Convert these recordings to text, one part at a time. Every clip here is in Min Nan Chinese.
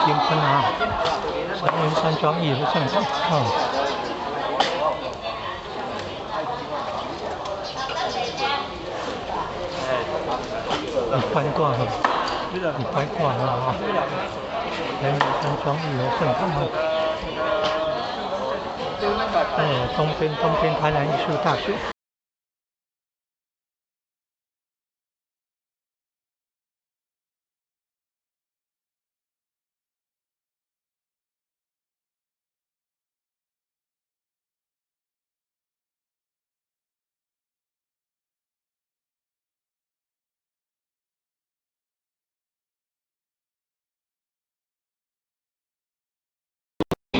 缤纷啊！祥云山庄义和盛堂啊。你翻挂了，你翻挂了啊！祥云山庄义和盛堂啊。哎，东边台南艺术大学。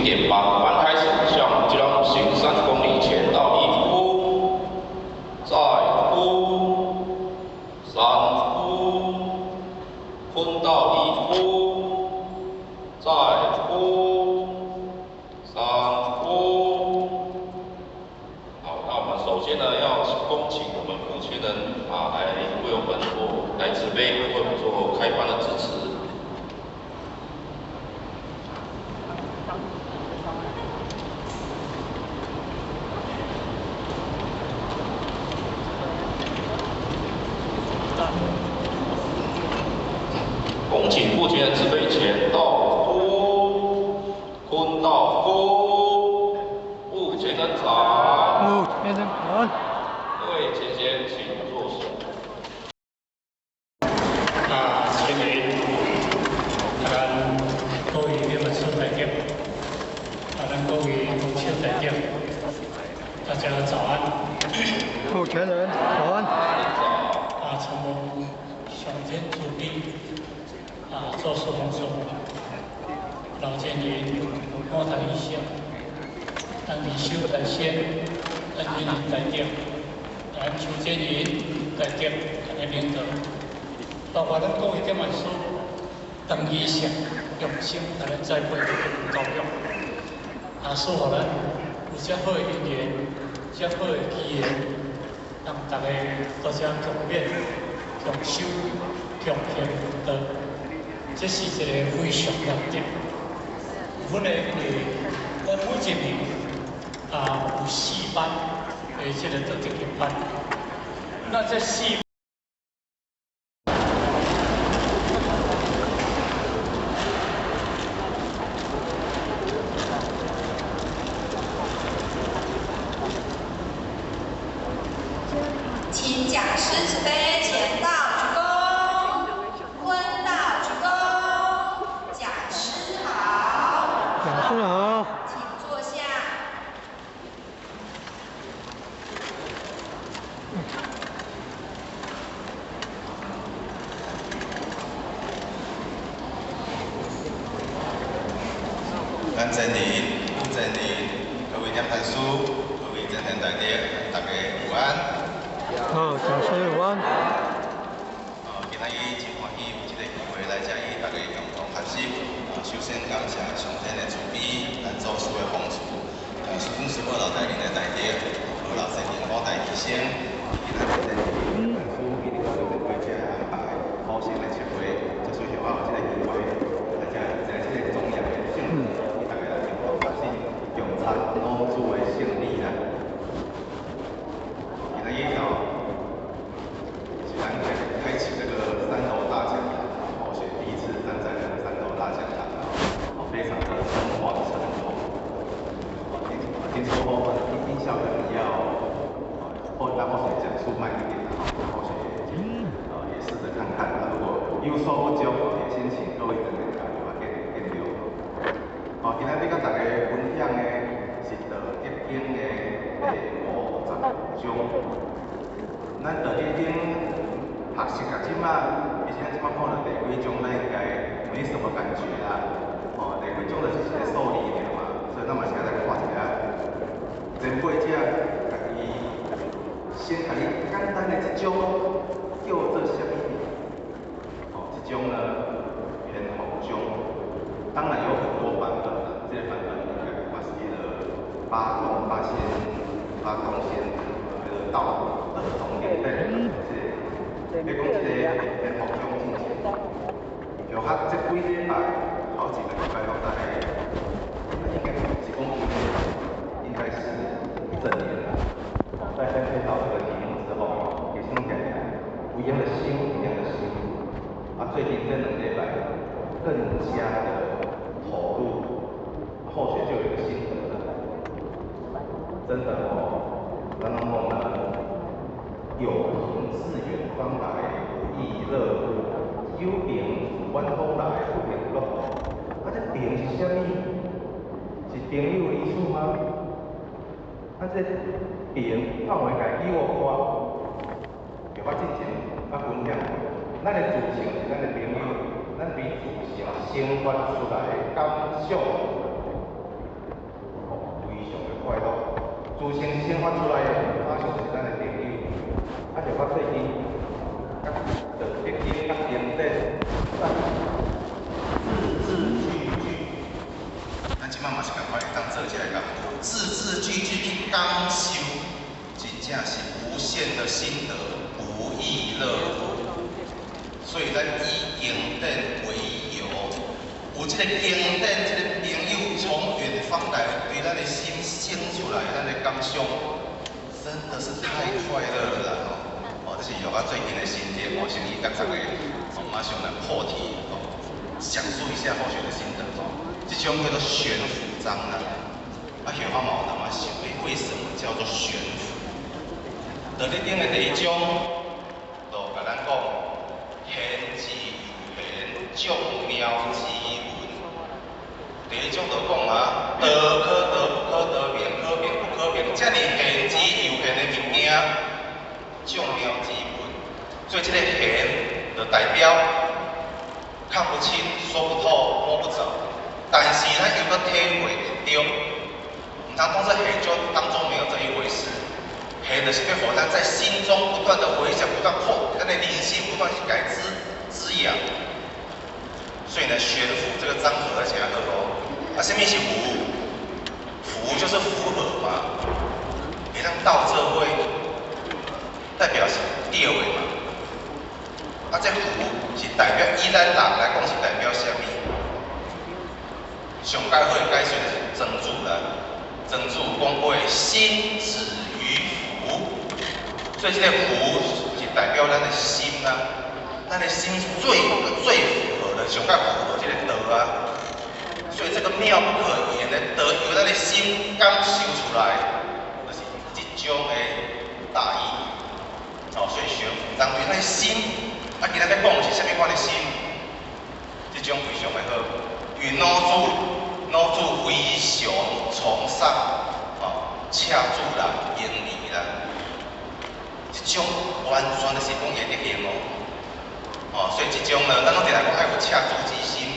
点8半开始，向基隆行30公里前到一呼，再呼，三呼，坤到一呼，再呼，三呼。好，那我们首先呢，要恭请我们傅全仁啊来为我们做来慈悲，为我们做开班的致辞。恭请父亲的慈悲前到呼，坤到呼，父亲的长，父亲的长，各位前贤，请坐首。啊，前贤，啊，咱各位念书大德，啊，咱各位同学大德，大家早安。父亲人早安。啊，承蒙上天慈悲。啊，做事奉上，老前人我台医生，咱二修大仙，咱云林大德，咱邱建云大德，咱的领导，包括咱各位点万师、邓医生，用心来咱栽培教育，啊，使予咱有遮好的因缘，遮好的机缘，让大家大家共勉、共修、共行道。这是一个非常难得。阮的因为阮每一年啊有四班的这个道德经班，那这四。请讲师慈悲前到鞠躬，坤道鞠躬，讲师好。讲师好。请坐下。咱真灵，真灵，各位念坛师，各位真贤大德，大家午安。好，讲师午安。今仔日真歡喜有這個機會來遮與大家共同學習。首先感謝上天的慈悲，咱祖師的奉持，師父師母老大人的大德，和老先生五大醫生，以及咱真靈師以及各位這安排好心的集會，就是讓我有這個機會來遮在這個莊嚴的聖地，與大家來共同學習用餐老祖的聖理啦。今仔日哦，是咱開啟這個三樓大講堂，後學第一次站在這個三樓大講堂，非常的誠惶誠恐。聽說音效可能要，後讓後學講述慢一點，後學也試着看看。如果有所不足，也先請各位等等加油啊，見見諒。好，今仔日佮大家分享的是《道德經》的第50章。咱道德經學習到這馬，其實咱這馬看到第幾章，咱應該沒什麼感覺啦。哦，第幾章就是一個數字爾嘛，所以咱嘛是愛來看一下前輩者家己先共你簡單的這章叫做啥物？哦，這章呢，玄武章，當然有很多版本啦，這個版本應該嘛是彼個八公八仙、八公仙彼個道德宗內底，這個，你講這個玄武章之前，就較這幾禮拜好幾個。加的投入，後學就有一個心得了。真的哦，咱攏講呢，有朋自遠方來，不亦樂乎？有朋自遠方來，不亦樂乎？啊，這朋是啥物？是朋友的意思嗎？啊，這朋範圍共伊有寬，就我之前捌分享過，咱的自性是咱的朋友，咱比自性生發出來的感想，哦，非常的快樂。自性生發出來的感想是咱的朋友，啊，就我最近，佮道德經佮經典，字字句句，咱這擺嘛是仝款會當做這個工夫，字字句句去感受，真正是無限的心得，不亦樂乎。所以咱以經典為友，有這個經典，這個朋友從遠方來，對咱的心生出來，咱的感想，真的是太快樂了啦！哦，這是我最近的心得，我先伊佮大家，哦，馬上來破題，哦，講述一下後學的心得哦。這種叫做懸浮章啦，啊，許我嘛有淡仔想，欸，為什麼叫做懸浮？道德經的第一章，就共咱講，玄之又玄，眾妙之門。第一章就講啊，道可道，不可道；名可名，不可名。遮爾玄之又玄的物件，眾妙之門。所以這個玄就代表看不清、說不透、摸不着，但是咱又閣體會會著。毋通當做玄就當作沒有這一回事。玄就是欲予咱在心中不斷的回想，不斷擴，咱的靈性不斷去共滋養。所以呢，懸浮這個章合起來好哦。啊，啥物是符？符就是符合嘛。會當鬥做伙，代表是對的嘛。啊，這符是代表以咱人來講是代表啥物？上蓋好的解釋就是莊子啦。莊子講過，心止於符，所以這個符是代表咱的心啊，咱的心最最符合的，上蓋符合這個道啊。所以這個妙不可言的道，由咱的心感受出來，就是這種的大意。哦，所以懸浮章對咱的心，啊，今仔欲講是啥物款的心？這種非常的好，因為老子，老子非常崇尚，哦，赤子啦、嬰兒啦，這種完全就是講伊的德行哦。哦，所以這種呢，咱攏定定講愛有赤子之心。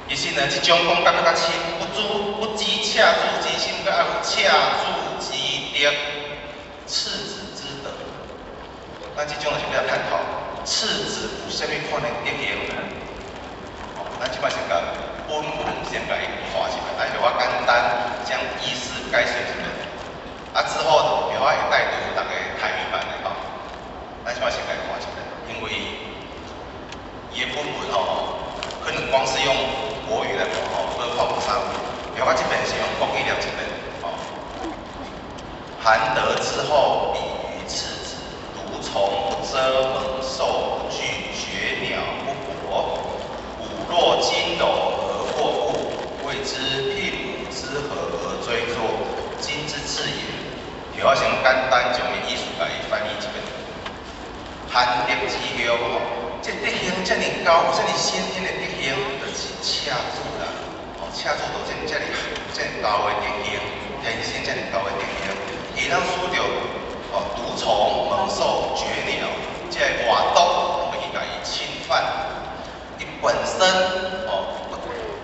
其實呢，這種講甲閣較深，不知不只赤子之心，閣愛有赤子之德，赤子之德。咱這種就是欲來探討赤子有啥物款的德行呢？哦，咱這擺先共本文先共伊看一遍，來予我簡單將意思解釋一遍。啊，之後予我會帶讀逐個台語版的吼。咱這擺先共伊看一遍，因為伊的本文吼，可能光是用國語來看吼，閣看無啥。予我這邊是用國語念一遍吼。含德之後，比於赤子，毒蟲不蜇，猛獸不懼，絕鳥不搏。骨若筋柔而過物，謂之牝牡之合而追作，今之至也。予我先簡單將伊意思共伊翻譯一遍。含德之後吼，這德行遮爾高，遮爾先天的德行，就是赤子啦。哦，赤子就這遮爾遮爾高的德行，天生遮爾高的德行，伊通輸著哦毒蟲、猛獸、絕鳥，這個外毒攏會去共伊侵犯。伊本身哦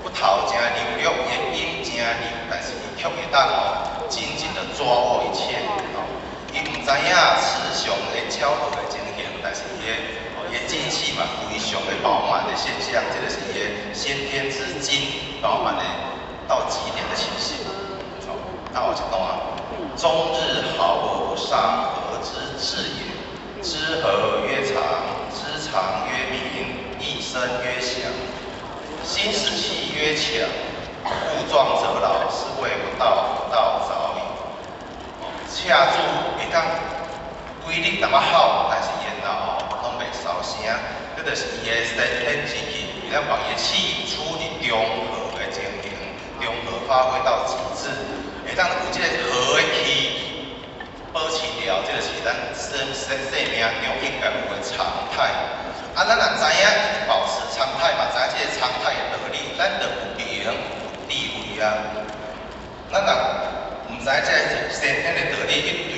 骨頭誠柔弱，伊的筋誠柔，但是伊卻會當哦緊緊的抓握一切哦。伊毋知影雌雄的交合的情形，但是伊的哦伊的精氣嘛非常的飽滿的現象，這個是伊的先天之精飽滿的到極點的情形。哦，那後一段，終日好惡不煞，何之至也？知和曰常，知常曰明，一生曰祥。心使氣曰強，物壯則老，是謂不道，不道早已。赤子會當規日淡仔吼，但是緣後吼攏袂梢聲，這就是伊的先天之氣，咱把伊的氣處理中和的情形，中和發揮到極致，會當有這个和的氣保持牢，這个是咱生命中應該有的常態。啊，咱若知影保持常態嘛，知影這个常態的道理，咱就有明有智慧啊。咱若毋知這个先天的道理去追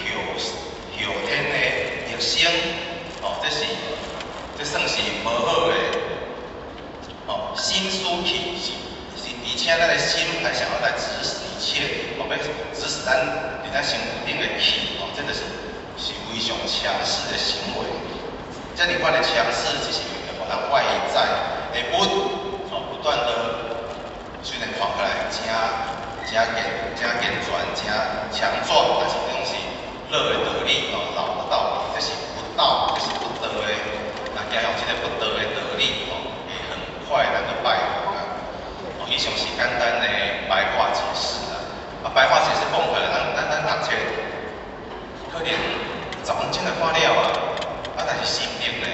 求後天的逆生，哦，這算是無好的。哦，心思氣是，而且咱的心還想要來指使一切，哦，欲指使咱佇咱身軀頂的氣，哦，這就是非常強勢的行為。這爾款的強勢，只是予咱外在的物，哦，不斷的，雖然看起來誠誠健、誠健全、誠強壯，但是這種是老的道理，哦，老的道理，這是不道，這是不道的。若行用這个不道的道理，哦，會很快咱就敗亡啊。哦，以上是簡單的白話解釋啦。啊，白話解釋講起來，咱讀冊可能10分鐘就看了啊。啊，但是心得呢，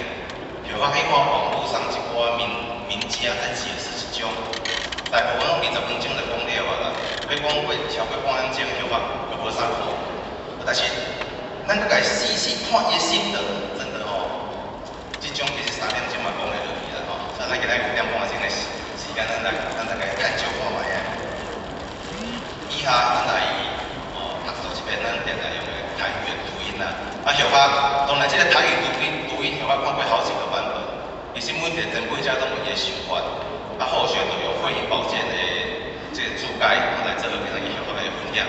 就我去看網路上一寡名家在解釋這種，大部分攏20分鐘就講了啊啦。欲講過超過半點鐘，就話就無啥好。但是咱閣共細細看伊的心得，真的吼，這種其實3點鐘嘛講會落去啦吼。所以咱今仔5點半鐘的時間，咱來共探究看覓啊。以下咱來哦讀做一遍咱定定用的台語的讀音啦。啊，小可當然這个台語讀音，小可看過好幾個版本，其實每一個前輩者攏有伊的想法。啊，後續就用慧音寶鑑的這个注解來做今仔日小可的分享。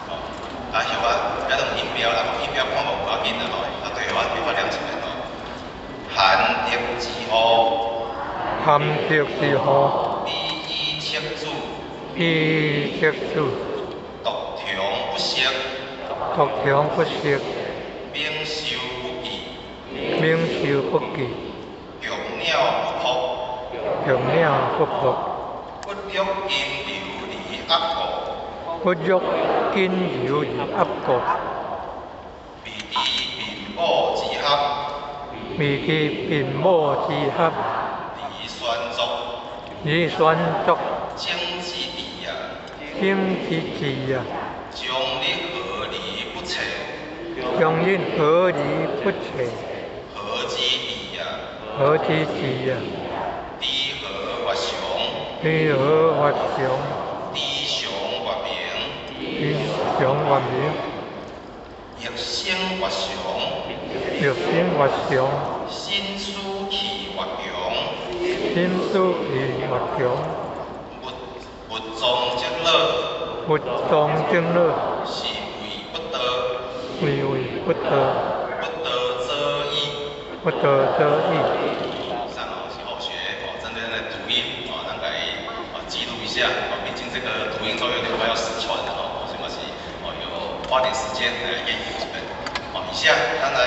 哦，啊，小可遐攏有音標啦，音標看無無要緊啦吼。啊，對，我小可念一遍吼。含德之後，含德之後，比以赤子，比以赤子，獨強不息，獨強不息，免受不記，免受不記，強鳥不撲，強鳥不撲，骨弱筋柔而壓過，骨弱筋柔而壓過，未知貧母之合，未知貧母之合，而宣作，而宣作，整之治啊，整之治啊，終日何而不徹？終日何而不徹？何之治啊？何之治啊？知和曰常，知和曰常，知常曰明，知常曰明，欲生曰常，欲生曰常，心思氣曰強，心思氣曰強，物壯則老，物壯則老，是謂不道，是謂不道，不道則已，不道則已。以上哦是後學哦針對咱的讀音哦，咱來哦記錄一下哦，畢竟這個讀音都有點快要失傳了哦，所以嘛是哦有花點時間來研究這邊。哦，以下咱來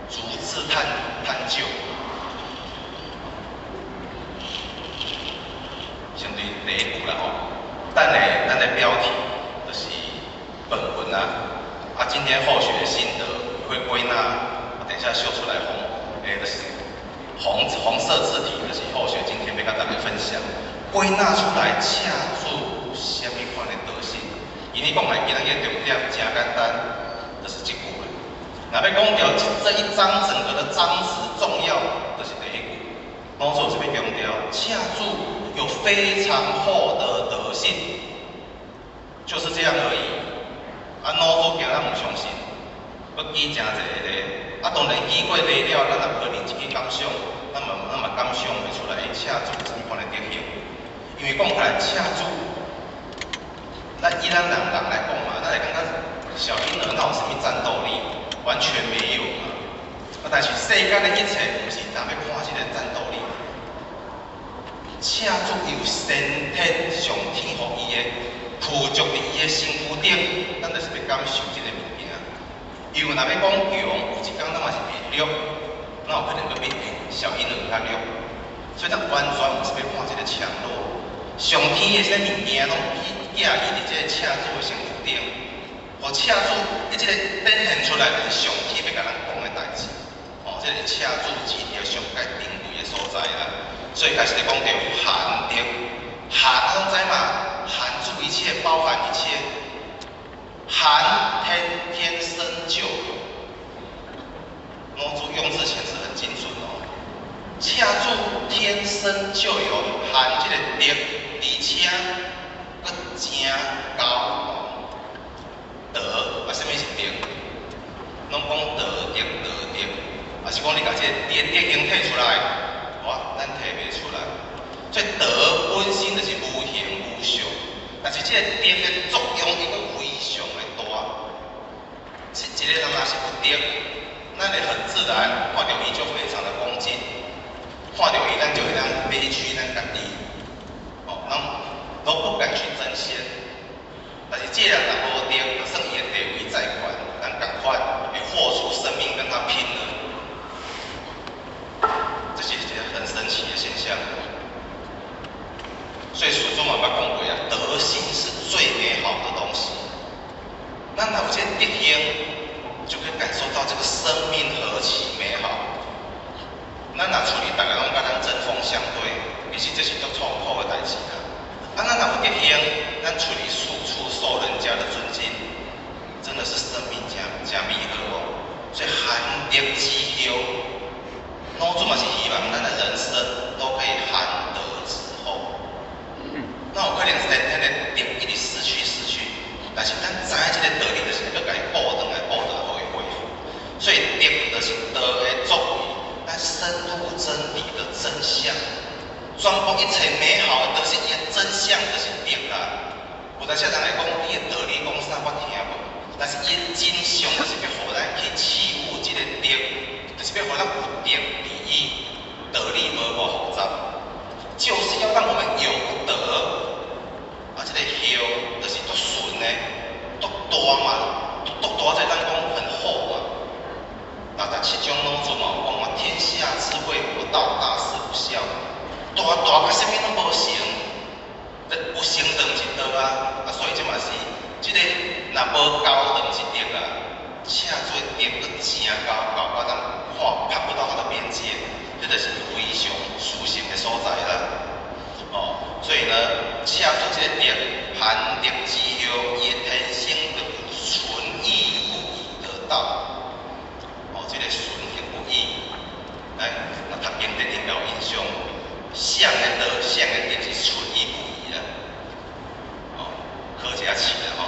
逐字探究。先對第一句啦吼，等下咱的標題就是本文啊，啊今天後學心得會歸納，我等一下秀出來紅，就是紅色字體，就是後學今天欲佮大家分享，歸納出來赤子有啥物款的德性？因為講來今仔日重點誠簡單，就是這句話。若欲講著這一章整個的章詞重要，就是第一句。老祖這邊強調，赤子有非常厚的德性，就是這樣而已。啊，老祖驚咱毋相信，閣記誠濟例。啊，當然記過例了，咱也無可能一去感想，咱嘛感想袂出來，赤子有啥物款的德行？因為講起來，赤子，咱以咱人人來講嘛，咱會感覺小嬰兒哪有啥物戰鬥力？完全沒有嘛。啊，但是世間的一切，毋是當欲看這个戰鬥力。赤子有先天上天予伊的，附著佇伊的身軀頂，咱就是欲感受這个物件。因為若欲講強，有一工咱嘛是會弱，哪有可能閣比小嬰兒較弱？所以咱完全毋是欲看這个強弱。上天的這个物件攏寄予佇這个赤子的身軀頂，予赤子伊這个展現出來，就是上天欲共咱講的代誌。哦，這个赤子之條上蓋珍貴的的所在啦。所以開始咧講著含德，含攏知嘛？含住一切，包含一切。含天天生就有，老子用字遣詞很精準哦。赤子天生就有含這個德，而且閣真高德啊，啥物是德？攏講道德，道德，啊是講你共這個德德行提出來，哇，咱提袂出來。所以德本身就是無形無相，但是這個德的作用伊閣非常的大。是一個人若是有德，咱會很自然看著伊就非常的恭敬，看著伊咱就會當卑屈咱家己，哦，攏都不敢去爭先。但是這個人若無德，就算伊的地位再懸，咱仝款會豁出生命跟他拼了。這是一個很神奇的現象。所以書中嘛捌講過啊，德性是最美好的東西。咱若有這個德行，就可以感受到這個生命何其美好。咱若出去，逐家攏共咱針鋒相對，其實這是足痛苦的代誌啦。啊，咱若有德行，咱出去處處受人家的尊敬，真的是生命誠誠美好哦。所以含德之後，老子嘛是希望咱的人生都可以含德之厚。那有可能先天的德一直失去失去，但是咱知影這個道理，就是閣共伊補轉來補轉來，予伊恢復。所以德就是道的作為，咱深入真理的真相，全部一切美好的都是伊的真相，就是德啦。有當時人會講，你的道理講啥我聽無，但是伊的真相就是欲予咱去契悟這個德，就是欲予咱有德第一，道理無偌複雜，就是要讓我們有德。啊，這個厚就是足順的，足大嘛，足大才當講很厚嘛。那第七章老子嘛有講嘛，天下之謂我道，大事不肖。大大甲啥物攏無成，這有成就毋是道啊。啊，所以這嘛是這個若無高就毋是德啊。赤子的德閣誠高，高到咱看看不到它的邊界，這就是非常殊勝的所在啦。哦，所以呢，赤子這個德，含德之後，伊的天生就有純義不移的道。哦，這個純義不移，來，那讀經典應該有印象，聖的道，聖的德是純義不移啦。哦，考一下試啦吼，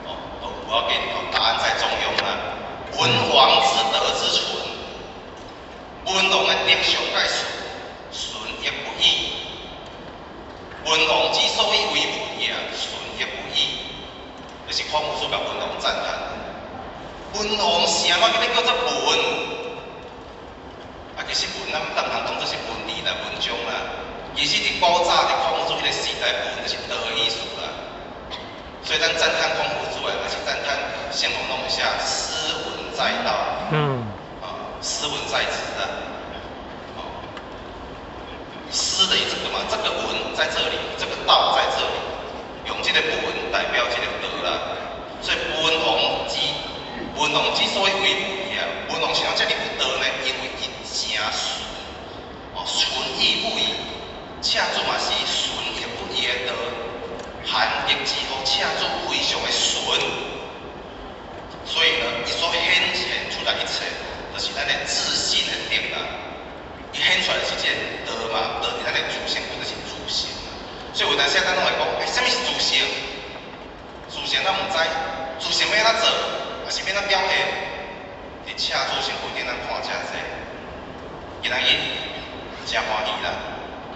哦，無要緊，答案在中庸啦。文王之德之純，文王的德上蓋純，純亦不移。文王之所以為文也，純亦不移，就是孔夫子共文王讚嘆。文王啥物叫叫做文？啊，其實文咱當通當做是文字啦、文章啦。其實佇古早佇孔夫子彼個時代，文就是道的意思啦。所以咱讚嘆孔夫子的，還是讚嘆聖王攏會寫斯文在道。啊，斯文在茲啊。哦，斯的這個嘛，這個文在這裡，這個道在這裡，用這個文代表這個道啦。所以文王之所以為文啊，文王啥物遮爾有道呢？因為伊誠純，哦，純義不移，赤子嘛是純亦不移的道，含德之後，赤子非常的純，所以呢，伊所顯現出來一切，就是咱的自信的德啦。伊顯出來是這個道嘛，道佇咱的自性，就是自性。所以有當時咱攏會講，欸，啥物是自性？自性咱毋知，自性欲按怎做，抑是欲按怎表現？佇赤子身軀頂，咱看誠濟，今仔日誠歡喜啦！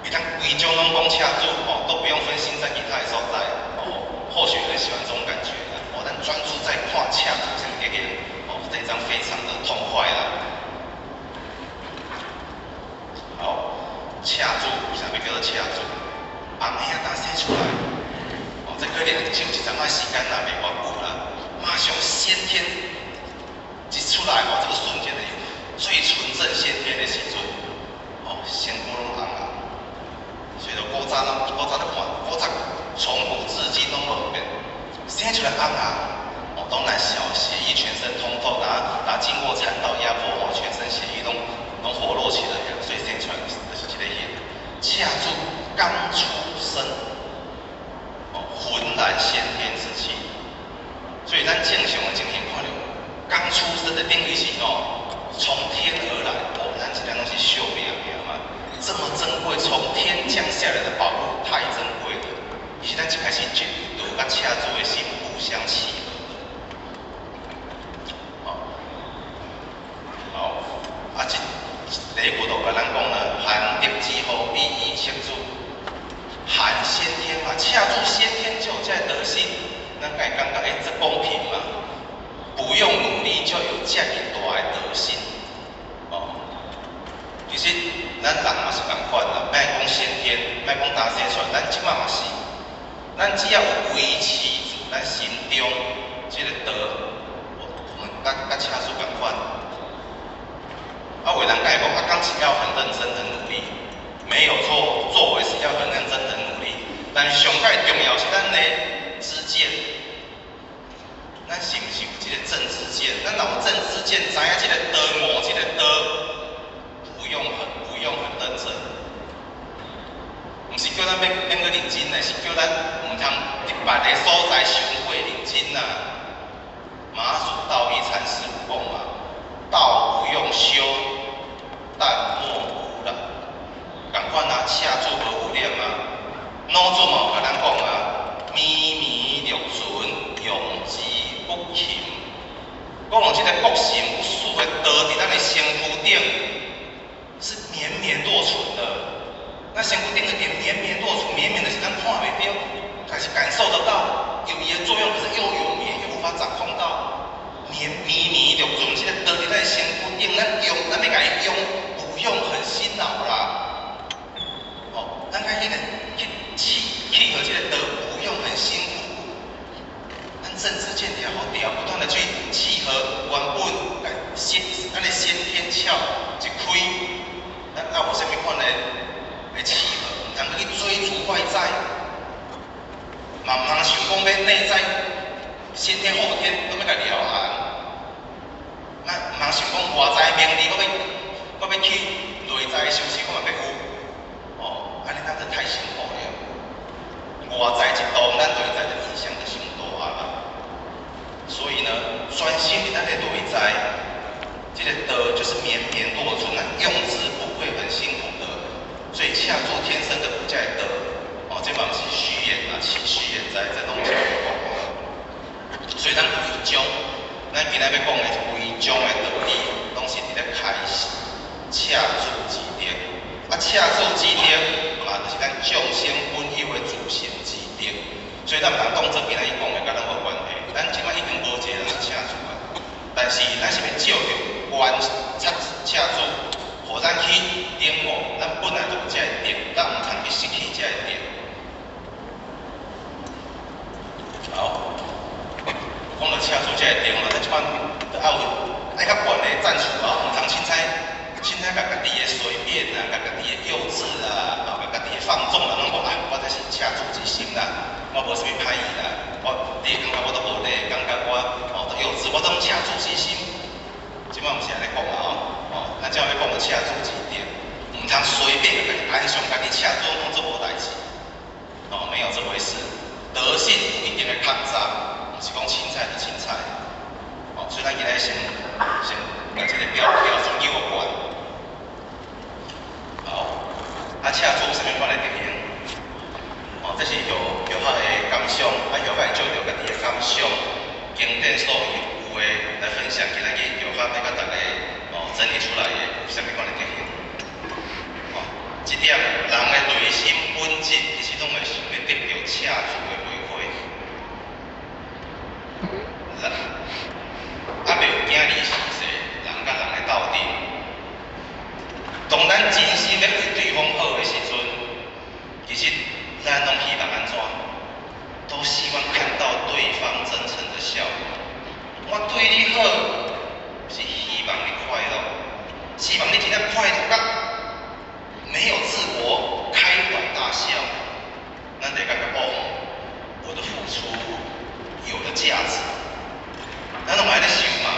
會當規章攏講赤子哦，都不用分心在其他的所在哦。或許很喜歡這種感覺啦，哦，咱專注在看赤子這個哦，這一章非常的痛快啦。好，赤子為啥物叫做赤子？紅兄呾生出來，哦，這可能只有一陣仔時間啦，袂偌久啦，馬上先天一出來哦，這個瞬間的最純正先天的時陣，哦，身軀攏紅啊。所以古早攏古早咧看，古早從古至今攏無變，生出來紅啊，哦，當然小血液全身通透，拿經過產道壓迫，哦，全身血液攏活絡起來啊，所以生出來就是赤子剛出生，哦，渾然先天之氣。所以咱正常的情形看著，剛出生的定義是哦，從天而來。哦，咱這個攏是惜命命嘛，這麼珍貴，從天降下來的寶物太珍貴了。其實咱一開始就道佮赤子的心互相契合的。哦，好，啊，這第一句就共咱講呢，含德之後，比喻赤子，含先天嘛，赤子先天就有這個德性，咱會感覺欸，這公平嘛？不用努力就有這麼大的德性，哦。其實咱人嘛是仝款啦，莫講先天，莫講打生出來，咱這擺嘛是，咱只要有維持住咱心中這個道，我們佮赤子仝款。啊，有的人會講啊，剛是要很認真、很努力，沒有錯，作為是要很認真、很努力。但是上蓋重要是咱的知見，咱是毋是有這個正知見？咱若有正知見，知影這個道悟這個道，不用很認真，毋是叫咱欲免閣認真的，是叫咱毋通佇別个所在傷過認真啊。馬祖道一禪師有講嘛，道不用修，但莫污染。仝款啊，赤子無污染啊。老子嘛有共咱講啊，綿綿若存，用之不勤。講到這個覺心不死的道，佇咱的身軀頂是綿綿若存的。那身軀頂的點綿綿若存，綿綿的是咱看袂著，但是感受得到有伊的作用，可是又有綿又無法掌控到。綿綿綿若存，這個道佇咱身軀頂，咱用，咱欲共伊用，不用很辛勞啦。哦，咱愛彼個去契合這個道，不用很辛苦。咱正知見調好調，不斷的去契合原本先咱的先天竅一開，咱愛有啥物款的契合，毋通去追逐外在，嘛毋通想講欲內在先天後天攏欲共療啊。咱毋通想講外在名利，閣欲去內在修持，我嘛欲有。哦，按呢咱就太辛苦了。外在一動，咱內在的影響就傷大啦。所以呢，專心佇咱的內在，這個道就是綿綿若存，咱用之不會很辛苦的。所以赤子天生的有這個道，哦，這嘛毋是虛言啊，虛言在這攏是講。所以咱規章，咱今仔欲講的規章的道理，攏是佇咧開示赤子之德。啊，赤子之德嘛，就是咱眾生本有的自性之德。所以咱毋通當做今仔日講的佮咱無關係。咱這擺已經無一個人是赤子啊，但是咱是欲借著觀察赤子，予咱去領悟，咱本來就有這個德，咱毋通去失去這個德。好，講到赤子這個德嘛，咱這擺著愛有愛較懸的讚許啊，毋通凊彩凊彩共家己的隨便啊，共家己的幼稚啊，啊，共家己的放縱啊，攏講啊，我這是赤子之心啦，我無啥物歹意啦，我你會感覺我都無禮，感覺我哦都幼稚，我都攏赤子之心。這擺毋是按呢講啊，哦，哦，咱這欲講的赤子之德，毋通隨便共家己安想家己赤子攏當做無代誌，哦，沒有這回事。德性有一定的抗雜，毋是講凊彩就凊彩。哦，所以咱今仔先共這個標準有關。好，啊，赤子有啥物款的特徵？哦，這是佛學的感想，啊，佛學會借著家己的感想，經典所有的來分享。今仔日佛學欲共大家哦整理出來的有啥物款的特徵？哦，這點人的內心本質其實攏會想欲得著赤子的回饋。人猶未有囝兒時勢，人佮人的鬥陣。當咱真心欲為對方好的時陣，其實咱攏希望按怎？都希望看到對方真誠的笑容。我對你好，是希望你快樂，希望你真正快樂甲沒有自我，開懷大笑。咱就會感覺哦，我的付出有了價值。咱攏會按呢想嘛？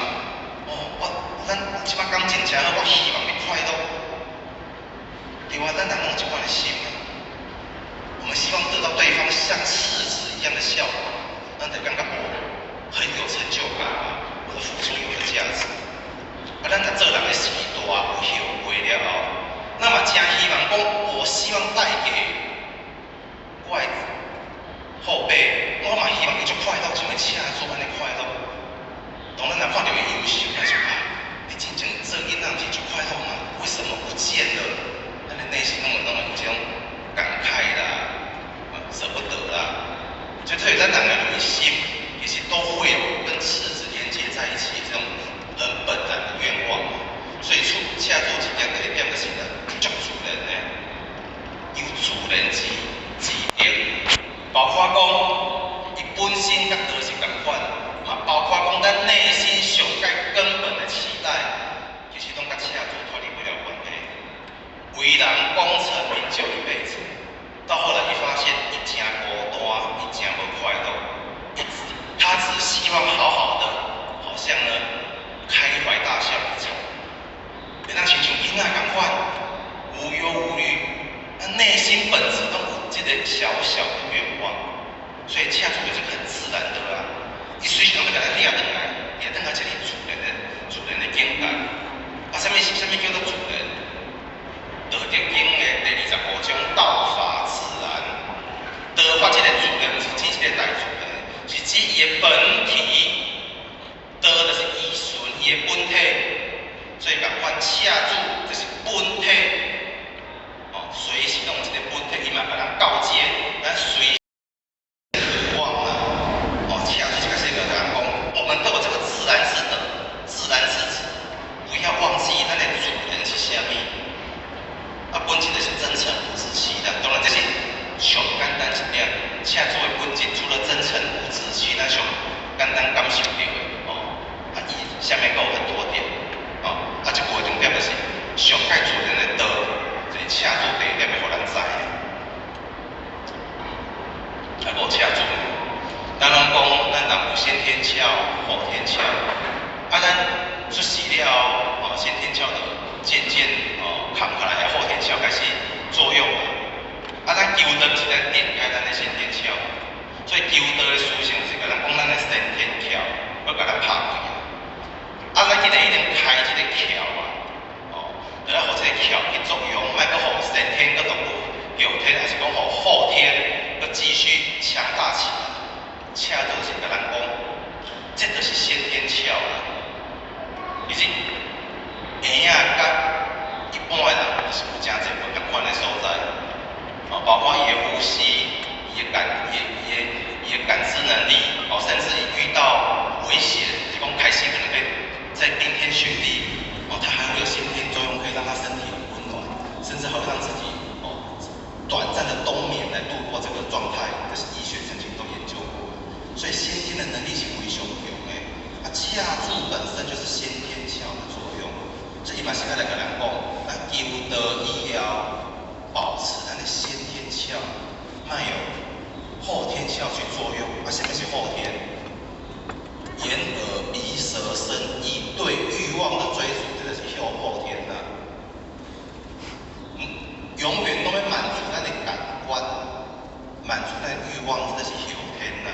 哦，我咱這擺感情誠好，我希望你快樂。對啊，咱人攏有這款的心啊。赤子按呢快樂？當咱若看著伊憂愁，咱想啊，你進前做囡仔毋是足快樂嗎？為什麼不見了？咱的內心攏會攏會有這種感慨啦，捨不得啦。所以，咱人的內心其實都會有跟赤子連接在一起這種人本然的願望。所以，出赤子一點第一點就是呢，足自然的，有自然之之德，包括講伊本身佮道是仝款，嘛包括講咱內心上蓋根本的期待，其實攏佮赤子脫離不了關係。為人功成名就一輩子，到後來伊發現伊誠孤單，伊誠無快樂，他只希望好好的，好像呢開懷大笑一場，會當親像囡仔仝款，無憂無慮，那內心本質攏有這個小小的願望，所以赤子就是很自然的啊，伊隨時攏欲共咱掠轉來，掠轉來這個自然的境界。啊，啥物是啥物叫做自然？道德經的第25章，道法自然。道法這個自然，毋是指一個大自然，是指伊的本體。道就是依循伊的本體，所以仝款赤子就是本體。哦，隨時攏有這個本體，伊嘛共咱告誡，咱隨渴望啊。哦，赤子這個是共咱講，我們都有這個自然之德、自然之子，不要忘記咱的主人是啥物。啊，本質就是真誠無自欺的，當然這是上簡單一點。赤子的本質除了真誠無自欺，咱上簡單感受著的哦。啊，伊下面閣有很多點，哦，啊，這部分重點就是上蓋自然的道，就是赤子第一點欲予咱知的。啊，閣有赤子，咱攏講咱人有先天竅、後天竅，啊，咱出世了後，哦，先天竅就漸漸哦，藏起來，後天竅開始作用啊。啊，咱求道是咧點開咱的先天竅，所以求道的思想是共咱講咱的先天竅，閣共咱拍開。啊，咱既然已經開這個竅啊，哦，就愛予這個竅去作用，莫閣予先天閣落後天，抑是講予後天閣繼續強大起來。赤子就是共咱講，這就是先天竅啦。其實嬰仔佮一般的人就是有誠濟無仝款的所在，哦，包括伊的呼吸、伊的感、伊的、伊的、伊的感知能力，哦，甚至伊遇到危險，就是講開始可能被在冰天雪地，哦，他還會有先天作用，可以讓他身體很溫暖，甚至還會讓自己哦短暫的冬眠來度過這個狀態，這是醫學曾經都研究過。所以先天的能力是非常強的。啊，赤子本身就是先天竅的作用，所以伊嘛是愛來共咱講，咱求道以後，保持咱的先天竅，莫予後天竅去作用。啊，啥物是後天？眼耳鼻舌身意對慾望的追逐，這個是後天呐。嗯，永遠攏欲滿足咱的感官，滿足咱的慾望，這個是後天呐。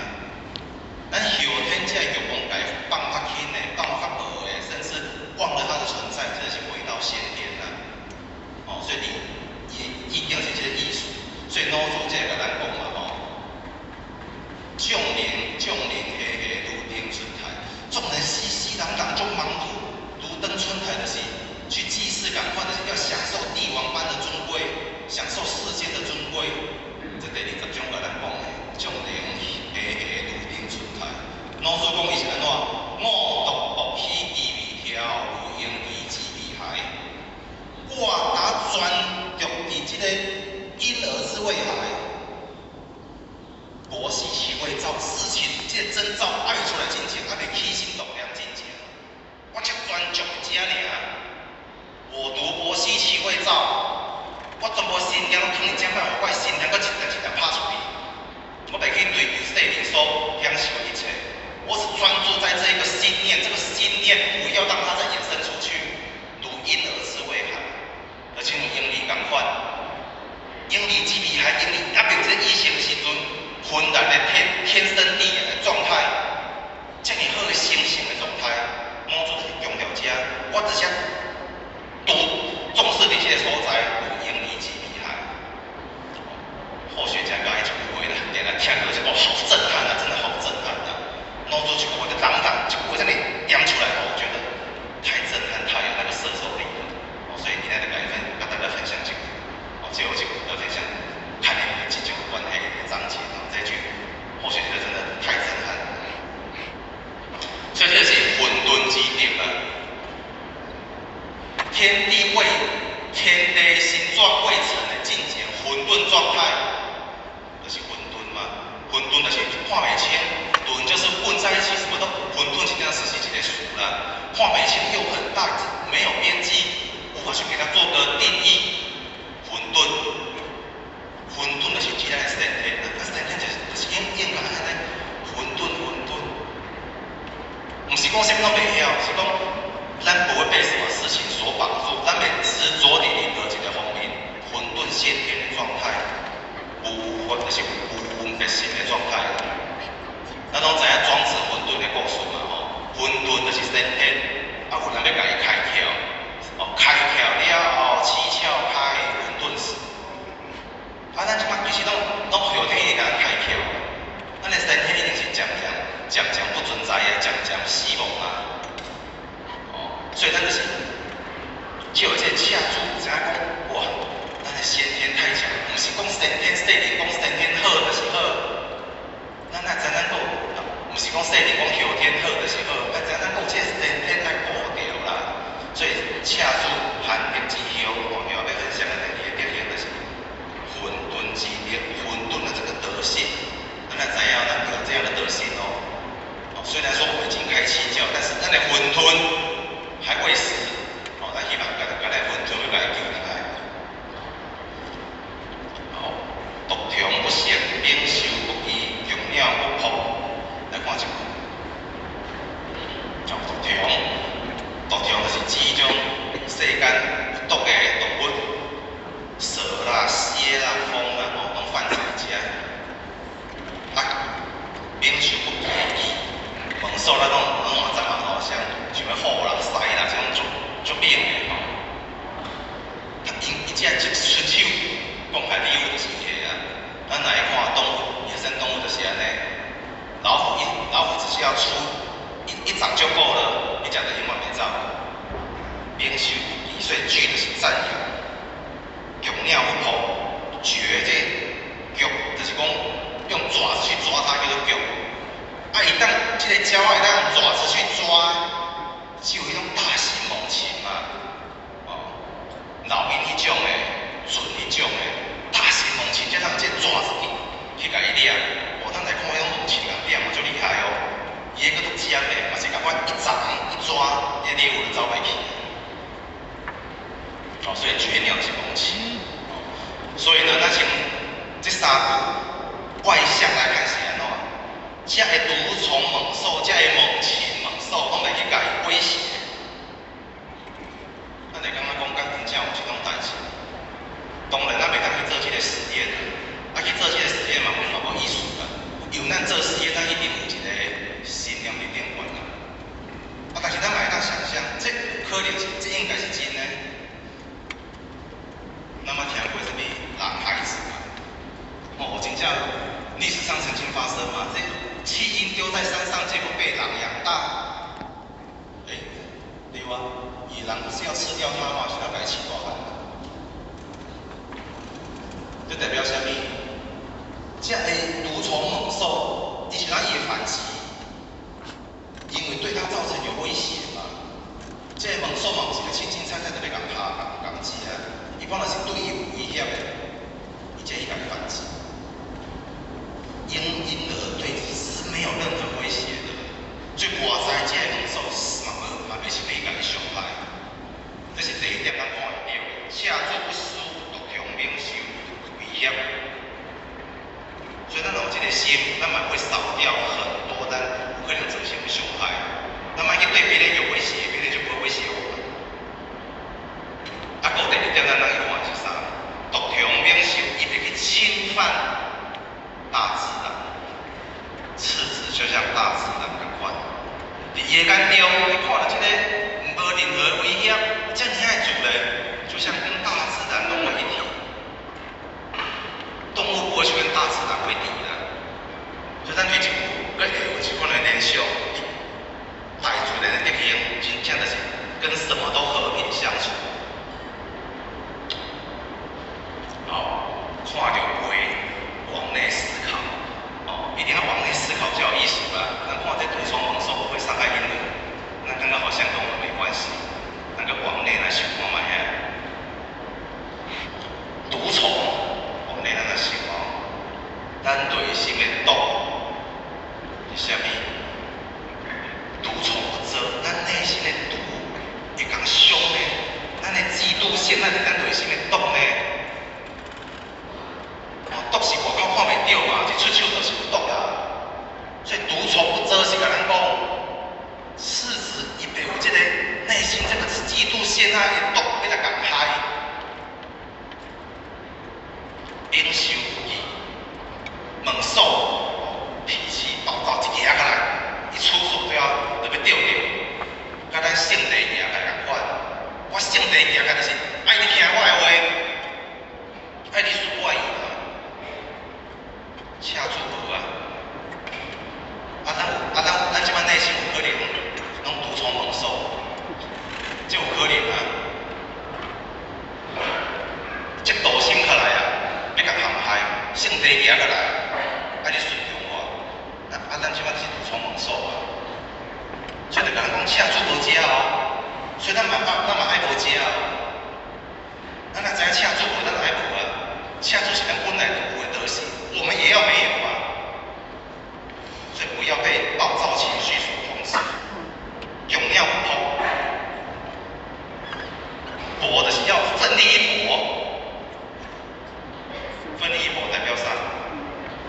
咱後天這個慾望共放較輕的，放較薄的，甚至忘了它的存在，這個是回到先天呐。哦，所以你伊已經是這個意思。所以老子這個共咱講嘛吼，眾人眾人熙熙如登春台，眾人熙熙攘攘就忙碌，如登春台的是去祭祀，仝款就是要享受帝王般的尊貴，享受世間的尊貴。這第20章共咱講的，眾人熙熙如登春台。老子講伊是按怎？我獨博喜其微佻，如嬰兒之遺骸。我敢專注佇這個嬰兒之未孩，博喜其未兆，事情這個徵兆愛出來進前，猶未起心動念進前，我才專注佇遮爾。我獨博喜其未兆，我全部心念攏囥佇遮，莫予我的心念閣一點一點拍出去。我袂去追求世人所享受的一切，我只專注在這個心念，這個心念不要讓它再延伸出去，如嬰兒之未孩，就親像嬰兒仝款，嬰兒之未孩，嬰兒猶未有這個意識的時陣，渾然的天生地養的狀態，這麼好的心性的狀態，老子就是強調這，我只想獨重視佇這個所在，如嬰兒之未孩。後學家較愛一句話啦，定定聽到是哦，好震撼啊，真的好震撼啊！啦。看袂清又很大，沒有邊際，無法去給它做個定義。混沌，混沌就是指咱的先天，啊，先天就是應該按呢混沌混沌，毋是講啥物攏袂曉，是講咱不會被什麼事情所綁住，咱袂執著佇任何一個方面，混沌先天的狀態，無分就是無分別心的狀態。咱攏知影莊子混沌的故事嘛吼，混沌就是先天，啊有人欲共伊開竅，哦，開竅了後，七竅開，混沌死。啊，咱這擺其實攏後天一直共咱開竅，咱的先天一定是漸漸漸漸不存在的，漸漸死亡啊。哦，所以咱就是藉由這個赤子，知影講哇，咱的先天太強，毋是講先天設定講先天好就是好，咱愛知影咱閣有，毋是講設定講後天好就是好，愛知影咱閣有這個先天來顧著啦。所以赤子含德之後，哦，要分享的第二個德行就是混沌之德，混沌的這個德性，咱來知影咱有這樣的德性哦。哦，雖然說我們已經開七竅，但是咱的混沌還未死。哦，咱希望共共咱混沌欲共伊救轉來。好，毒蟲不食，猛獸不懼，強鳥不撲。來看一句，哦，毒蟲，毒蟲就是指一種世間有毒的動物，蛇啦、蠍啦、蜂啦，哦，攏泛在遮。啊，猛獸不懼，猛獸咱攏攏嘛知嘛吼，像像欲虎啦、獅啦，這種足足猛的吼。啊，𪜶伊只一出手，講開獵物就是伊的啊。咱來看動物，野生動物就是按呢。老虎只需要出一掌就夠了，彼隻就永遠袂走。猛獸不懼，所以懼就是讚揚。強鳥不撲，攫這攫就是講用爪子去抓它，叫做攫。啊，伊當這個鳥仔會當用爪子去抓，只有彼種大型猛禽嘛。哦，老鷹彼種的，鱒彼種的，大型猛禽才通用這爪子去共伊掠。哦，咱來看彼種猛禽共掠嘛，足厲害哦。伊彼個足尖的，嘛是共款一掌一抓，彼獵物就走袂去。哦，所以攫鳥是猛禽。哦，所以呢，咱從這三句外向來看是按怎？這个毒蟲猛獸，這個猛禽猛獸，攏袂去共伊威脅。咱會感覺講，敢真正有這種代誌？當然，咱袂當去做這個實驗啊！啊，去做這個實驗嘛，嘛無意思啦。因為咱做實驗，咱一定有一個信念佇頂懸啦。啊，但是咱嘛會當想象，這有可能是，這應該是真的。咱捌聽過啥物狼孩子嘛？哦，真正歷史上曾經發生嘛？這棄嬰丟在山上，結果被狼養大。欸，對啊，野狼不是要吃掉它嗎？是要共伊飼大漢。這代表啥物？這個毒蟲猛獸，伊是咱會反擊，因為對它造成有威脅嘛。這個猛獸嘛，毋是個凊凊彩彩就欲共拍、共食啊，伊本來是對伊有威脅的，伊才會共反擊。嬰兒對是沒有任何威脅的，所以偌知這個猛獸嘛無嘛袂想欲共伊傷害。這是第一點，咱看會著的。赤子不思毒蟲猛獸威脅，所以咱有這個心，咱嘛會少掉很多咱有可能造成的傷害。咱莫去對別人有威脅，別人就不會威脅我們。啊，閣第二點，咱來看是啥？毒蟲猛獸，伊袂去侵犯大自然，赤子就像大自然仝款，佇伊的眼中，伊看著這個無任何威脅，這爾的自然，就像跟大自然融為一體。動物不會去跟大自然為敵啦，所以咱對一句，閣會有這款的聯想，大自然的德行，真正就是跟什麼都和平相處。好，看著話往內思考，哦，一定要往內思考才有意思啦。咱看這毒蟲猛獸不會傷害嬰兒，那感覺好像跟我們沒關係。咱閣往內來想看覓仔。毒蟲往內咱來想哦，咱內心的毒是啥物？毒蟲不蟄，咱內毒是外口看袂著嘛，一出手就是有毒啦。所以毒蟲不蜇是共咱講，柿子伊袂有這个內心這個嫉妒陷害的毒欲來共害，伊攏生氣，猛獸脾氣暴躁，一舉起來，一出手就要就欲著著，佮咱性地行起來仝款。我性地行起來就是愛你聽我的話，愛你順我意嘛，赤子無啊。啊，咱有啊，咱咱這擺內心有可能攏毒蟲猛獸，這有可能啊。嫉妒心起來啊，欲共陷害，性地行起來，愛你順從我。啊啊，咱這擺就是毒蟲猛獸啊。所以就共咱講，赤子無食哦，所以咱嘛愛咱嘛愛無食哦。咱若知影赤子無，咱就愛無啊。赤子是咱本來就有的德性，我們也要沒有啊。所以不要被暴躁情緒所控制，用尿不搏，搏就是要奮力一搏，奮力一搏代表啥？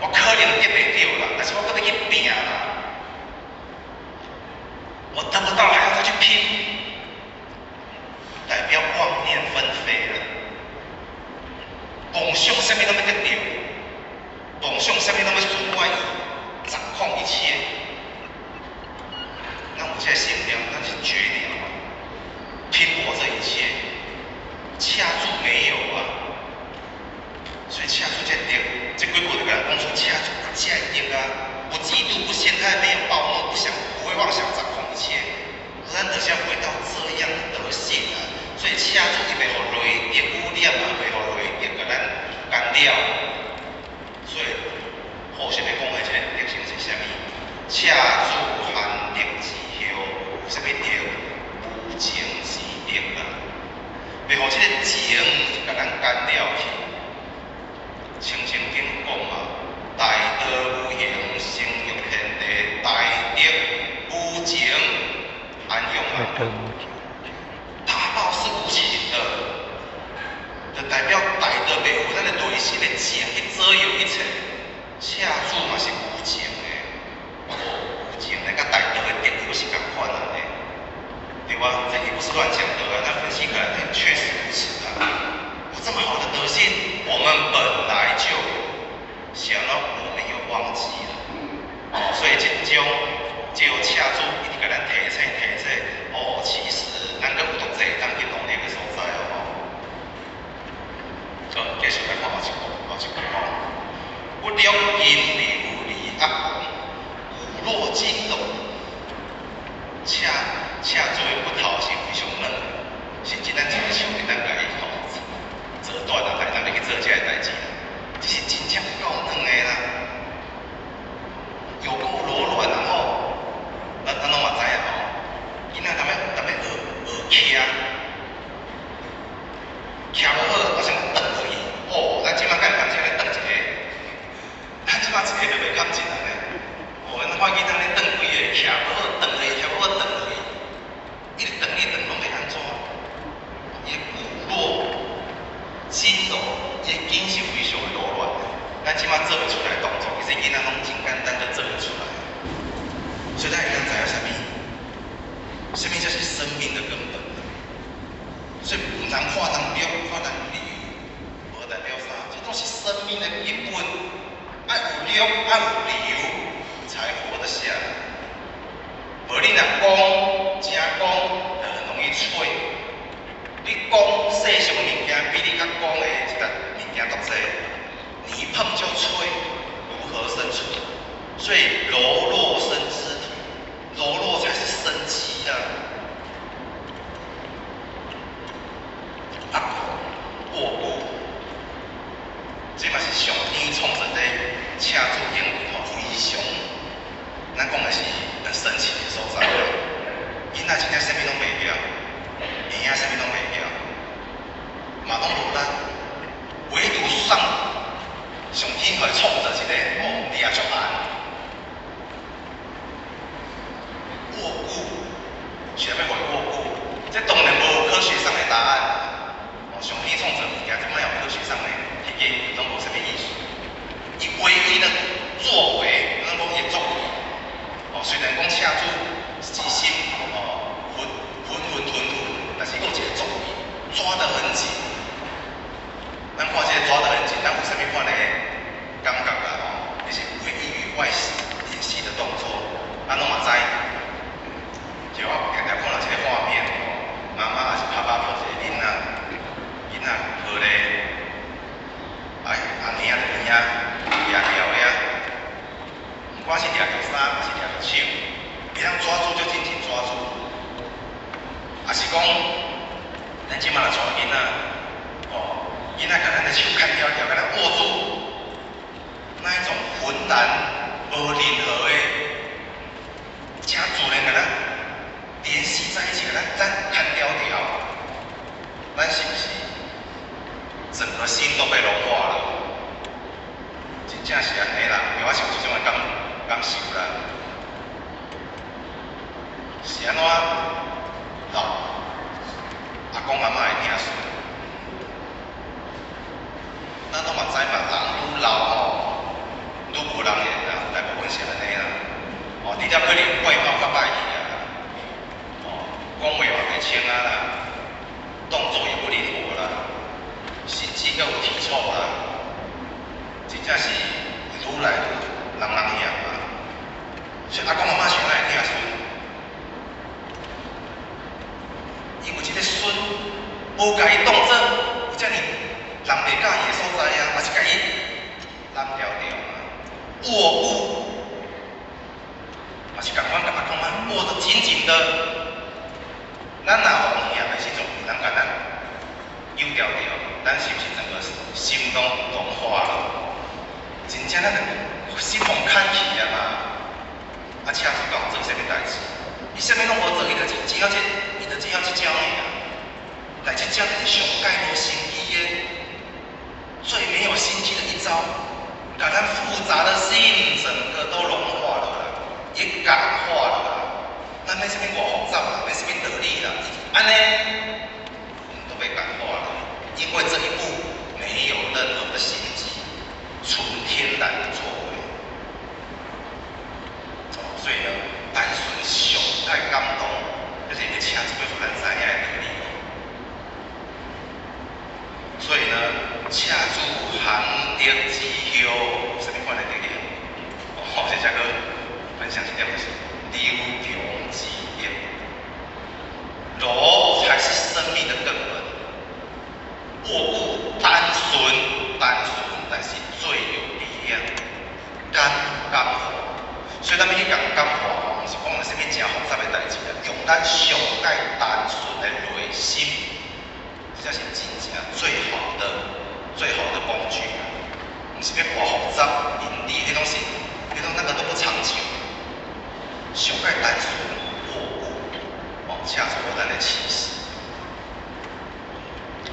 我可能得袂著啦，但是我閣欲去拚啦。我得不到還要再去拼，代表妄念紛飛了。妄想啥物攏欲得著，妄想啥物攏欲順我意，掌控一切。咱有這個信念，咱是絕鳥啊！拼搏這一切，赤子沒有啊。所以赤子這德，這幾句就共咱講出赤子這德啊，不嫉妒，不陷害，沒有暴怒，不想，不會妄想掌控一切。咱就是要回到這樣的德性啊！所以赤子伊袂予雷電污染啊，袂予雷電共咱干擾。所以後續欲講的這個德性是啥物？赤子含德之後，有啥物德？無情之德啊！袂予這個情共咱干擾去。清淨經講嘛，大道無形，成育天地，大德無情，安用啊？大道是無情的，就代表大道袂予咱的內心的情去左右一切。赤子嘛是無情的，哦，無情的，佮大道的德又是仝款啊呢？對吧？這也不是亂講的啊，那分析起來，確實如此啊。有這麼好的德性，我們本來就有，想到我們又忘記了，哦，所以這種就赤子一直共咱提醒提醒，哦，其實咱閣有足濟通去努力的所在哦。好，繼續來看後一個，後一個吼。骨力筋流離壓狂，骨弱筋柔，赤赤子的骨頭是非常軟的，甚至咱一个手會當共伊吼折斷啊，會當欲去做這个代誌啦。這是真正有夠軟的啦，有夠柔軟，然後咱咱攏嘛知影吼，囡仔當欲當欲學學徛，徛無好，好像轉落去。哦，咱這擺敢會當這呢轉一个？咱這擺一个就袂堪一啊呢。哦，咱看囡仔咧轉幾个，徛無好，轉落去，徛無好，轉落去，一直轉一轉攏袂按怎。伊骨弱筋柔，伊的筋是非常的柔軟的。咱這擺做袂出來動作，其實囡仔攏真簡單就做會出來。所以咱會當知影啥物？啥物才是生命的根本？所以毋通看人弱，看人流，無代表啥，這都是生命的根本。愛有弱，愛有流，才活得下來。無你若講，誠講，就很容易脆。你講世上的物件，比你較講的這個物件足濟，你一碰就脆，如何生存？所以柔弱生肢體，柔弱才是生機啊！阿過骨，這嘛是上天創造的赤子頂吼非常，咱講的是很神奇的所在。囡仔真正啥物攏袂曉，嬰仔啥物攏袂曉，嘛攏無力，唯獨上上天予伊創造一個哦，掠足硬。握骨，是啥物予伊握骨？這當然無科學上的答案。哦，上天創造物件，這擺有科學上的去研究，攏無啥物意思。不管是掠著衫，抑是掠著手，會當抓住就緊緊抓住。抑是講，咱這馬若帶囡仔，哦，囡仔共咱的手牽牢牢，共咱握住，那一種渾然無任何的，誠自然共咱聯繫在一起，共咱牽牢牢，咱是毋是整個心都被融化了？真正是按呢啦，因為我是有這種的感受啦。是按怎老阿公阿嬤的疼孫？咱攏嘛知嘛，人愈老吼，愈無人緣啦，大部分是按呢啦。哦，除了可能外貌較歹去啊，哦，講話嘛袂清啊啦，動作也不靈活啦，甚至閣有體臭啦，真正是愈來愈人人嫌啊。所以阿公阿嬤是按怎會疼孫？因為這个孫無共伊當做有遮爾人袂佮意的所在啊，嘛是共伊攬牢牢嘛，握固，嘛是仝款共阿公阿嬤握得緊緊的。咱若予人疼的時陣，有人共咱揪牢牢，咱是毋是整個心攏融化了？真正咱就心予牽去啊嘛！啊，車主敢有做啥物代誌？伊啥物攏無做，伊就只曉這，伊就只曉這招爾。但這招就是上蓋無心機的，最沒有心機的一招，共咱複雜的心整個都融化了啦，也感化了啦。咱免啥物偌複雜啦，免啥物道理啦，按呢，我們都被感化了。因為這一步沒有任何的心機，純天然的作為。所以呢，單純上蓋感動，就是一個車主欲予咱知影的道理哦。所以呢，赤子含德之後，有啥物款的德行？哦，這才閣分享一點，就是柔強之力。柔才是生命的根本。握固單純，單純，但是最有力量。感感化，所以咱欲去共感化，毋是講啥物誠複雜的代誌啊，用咱上蓋單純的內心，這才是真正最好的、最好的工具。毋是欲偌複雜、盈利，彼攏是，彼種那個都不長久。上蓋單純握固，哦，車主予咱的啟示。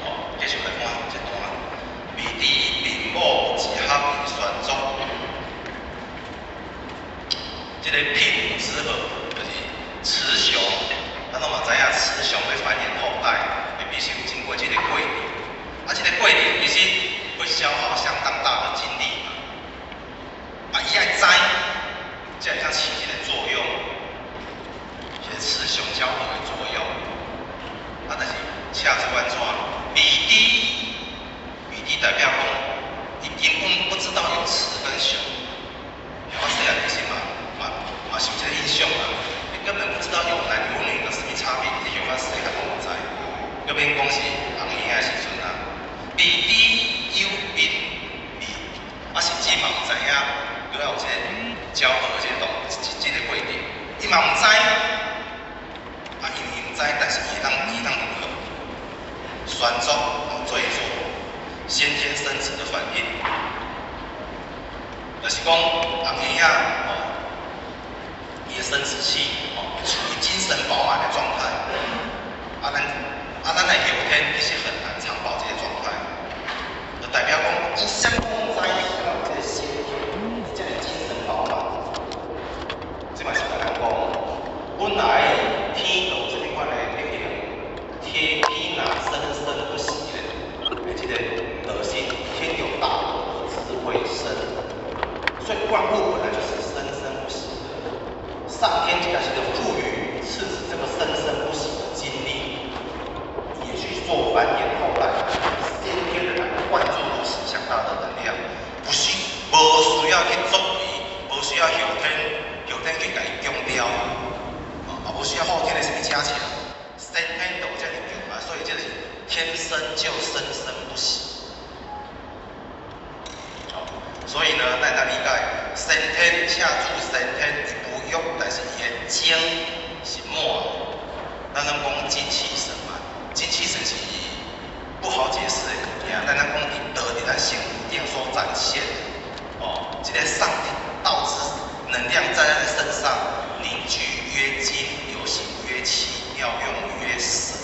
哦，繼續來看這段，未知牝母一合而旋作。這个牝母之合，就是雌雄，咱攏嘛知影，雌雄欲繁衍後代，會必須有經過這個過程。啊，這個過程其實會消耗相當大的精力嘛。啊，伊愛知，才會當起這個作用，這個雌雄交合的作用。啊，但是車主按怎？未知，未知代表講，伊根本不知道有雌跟雄。我細漢其實嘛嘛受這個影響啊，你根本不知道有男有女的啥物差別，你像我細漢攏毋知，閣免講是紅嬰仔的時陣啊，未知有牝未，啊甚至嘛毋知影，閣有這個交合這個動這個過程，伊嘛毋知，啊因為伊毋知，但是伊會當如何？旋作做做先天生殖的反應。就是講，紅嬰仔哦，伊的生殖器哦，處於精神飽滿的狀態。啊，咱的後天其實很難長保這個狀態。就代表講，伊啥物攏毋知，有這個先天，這个精神飽滿。這嘛是共咱講，本來天就有這物款的德行，天天若生生不息的，這個德性，天有大德智慧生。所以萬物本來就是生生不息的，上天既然是賦予賜子這個生生不息的精力，也去做繁衍後代，先天的來灌注如此強大的能量，不需無需要去作為，無需要後天去共伊強調，啊，無需要後天的啥物加強，先天就有這麼強啊，所以這是天生就生生不息。所以呢，咱來理解，先天赤子先天伊無欲，但是伊的精是滿。咱攏講精氣神嘛，精氣神是不好解釋的物件。咱咱講佇道佇咱身軀頂所展現的，哦，這個上帝道之能量在咱身上凝聚曰精，流行曰氣，妙用曰神。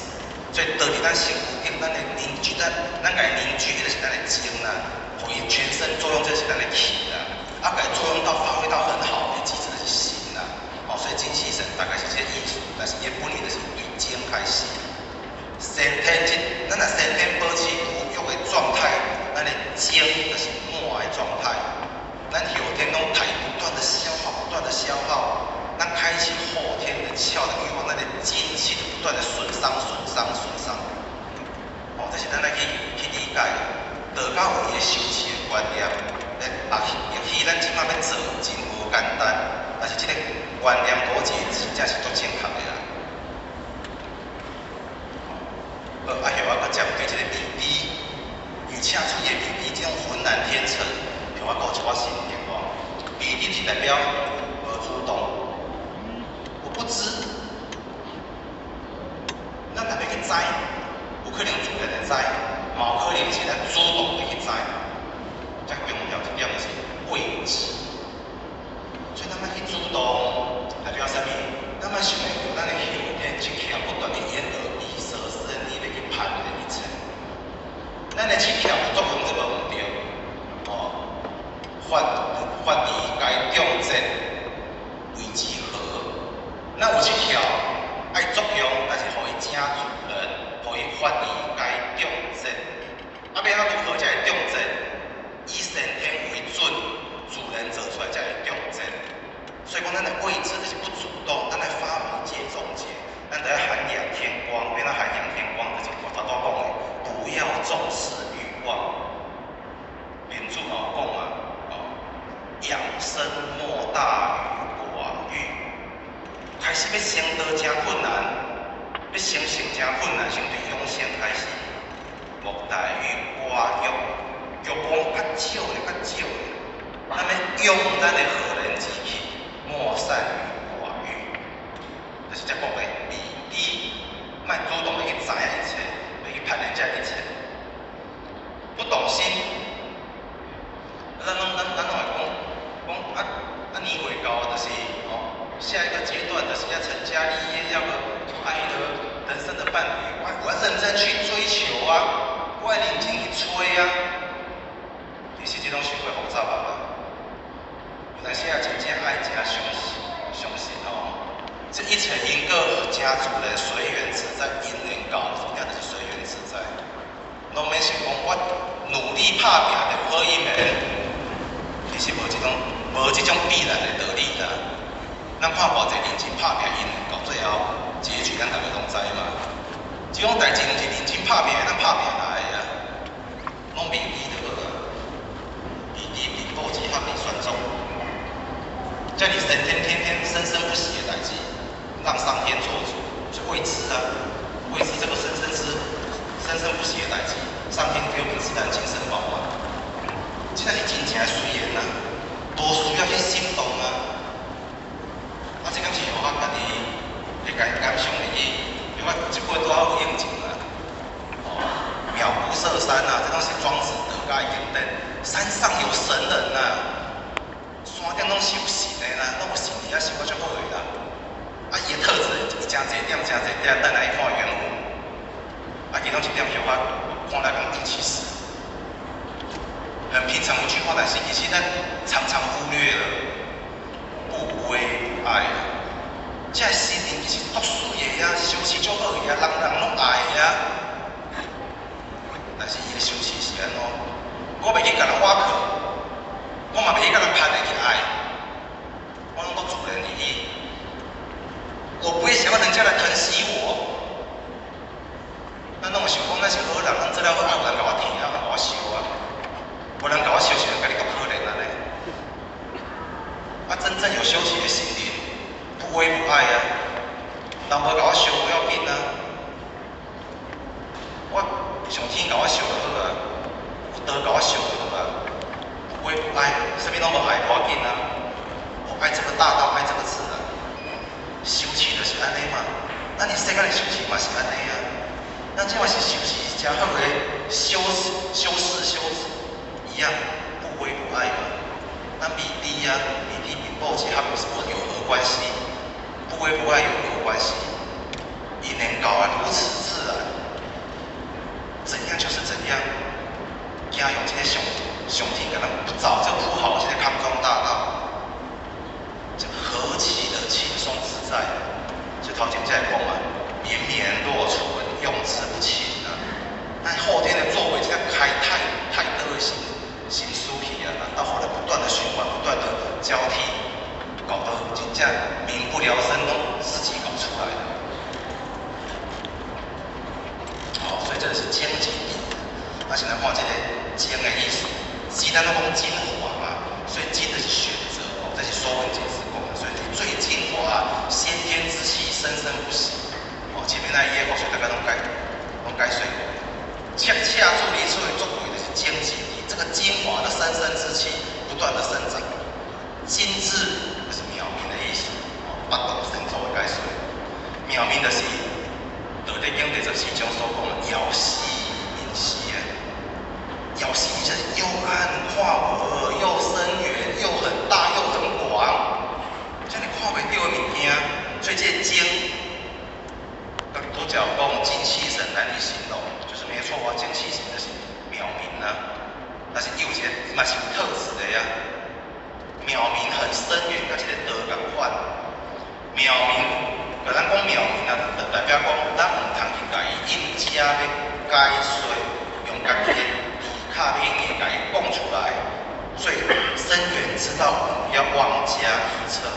所以道佇咱身軀頂，咱的凝聚，咱咱共凝聚的就是咱的精啦，予伊全身作用，這是咱的氣啦。啊，共作用到發揮到很好的機制，就是神啦。哦，所以精氣神大概是這個意思，但是伊的本意就是對精開始。先天這，咱若先天保持無欲的狀態，咱的精就是滿的狀態。咱後天攏太不斷的消耗，不斷的消耗，咱開啟後天的竅的欲望，咱的精氣就不斷的損傷、損傷、損傷。哦，這是咱來去理解的。道家有伊的修持的觀念，也許咱這馬欲做真無簡單，但是這個觀念邏輯真正是足正確的啦。好，啊，予我閣針對這個未知，因為赤水的未知這種渾然天成，予我閣有一寡心得哦。未知是代表無主動，我不知，咱若欲去知，有可能自然會知，嘛有可能是咱主動的去知。遮重要一點就是未知，所以咱愛去主動，代表啥物？咱愛想欲咱的後天七竅不斷的眼耳鼻舌身意欲去攀連一切。咱的七竅有作用，這無毋對，哦，發發於該中節為之和。咱有七竅愛作用，但是予伊正自然，予伊發於該中節。啊，欲按怎如何才會中節？以先天為準，自然做出來才會中節。所以講，咱的未知就是不主動，咱來發明界眾解，咱得涵養天光。欲按怎涵養天光，就是我頭拄講的，不要重視欲望。明主嘛有講啊，哦，養生莫大於寡欲。開始欲成道誠困難，欲成聖誠困難，先對養生開始。莫大於寡欲，欲望較少咧，較少咧。咱欲養咱的浩然之氣，莫善於寡欲，就是這講的未知，莫主動的去知影一切，欲去攀連這一切。不動心，咱攏會講講啊啊年歲到就是哦，下一個階段就是要成家立業，要個愛彼個人生的伴侶，我要認真去追求啊，我愛認真去揣啊。其實這攏傷過複雜啊。有當時啊，真正愛誠相信哦，這一切因果誠自然，隨緣自在，因緣到，真正就是隨緣自在。攏免想講我努力拍拚就有好姻緣，其實無這種必然的道理啦。咱看偌濟認真拍拚姻緣，到最後結局咱逐个攏知嘛。這種代誌毋是認真拍拚會當拍拚來的啊，攏未知就好啊。未知貧富之合理算中，叫你天天天天生生不息的代誌，讓上天做主，是未知啊，未知這個生生不息的代誌，上天給我們自然精神飽滿，這才是真正的隨緣啊，無需要去心動啊。啊，這敢是予我家己會感感想入去，因為我這擺拄好有應景啊。哦，渺姑射山啊，這攏是莊子道家的經典。山上有神人啊，山頂攏是有神的啦，攏有神佇遐生活足好的啦。啊，伊的特質誠濟點，誠濟點，等來去看原文。啊，其中一點予我看來講，其實很平常一句話，但是其實咱常常忽略了，不為不愛。這個神靈其實足媠的啊，修持足好的啊，人人攏愛的啊。但是伊的修持是按怎？我袂去共人挖苦，我嘛袂去共人攀來去愛，我攏都自然而已。我不會想要人家來疼惜我。咱攏會想講，咱是好人，咱做了好，啊有人共我疼啊，有人共我惜啊，無人共我惜，是家己足可憐按呢。啊，真正有修持的心靈，不為不愛啊，人無共我惜無要緊啊，我上天共我惜就好啊，有道共我惜就好啊，不為不愛，啥物攏無愛無要緊啊。愛這個大道，愛這個自然。修持就是按呢嘛，咱佇世間的修持嘛是按呢啊。咱這嘛是修持誠好的修修飾修持一樣，不為不愛嘛。咱未知啊，未知貧富結合有什麼有何關係？不為不愛有何關係？因緣搞得如此自然，怎樣就是怎樣。驚用這個上上天共咱早就鋪好這個康莊大道，這何其的輕鬆自在。所以頭前才會講嘛，綿綿若存，用之不勤啊。但後天的作為，這個開太多的心思去啊，到後來不斷的循環，不斷的交替，搞得真正民不聊生，都自己搞出來的。好，所以這個是精進地。那現在看這個精的意思，既然都講精華嘛，所以精的是選擇哦，這是說文解字講的，所以最精華，先天之氣，生生不息。哦，前面那一頁或許大家攏解說過。恰恰助力出的作為就是精進地，這個精華的生生之氣不斷的生長，精緻就是妙明的意思。哦，八道神咒的解說，妙明就是《道德經》第14章所講的杳兮明兮啊，杳兮就是幽暗看無，又深遠又很大又很廣，這你看袂著的物件，所以這個精，拄才有講精氣神難以形容。就是沒錯啊，精氣神就是妙明啊，但是伊有一個伊嘛是有特質的呀。妙明很深遠，佮這個道仝款。妙明，共咱講妙明啊，就代表講咱毋通去共伊硬加欲解說，用家己的字卡拼音共伊講出來。所以深遠之道，我們不要妄加臆測。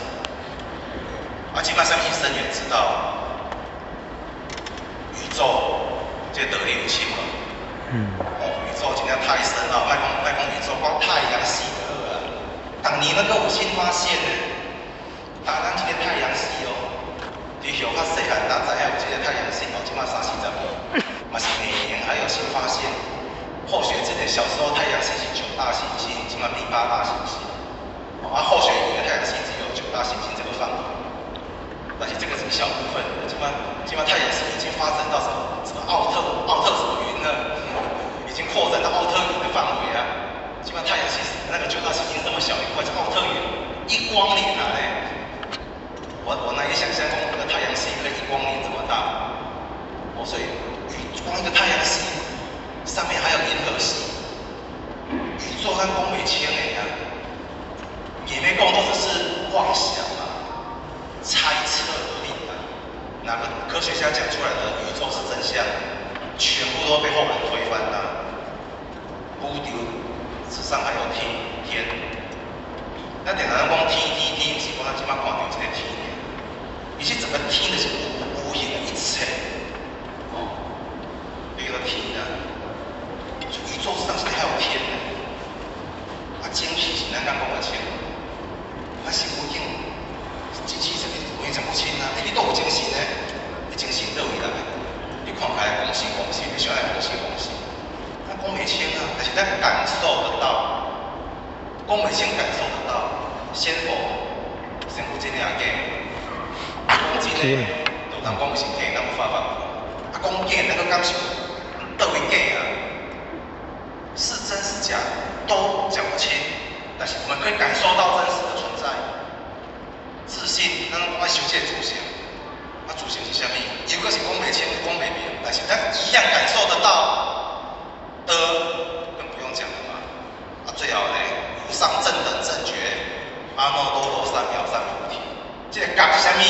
啊，這擺啥物是深遠之道？宇宙。這個道理有深無？哦，宇宙真正太深奧，莫講莫講宇宙，光太陽系就好啊。逐年攏閣有新發現呢。單單這個太陽系哦，佇小較細漢，咱知影有這個太陽系哦，這馬三四十年，嘛是每年還有新發現。或許這個小時候太陽系是九大行星，這馬變八大行星。啊，或許以為太陽系只有九大行星這個範圍，但是這個是一小部分。這馬太陽系已經發展到什麼什麼奧特什麼雲呢？已經擴展到奧特雲的範圍啊！這馬太陽系那個九大行星這麼小一塊，是奧特雲一光年啊！嘞，我難以想象，講那個太陽系可以一光年這麼大。哦，所以光一個太陽系上面還有銀河系，宇宙咱講袂清的啊，也沒講都只是妄想啊，猜測而已啊。哪個科學家講出來的宇宙是真相，全部都被後人推翻了。宇宙之上還有天天，咱定定講天天天，毋是講咱這擺看著這個天爾，伊是整個天就是無形的一切，哦，叫做天啊。宇宙之上是還有天呢，啊，精氣是咱敢講會清，啊，身軀經精氣神你完全不清啊，欸，你都有精神呢？你精神佗位來？你看起來黃心黃心，你想愛黃心黃心，咱講袂清啊，但是咱感受得到，講袂清感受得到。仙佛，仙佛真的抑假？講真的，就當講是假，咱無法反駁。啊，講假，咱閣感受佗位假啊？是真是假都講不清，但是我們可以感受到真實的存在。自信，咱講愛修這個自性，啊，自性是啥物？又閣是講袂清、講袂明，但是咱一樣感受得到。的，更不用講了嘛。啊，最後呢，無上正等正覺，阿耨多羅三藐三菩提。這個覺是啥物？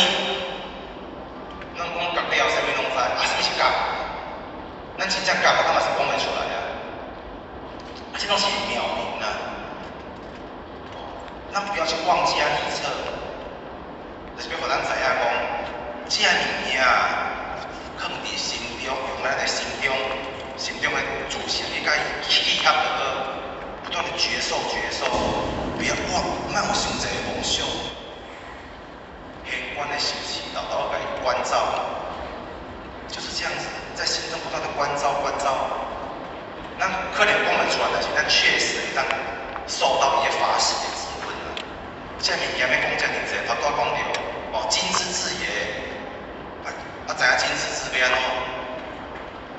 咱講覺了，啥物攏知。啊，啥物是覺？咱真正覺，咱嘛是講袂出來啊。啊，這攏是妙明啊。咱不要去妄加臆測。就是欲予咱知影講，這個物件囥佇心中，用咱的心中，心中的自性去共伊契合就好，不斷的覺受覺受，不要妄，莫有傷濟妄想。現觀的修持，沓沓共伊觀照，就是這樣子，在心中不斷的觀照觀照。咱可能講袂出來，但是咱確實會當受到伊的法喜的滋潤啊。這物件欲講遮爾濟，頭拄仔講著哦，今之智也，啊啊，知影今之智欲按怎？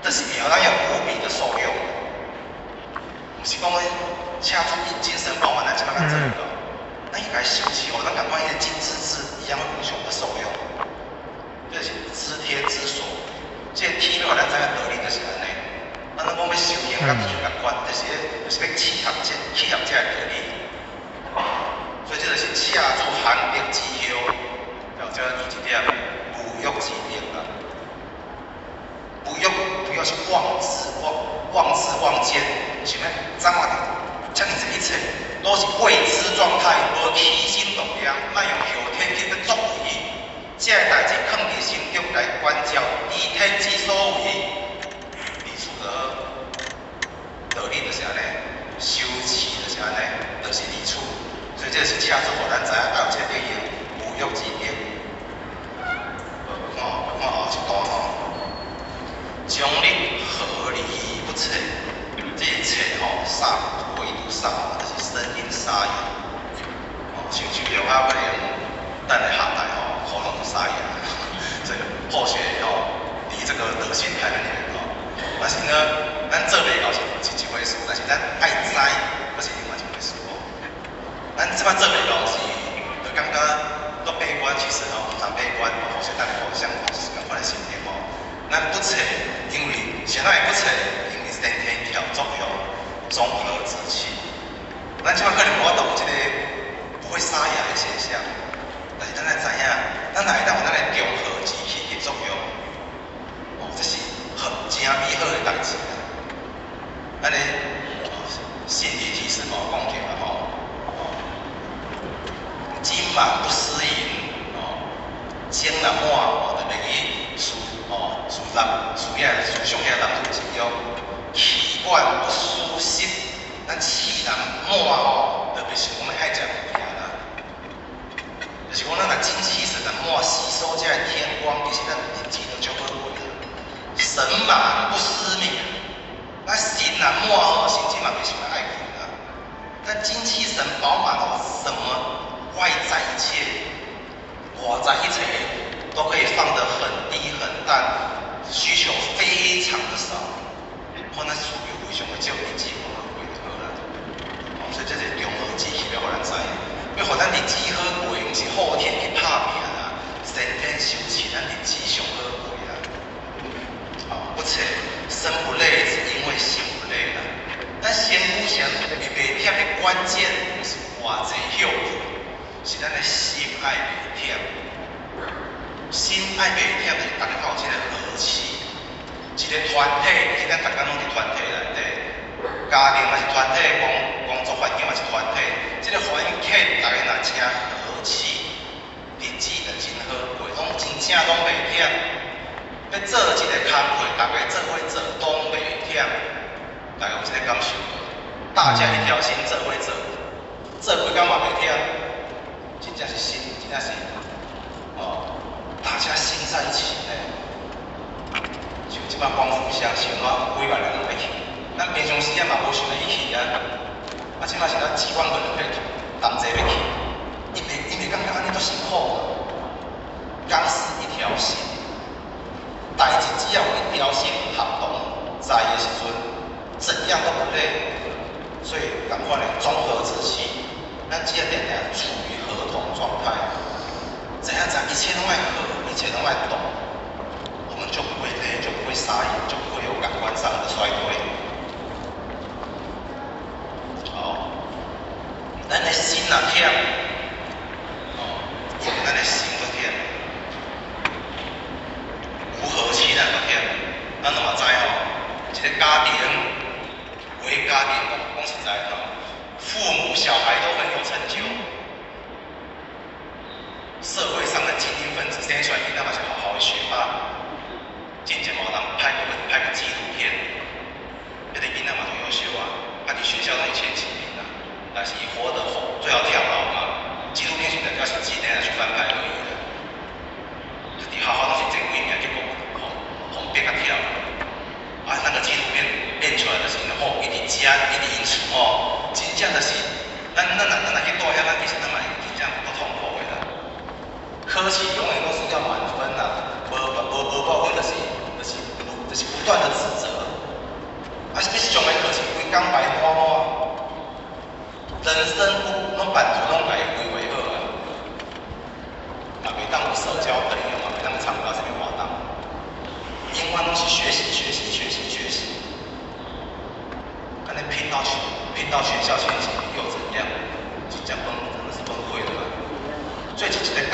就是會予咱有無比的受用，毋是講恰注意精神飽滿，咱這擺較做會到。咱應該修持哦，咱共款彼个今之智一樣會無窮的受用。這是知天之所，這個天欲予咱知影道理就是按呢。咱攏講欲修行，佮天共款，就是欲契合這个道理。所以這就是赤子含德之後，了這二一點無欲之德啦。無欲，主要是妄知妄妄知妄見，想欲掌握遮爾濟一切，攏是未知狀態，無起心動念，莫用後天去欲作為。這个代誌囥佇心中來觀照，知天之所為，理處就好。道理就是按呢，修持就是按呢，就是理處。所以這是赤子予咱知影，愛有這個德行，無欲之德。看看後一段吼，終日和離不測，這個測吼，沙國語讀沙，就是聲音沙啞。哦，像像中啊，可能等下下代吼，喉嚨沙啞，這個後學吼，離這個德性還很遠吼。但是呢，咱做袂到是一回事，但是咱愛知，閣是另外一回事哦。咱這擺做袂到是，就感覺足悲觀，其實吼毋通悲觀，後學等下互相是仝款的心態吼。咱不測，因為啥物會不測？因為先天調作用，中和之氣。咱這擺可能無法度有這個不會沙啞的現象，但是咱愛知影，咱若會當有咱的中和之氣去作用，哦，這是很真美好的代誌啦。咱的心理提示嘛有講著啦吼，哦，精滿不思淫，哦，精若滿哦，就袂去思哦思男思遐思想遐男女情欲，氣滿不思食，咱氣若滿吼，就袂想講欲愛食物件啦。就是講咱若精氣神若滿，吸收這个天光，其實咱日子就足好過啦。神滿不思眠，咱神若滿吼，神志嘛袂想愛睏啦。咱精氣神飽滿吼，什麼外在一切，外在一切都可以放得很低很淡，需求非常的少，可能需求非常的少，日子無好過就好啦。哦，所以這是中和之氣欲予咱知，欲予咱日子好過，毋是後天去拍拚啦，先天修持，咱日子上好過啦。哦，不測身不累，是因為心不累啦。咱身軀上會袂忝的關鍵，毋是偌濟歇睏，是咱的心愛袂忝。心愛袂忝，就是逐家較有這個和氣。一個團體，其實咱逐工攏佇團體內底，家庭嘛是團體，工作環境嘛是團體。這個環境逐家若真和氣，日子就真好過，攏真正攏袂忝。欲做一個工課，逐家做伙做，攏袂忝。大家有這個感受無？大家一條心做伙做，做幾工嘛袂忝，真正是心，真正是哦，大家心在一起呢。像這擺光復鄉，像我幾萬人攏欲去，咱平常時啊嘛無想欲去啊，啊，這擺是咱幾萬個人欲同齊欲去，伊袂感覺按呢足辛苦，剛是一條心，代誌只要有一條心合同在的時陣，怎樣都不累，所以仝款的中和之氣，咱只要定定處於和同狀態，怎樣怎樣，一切攏愛和，一切攏愛動，我們就不會累，就不會沙啞，就不會有感官上的衰退。好，咱的心若忝，哦，因為咱的心都忝，無和氣咱都忝，咱攏嘛知吼，一個家庭，有的家庭講講實在吼，父母小孩都很有成就，社會上的精英分子生出來囡仔嘛是好好的學霸，進前嘛有人拍過紀錄片，彼個囡仔嘛足優秀啊，啊佇學校攏是前幾名啊，但是伊活得好，最後跳樓嘛。紀錄片現在就是幾年去翻拍而已啦，就佇學校攏是前幾名，結果予予逼甲跳。啊，那個紀錄片變出來就是吼，伊佇遮，伊佇𪜶厝吼，真正就是咱若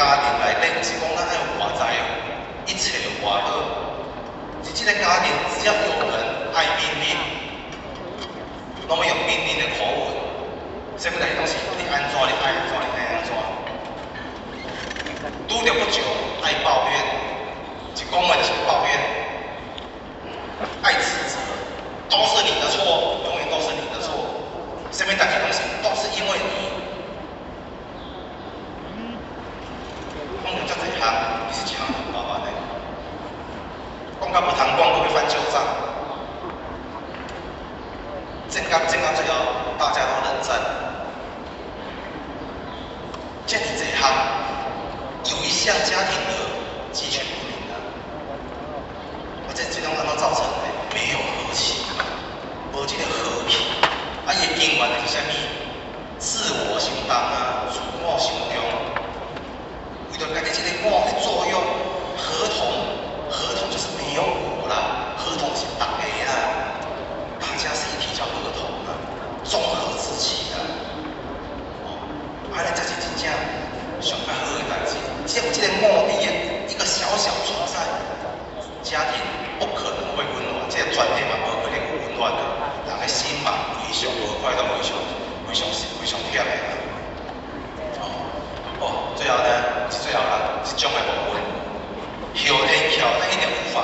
家庭內底，毋是講咱愛有偌濟一切有偌好，是這個家庭只要有人愛命令，攏欲用命令的口吻，啥物代誌攏是你按怎，你愛按怎，你愛按怎。拄著不久愛抱怨，一講話就是抱怨，愛指責，都是你的錯，永遠都是你的錯，啥物代誌攏是都是因為你。講到遮濟項，其實一項都無包辦的。講到無通講，閣欲翻舊賬。爭到最後，大家都冷戰。這爾濟項，有一項家庭的雞犬不寧啊！啊，這種按怎造成的？沒有和氣，無這個和氣。啊，伊的根源是啥物？自我傷重啊，自我傷強。為著家己這個我的作用，合同，合同就是沒有我啦，合同是大家啦，大家是一體叫合同啊，綜合之氣啊。哦，啊，咱才是真正上較好的代誌。只要有這個我佇一個小小存在，家庭不可能會溫暖，這個團體嘛無可能有溫暖的，人的心嘛非常無快樂，非常非常非常忝的啦。哦，最後呢，是最後啦，這種的部分，後天巧，咱一定無法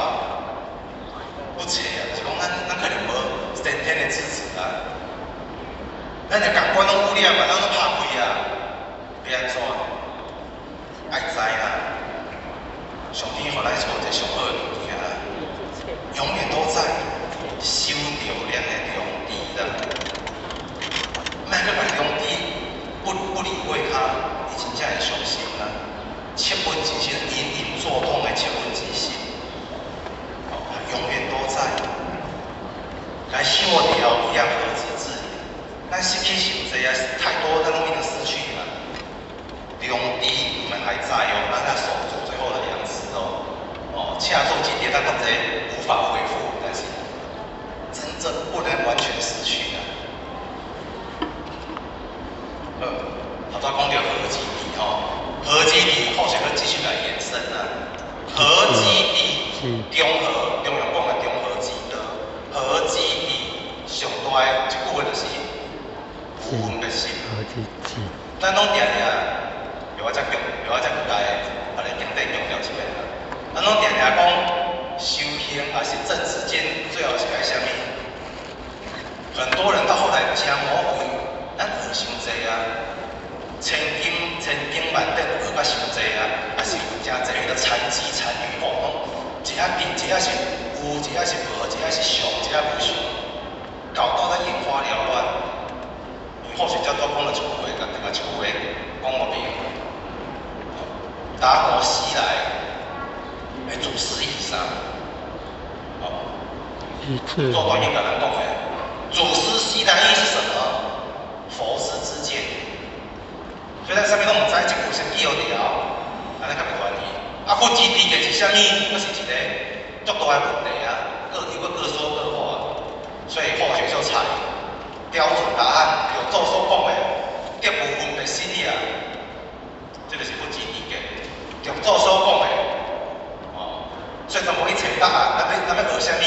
不測啊，就是講咱可能無先天的資質啊，咱的感官攏污染啊，咱攏拍開啊，欲按怎？愛知啦，上天予咱做一個上好的物件啦，永遠都在守著咱的良知啦，莫閣共良知不理會它，伊真正會傷心啦。切分之心，隱隱作痛的切分之心，哦，永遠都在。來守掉一樣何止自己，咱失去傷濟啊，太多，咱攏已經失去了。良知我們還在哦，咱要守住最後的良知哦。哦，恰做這點，咱都這無法恢復，但是真正不能完全失去的。頭拄講到和基地吼，和基地後續閣繼續來延伸啊。和基地，中和，中庸講的中和之道，和基地上大的一句話就是無分別心。和基地。咱攏定定，予我再強，予我再閣來，予你經典強調一遍啦。咱攏定定講修行抑是正知見，最後是愛啥物？很多人到後來真魔鬼，咱學傷濟啊，千經千經萬典學甲傷濟啊，抑是有誠濟彼個禪機禪語吼，攏一下變，一下是有，一下是無，一下是常，一下無常，搞到咱眼花繚亂。因為後續才拄講了一句話，共大家一句話講予明。達摩西來的祖師意啥？哦，做短應甲咱講的，祖師西來意是什麼？佛師之見。所以咱啥物攏毋知，這句先記予著，按呢較袂亂去。啊，佛之知見是啥物？閣是一個足大的問題啊！各有閣各說各話，所以後學就採標準答案，有祖所講的，得無分別心啊，這個是佛之知見。就祖所講的，哦，所以咱無去揣答案，咱欲學啥物，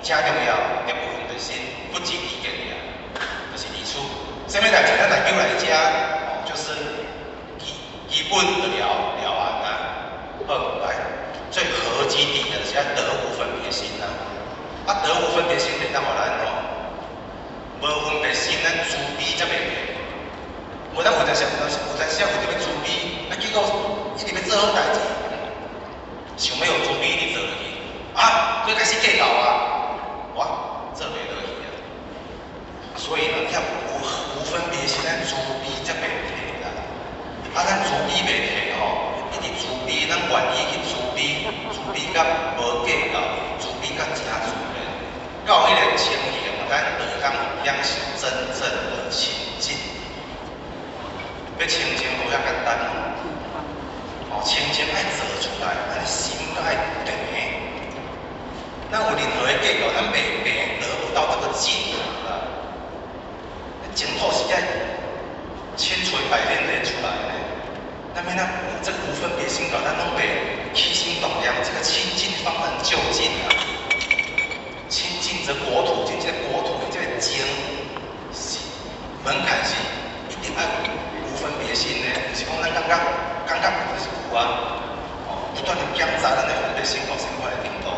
誠重要，得無分別心，佛之知見爾，就是如此。啥物代誌咱來叫來遮，哦，就是基本的了了案啊。好，來，所以和基地就是愛得無分別心啊。啊，得無分別心會當予咱哦，無分別心，咱慈悲才袂變。無咱有陣時有陣時有著欲慈悲，啊，結果一直欲做好代誌，想欲用慈悲去做落去，啊，閣開始計較啊，哇，做袂落去啊。所以呢，遐無分別心，咱慈悲才袂退啦。啊，咱慈悲袂退吼，一直慈悲，咱願意去慈悲，慈悲甲無計較，慈悲甲誠自然，到彼個情形，咱就會當享受真正的清淨。欲清淨無遐簡單哦，哦，清淨愛做出來，咱心閣愛定。咱有任何的計較，咱袂得不到這個淨土啦。淨土是愛千錘百煉煉出來的。那邊呢，這個無分別心搞，咱攏袂起心動念，這個清淨方能究竟啊！清淨則國土淨，這個國土這個淨是門檻是一定愛無分別心的，毋是講咱感覺感覺就是有啊，哦，不斷的檢查咱的分別心到啥款的程度。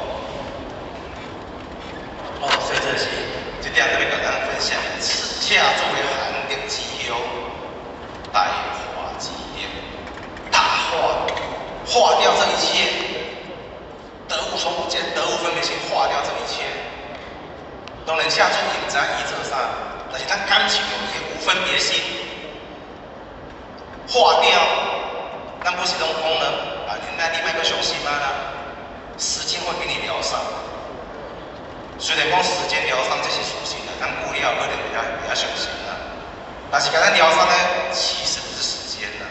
哦，所以這是這點特別共咱分享，赤作為含德之後，大化之德，大化化掉這一切，得無從無見，得無分別心，化掉這一切。當然，下注伊毋知影伊做啥，但是咱感受伊的無分別心，化掉，咱不是攏講了啊？你那你莫閣傷心啊啦，時間會給你療傷。雖然講時間療傷這是事實啦，咱久了可能比較比較傷心啦。但是共咱療傷呢，其實不是時間啦，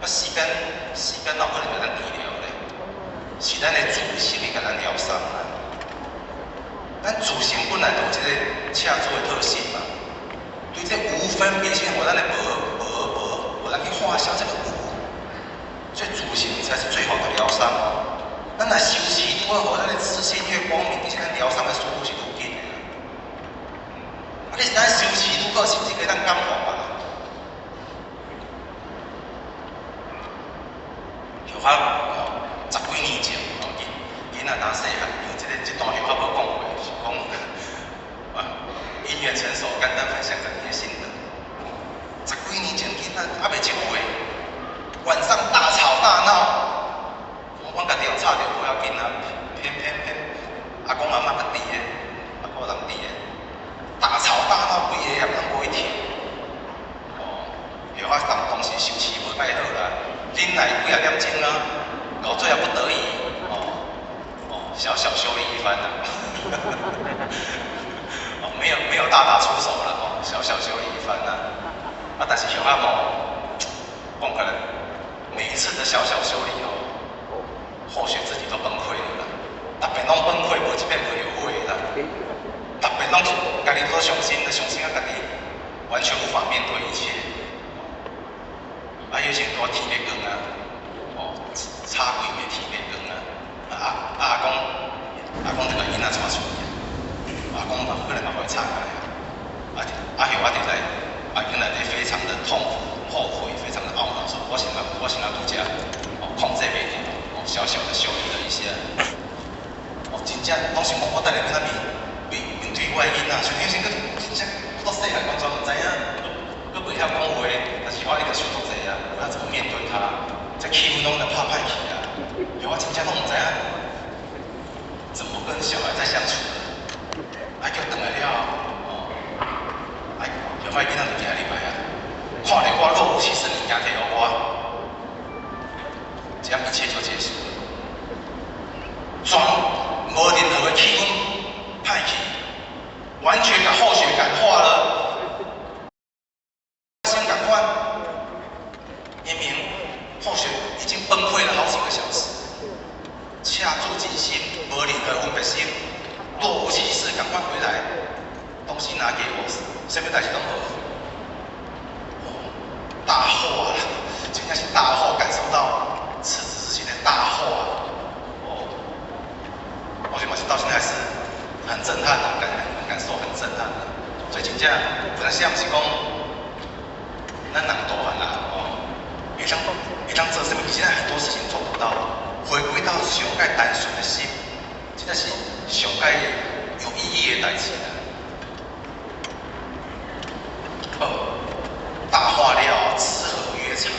啊時間哪有可能共咱治療咧？是咱的自性會共咱療傷啦。咱自性本來就有這個赤子的特性嘛，對這無分別心，予咱的無無無，予咱去化消這個無，所以自性才是最好的療傷。咱若修持愈好，咱的自信越光明，其實咱療傷的速度是愈緊的啦。啊，你是咱修持愈好，甚至可以當感化別人。後仔哦，十幾年前哦，囡囡仔當細漢，因為這個這段後仔無講過，是講啊，因緣成熟，簡單分享十年的心得。十幾年前囡仔猶未一歲，晚上大吵大鬧，阮家己又吵著無要緊啊，偏偏偏阿公阿嬤閣佇的，啊閣有人佇的，大吵大鬧，規个夜攏無去停。哦，後仔當當時修持無蓋好啦，忍耐幾仔點鐘啊，到最後不得已，哦哦，小小修理一番啦，哦，沒有沒有大打出手了，哦，小小修理一番啦，啊，但是後仔哦，講起來，每一次的小小修理哦，後續自己都崩潰了啦，逐遍攏崩潰，無一遍無後悔啦，逐遍攏家己都傷心，傷心啊，家己完全無法面對一切。啊，彼時陣拄天欲光啊，哦，早幾暝天欲光啊，啊啊阿公，阿公就共囡仔帶出去，阿公嘛可能嘛予伊吵起來，啊啊後仔佇內，啊囡仔內底非常的痛苦、後悔，非常的懊惱，說我是按我是按怎拄才，哦，控制袂牢，哦，小小的修理了一下，哦，真正攏想講我等下欲按怎面面面對我的囡仔，像彼時陣真正我細漢完全毋知影，閣袂曉講話，但是我一直想足濟啊，我要怎麼面對他？這氣氛攏來拍歹去啊！我真正攏毋知影怎麼跟小孩在相處。啊，叫轉來了後，哦，啊，後仔囡仔就行入來啊，看著我若無其事物件提予我，這樣一切就結束了。全無任何的氣氛歹去，完全共後續感化了。先趕快，明明後續已經崩潰了好幾個小時，赤子之心，無任何分別心，若無其事，趕快回來，東西拿給我，啥物代誌攏無。哦，大禍啊！真正是大禍，感受到赤子之心的大禍啊！哦，我覺得到現在還是很震撼的，感很感受很震撼的。所以真正有當時毋是講，咱人大漢啦，哦，會當會當做啥物？現在很多事情做不到，回歸到上蓋單純的心，這才是上蓋有意義的代誌啦。好，大化了，知和曰常。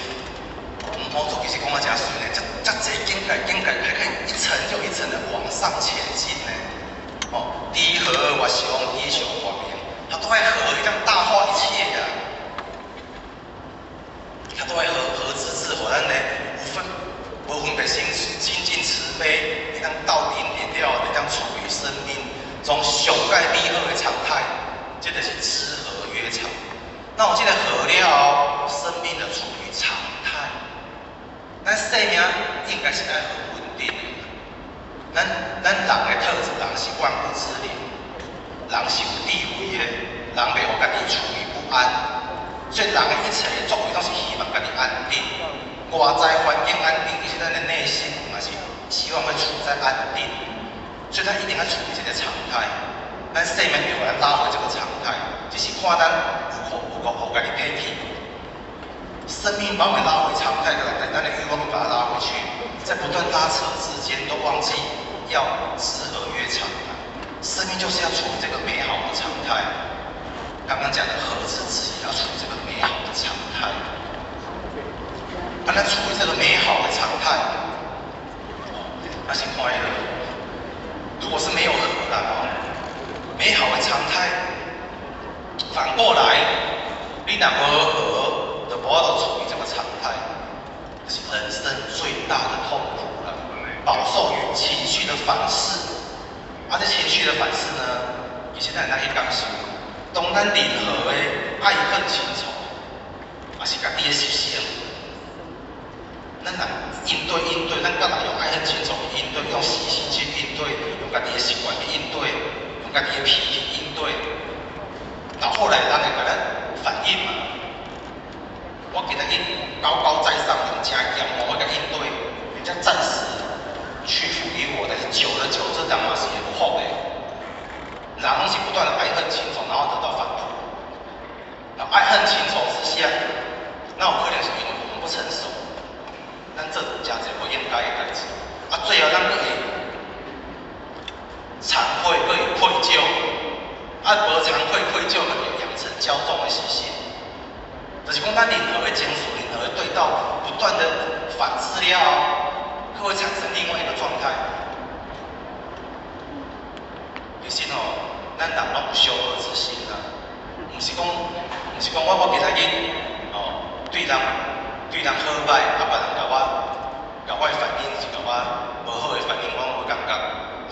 老祖其實講得誠順的，這這濟境界境界還可以一層又一層的往上前進呢。哦，知和曰常，知常曰明，它都會合，這樣大化一切呀。它都會合合之至，予咱的無分無分別心，清淨慈悲，會當到頂點了，會當處於生命中上蓋美好的常態，這就是知和曰常。那我這個和了，生命的處於常態。咱生命應該是愛很穩定的。咱咱人的特質，人是萬物之靈，人是有智慧的，人袂予家己處於不安，所以人的一切的作為攏是希望家己安定。偌濟內心嘛是希望會處在安定，所以咱一定愛處於這個常態。咱生命會予咱拉回這個常態，只是看咱有予有予家己配去。生命把我們拉回常態的，咱的慾望會把它拉回去，在不斷拉扯之間，都忘記要知和悅常啊。生命就是要處於這個美好的常態。剛剛講的和之至，也要處於這個美好的常態。啊，咱處於這個美好的常態，那是快樂。如果是沒有和的哦，美好的常態，反過來，你若無和，就無法度處於這個常態，是人生最大的痛苦了。飽受於情緒的反噬，啊，這情緒的反噬呢，其實咱會當去感受。當咱任何的愛恨情仇，也是家己的習性，咱若應對應對，咱敢若用愛恨情仇去應對，用習性去應對，用家己的習慣去應對，用家己的脾氣應對，到後來人會共咱反應嘛。我今仔日高高在上，用誠嚴厲來應對，人家暫時屈服於我，但是久了久之，人嘛是會不服的。人攏是不斷的愛恨情仇，然後得到反撲。那愛恨情仇之下，那有可能是因為我們不成熟，咱做誠濟不應該的代誌，啊，最後咱閣會慚愧，閣會愧疚，啊，無慚愧愧疚，就會養成驕縱的習性。就是講，咱任何的情緒，任何的對照，不斷的反制了後，佢會產生另外一個狀態。其實吼，咱人攏有小惡之心啦，毋是講我今仔日哦對人好歹，啊別人共我的反應是共我無好的反應，我攏無感覺。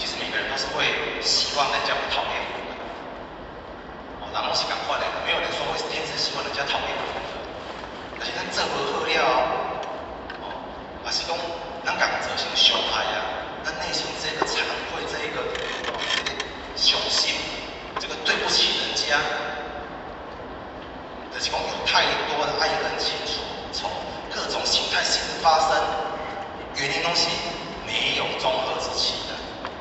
其實每個人都是會希望人家不討厭我們。哦，人攏是仝款的，沒有人說會天生希望人家討厭我們的。但是咱做無好了後，哦，也是講咱共造成傷害啊，咱內心這個慚愧，這一個哦，這個傷心，這個對不起人家，就是講有太多的愛恨情仇，各種形態性的發生，原因攏是沒有中和之氣的，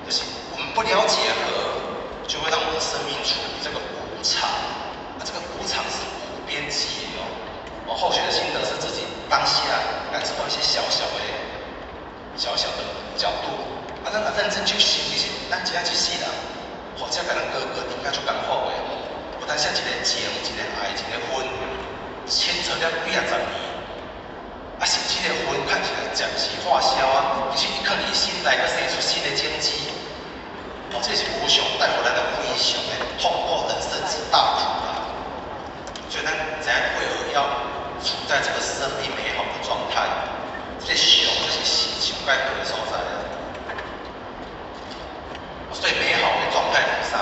就是我們不了解和，就會讓我們的生命處於這個無常，啊，這個無常是無邊際的哦。我後學的心得是自己當下感受到一些小小的、小小的角度，啊，咱若認真去想，其實咱這樣一世人，或者共人哥哥頂較足艱苦的，有當時一個情、一個愛、一個恨，牽扯了幾仔十年，啊，甚至這個恨看起來暫時化消啊，其實伊囥佇心內，閣生出新的種子，哦，這是無常帶予咱的非常的痛苦，人生之大苦啊！所以咱知影為何要處在這個生命美好的狀態，這個上這是上蓋好的所在啊！所以美好的狀態是啥？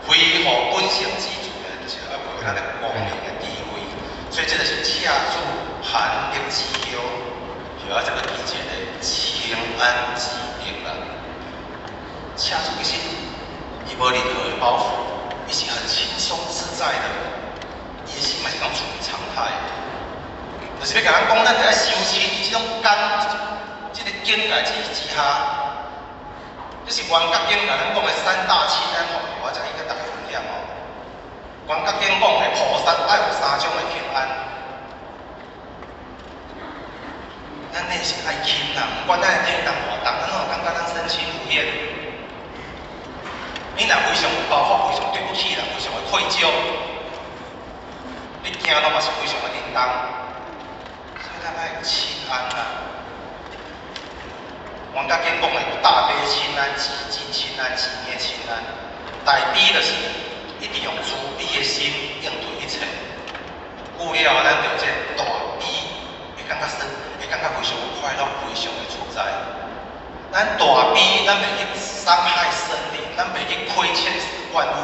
恢復本性之自的，就是愛維護咱的光明的智慧。所以這個是赤子含力之後，就要這個境界的清安之力啦。赤子其實伊無任何的包袱，伊是很輕鬆自在的，伊的心嘛是攏處於常態。就是欲共咱講，咱著愛修身，佇這種感，這個境界之下，這是圓覺經共咱講的三大輕安吼，我才應該逐家分享哦。圓覺經講的菩薩愛有三種的輕安，咱內心愛輕啊，毋管咱的體重偌重，咱攏有感覺咱身輕如燕。你若非常有包袱，非常對不起人，非常的愧疚，你行路嘛是非常的沉重，所以咱愛輕安啊。圓覺經講的有大悲輕安、寂靜輕安、寂滅輕安。大悲就是一直用慈悲的心應對一切。久了，咱就這大悲會感覺生，會感覺非常快樂，非常的自在。咱大悲，咱袂去傷害生靈，咱袂去虧欠萬物，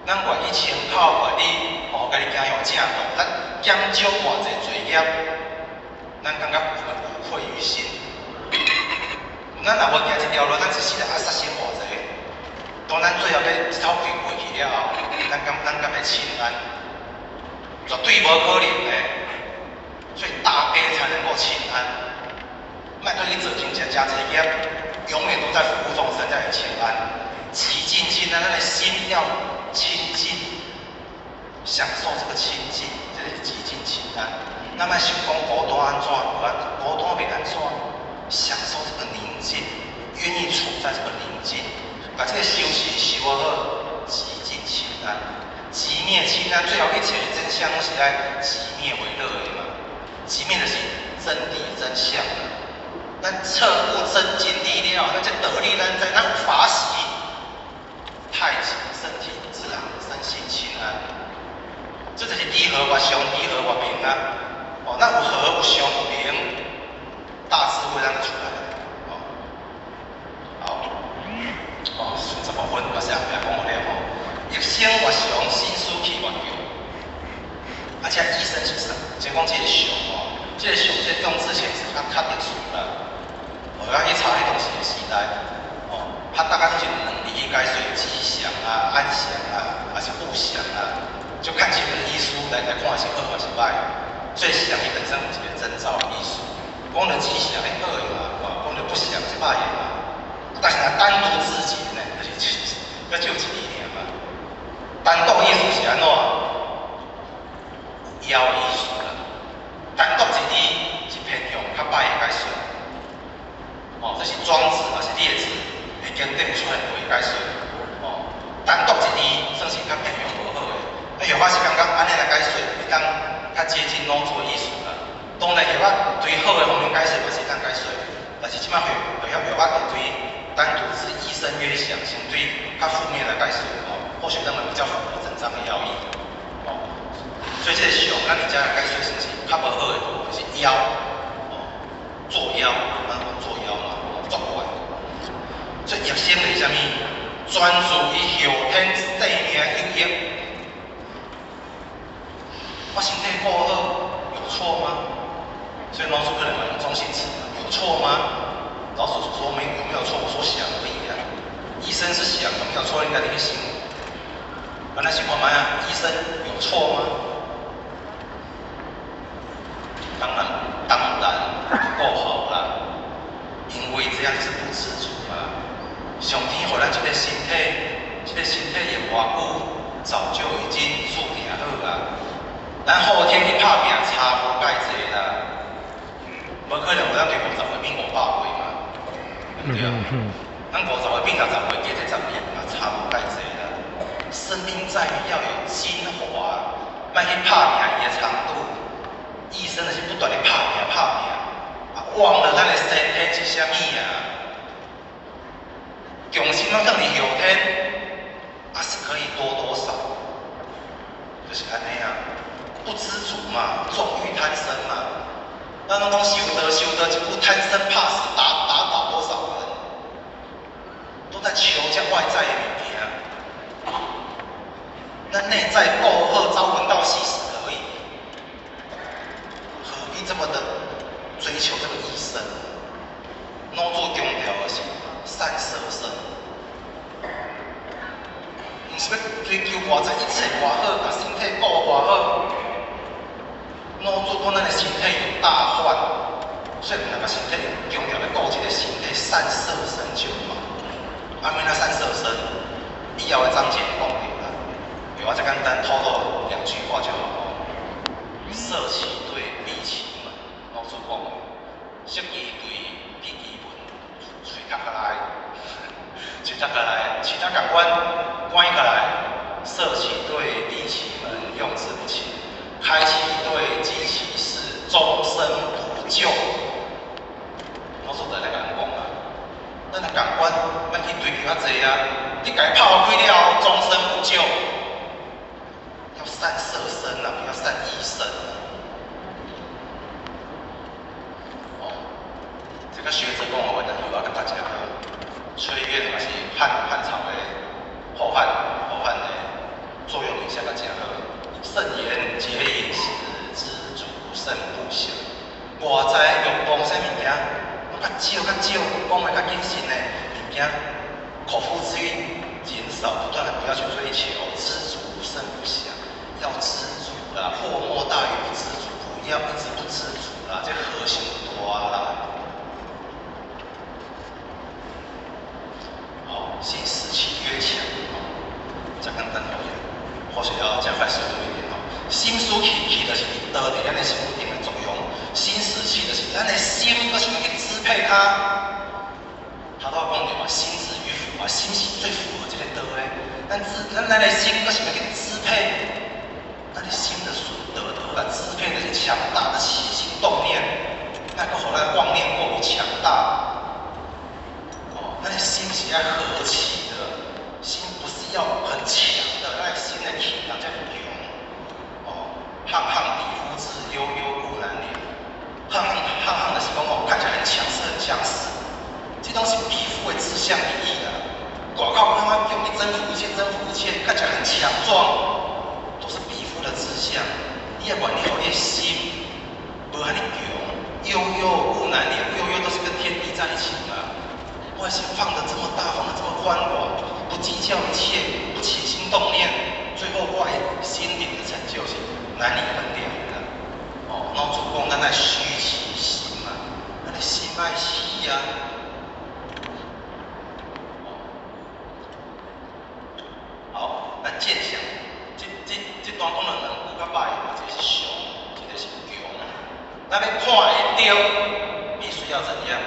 咱願意清口，願意哦，家己行向正道，咱減少偌濟罪業，咱感覺我們無愧於心。咱若無行這條路，咱一世人愛殺生偌濟？當咱最後欲一口氣過去了後，咱敢會輕安？絕對無可能的。所以大悲才能夠輕安。莫閣去做真正遮濟業，永遠都在服務眾生，才會清安。寂靜清安，咱的心要清淨，享受這個清淨，這個是寂靜清安。咱莫想講孤單按怎，無按孤單袂按怎，享受這個寧靜，願意處在這個寧靜，把這個修行修好，寂靜清安，寂滅清安，最後一切的真相攏是愛寂滅為樂的嘛。寂滅就是真理真相。咱徹悟真真理了，咱這道理咱知，咱有法喜，太極身體自然身心清安。這就是離合越相，離合越明啊！哦，咱有和有相有明，大智慧咱就出來了。哦，好，哦，剩15分，我是後壁講予了吼。欲生越常，心思去越強。啊，這意生是啥？先講這個常吼，這個常，這個用字遣詞較較特殊啦。我剛去查彼當時的時代，哦，它大概都是兩字去解說吉祥啊、安詳啊，還是不祥啊，就看前面的意思來看是好還是歹。所以祥伊本身有一個徵兆的意思，講著吉祥是好的嘛，哦，講著不祥是歹的嘛。但是若單獨字節呢，就是閣只有一字爾嘛。單獨意思是按怎？妖的意思啦。單獨一字是偏向較歹的解說。哦，這是莊子還是列子的經典出現過的解說。哦，單獨一字算是較偏向無好的。啊，藥我是感覺按呢來解說，會當較接近老子的意思啦。當然，藥我對好的方面解說嘛是會當解說，但是這擺會會曉藥我會對單獨字意生曰祥，先對較負面來解說，哦，或許認為比較符合整章的要義。哦，所以這個祥，咱佇遮來解說是較無好的部分是妖，哦，作妖，咱講作妖嘛，作怪。所以欲生是啥物？專注於後天生命有益。我身體顧好，有錯嗎？所以老子可能用中性詞，有錯嗎？老子說沒有沒有錯，我說想而已啊。醫生是想有沒有錯，應該你去想。本來想看覓啊？醫生有錯嗎？當然，當然不夠好啦，因為這樣就是不知足嘛。上天予咱這個身體，這個身體用偌久，早就已經注定好啊。咱後天去拍拚差無蓋濟啦，無可能有當對50歲變500歲嘛，對不對？咱50歲變60歲，加這10年嘛，差無蓋濟啦。生命在於要有精華，莫去拍拚伊的長度。醫生就是不斷的拍拚拍拚，啊，忘了咱的先天是啥物啊？重心攏放佇後天，啊是可以多多少？就是按呢啊，不知足嘛，縱欲貪生嘛。咱攏講修道修道，一句貪生怕死，打倒多少人？都在求這外在的物件。咱內在夠好，朝聞道夕死可以，何必這麼的追求這個意生？老子強調的是善捨身，毋是欲追求外在一切偌好，共身體顧偌好。老子講咱的身體有大患，所以毋若共身體強調咧顧這個身體善捨身就好。啊，欲按怎善捨身？以後的章節講著啦。我再簡單透露兩句話就好。設其對，閉其門。老子講的，設其對，閉其門。喙合起來，喙合起來，其他感官關起來。設其對，閉其門，用之不勤；開其對，積其事，終身不就。老子就來共咱講啊，咱的感官莫去追求遐濟啊，你共伊拍予開了後，終身不就。要善捨身啊，不要善意身啊。哦，這個學者講的話，但是我要跟大家講，崔淵嘛是漢朝的後漢的作用影響較誠好。聖言節飲食，知足勝不詳。外在欲望啥物件，攏較少較少，講的較謹慎的物件，口腹之欲減少，不斷的不要去追求，知足勝不詳。要知足啦，禍莫大於不知足，不要一直不知足啦，這禍傷大啦。死氣就是咱的心，閣想欲去支配它。頭拄講著嘛，心之與符嘛，心是最符合這個道的。咱的心閣想欲去支配，咱的心的損得的，來支配那些強大的起心動念，那個予咱妄念過於強大。哦，咱的心是愛和氣的，心不是要很強的，咱的心的氣場才強。哦，沆沆彼夫志，悠悠故難量。沆沆沆沆的是講哦，看起來很強勢，很強勢。這東西彼夫的志向意義的，大口他媽用力征服一切，征服一切，看起來很強壯，都是彼夫的志向。你也管你予你的心無遐爾強，悠悠故難量，悠悠都是跟天地在一起的。我的心放得這麼大，放得這麼寬廣，不計較一切，不起心動念，最後我的心靈的成就是難以衡量的。哦，老祖講咱愛虛其心嘛，咱的心愛虛啊。好，咱見想，這段講了兩句較歹嘛，一個是常，一個是強。咱欲看會著，必須要怎樣？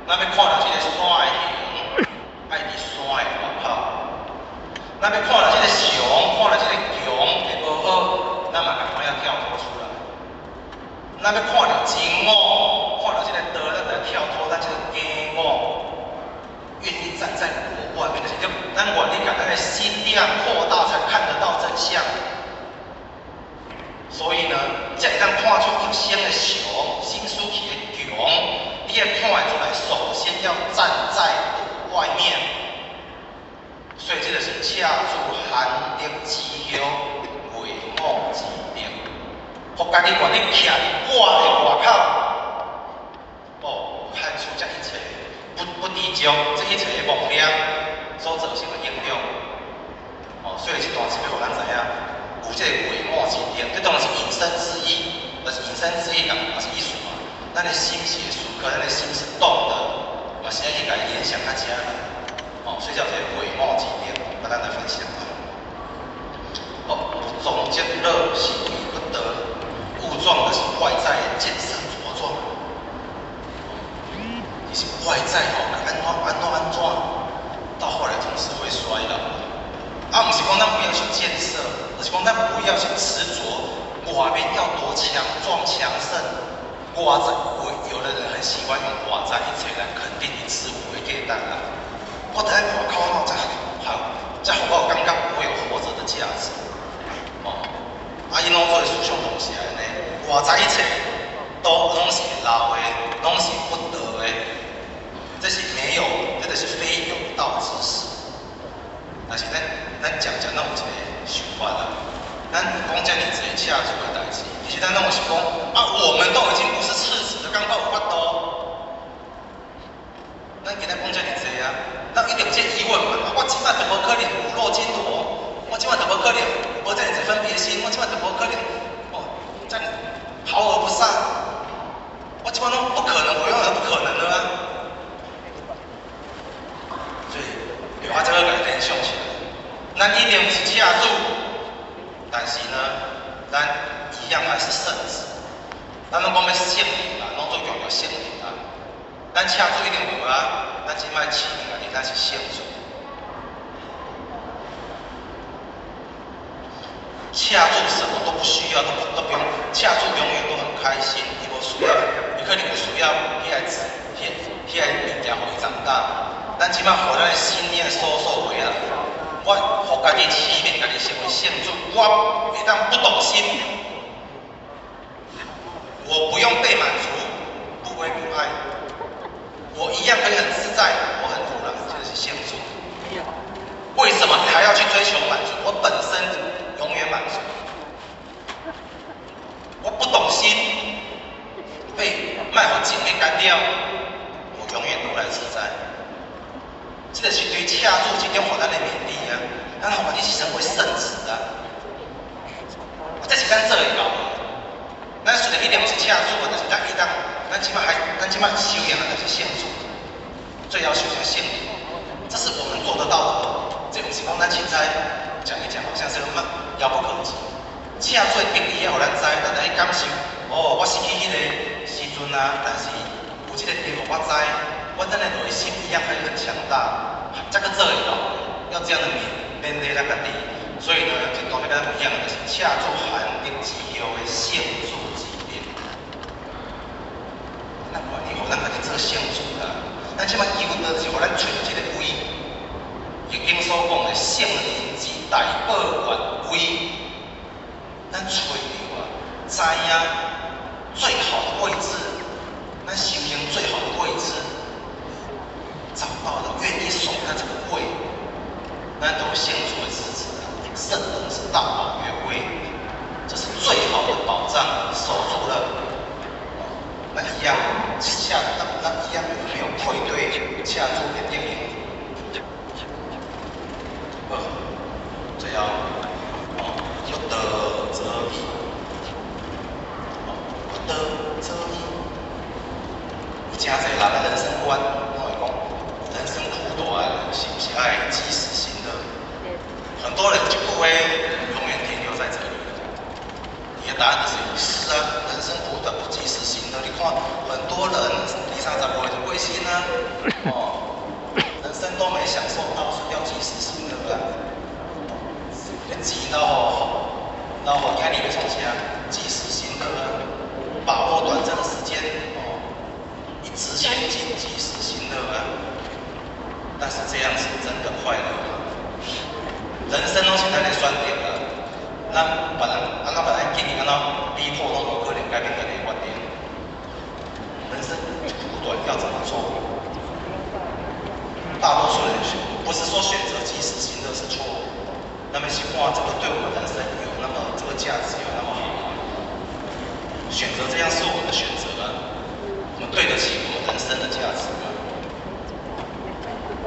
咱欲看著這個山的形，愛佇山的外口。咱欲看著這個常，看著這個強的無好，咱嘛共款要跳脫出來。咱欲看著真我，看著這個道，咱就跳脫咱這個假我，願意站在我外面，就是咱願意共咱的心量擴大，才看得到真相。所以呢，才會當看出一生的常，心失去的強，你欲看會出來，首先要站在我外面。所以這就是赤子含德之後，外我之德，予家己願意徛佇我的外口，哦，看出這一切不執著，這一切的妄念所造成的影響。哦，所以這段是欲予咱知影，有這個外我之德，這當然是引申之意，就是引申之意，講嘛是意思嘛。咱的心是會思考，咱的心是動的，嘛是愛去共伊聯想較遮啦。哦，所以叫做外我之德，跟咱來分享啊。哦，物壯則樂，是為不得。物壯就是外在的建設茁壯。其實外在吼，按怎按怎按怎，到後來總是會衰老的。啊，毋是講咱不要去建設，而是講咱不要去執着外面要多強壯強盛。外在，我有的人很喜歡用外在一切來肯定你自我的價值啦。我佇外口喏，才好，才予我有感覺我有活著的價值。哦，啊，𪜶攏做的思想攏是按呢，外在一切都攏是老的，攏是不得的，這是沒有，這就是非有道之事。但是咱講講，咱有一個想法啦。咱講遮爾濟赤子的代誌，其實咱攏有想講啊，我們都已經不是赤子了，敢閣有法度？咱今仔講遮爾濟啊，咱一定有這疑問嘛？啊，我這擺就無可能固若金湯，我這擺就無可能無遮爾濟分別心，我這擺就無可能哦，這樣毫而不散。我這擺攏不可能，我永遠都不可能的啊！所以，我這個共聯想起來，咱一定是赤子，但是呢，咱一樣還是聖子。咱攏講欲聖靈啦，攏做強調聖靈啦。咱赤子一定無啊，咱這擺起名家己，咱是聖子。赤子什麼都不需要，都不用，赤子永遠都很開心，伊無需要，伊可能有需要彼個子，彼個物件予伊長大。咱這擺予咱的心念收縮回來，我予家己起名，家己成為聖子，我會當不動心，我不用被滿足，不為不愛，我一樣可以很自在，我很如來，這就是聖子。為什麼你還要去追求滿足？我本身永遠滿足，我不動心，被莫予情欲干擾，我永遠如來自在。這個是對赤子這種予咱的勉勵啊，咱予家己是成為聖子啊，這是咱做會到的。咱雖然一定毋是赤子，但是咱會當，咱這擺還，咱這擺修行的就是聖子，最要修成聖靈，這是我們做得到的。這毋是講咱凊彩講一講，好像是那麼遙不可及。赤子的定義予咱知，咱來感受。哦，我失去彼個身體，陣啊，但是有這個地予我知，我等下內心一樣會很強大，才閣做會到。要這樣的勉勵咱家己，所以呢，這當欲佮咱分享的就是赤子含德之後的聖主之德。咱願意予咱家己做聖主啦。咱這擺求道是予咱揣著這个位，易經所講的聖人之大寶願位，咱揣著啊，知影最好的位置，咱修行最好的位置，找到了，願意守在這個位。咱都有聖主的支持啊，聖人是大寶月位，這是最好的保障，守住了，那一樣，下那一樣沒有愧對恰住的定義。好，最後，哦，不得則已，哦，不得則已。有誠濟人的人生觀，攏會講，人生苦短，是毋是愛及時行樂？很多人就不會永遠停留在這裡。你的答案就是是啊，人生苦短，不及時行樂。你看很多人二三十歲就過身啊，哦，人生都沒享受到，是要及時行樂啊。你錢攏予，攏予囝兒欲創啥？及時行樂啊，把握短暫的時間，哦，一直前進，及時行樂啊。但是這樣是真的快樂嗎？人生攏是咱的選擇啊，咱別人按怎別人建議按怎逼迫，攏無可能改變家己的決定。人生苦短，要怎麼做？大多數人選，不是說選擇及時行樂是錯，那麼是看這個對我們人生有那麼這個價值有那麼好嗎？選擇這樣是我們的選擇啊，我們對得起我們人生的價值嗎？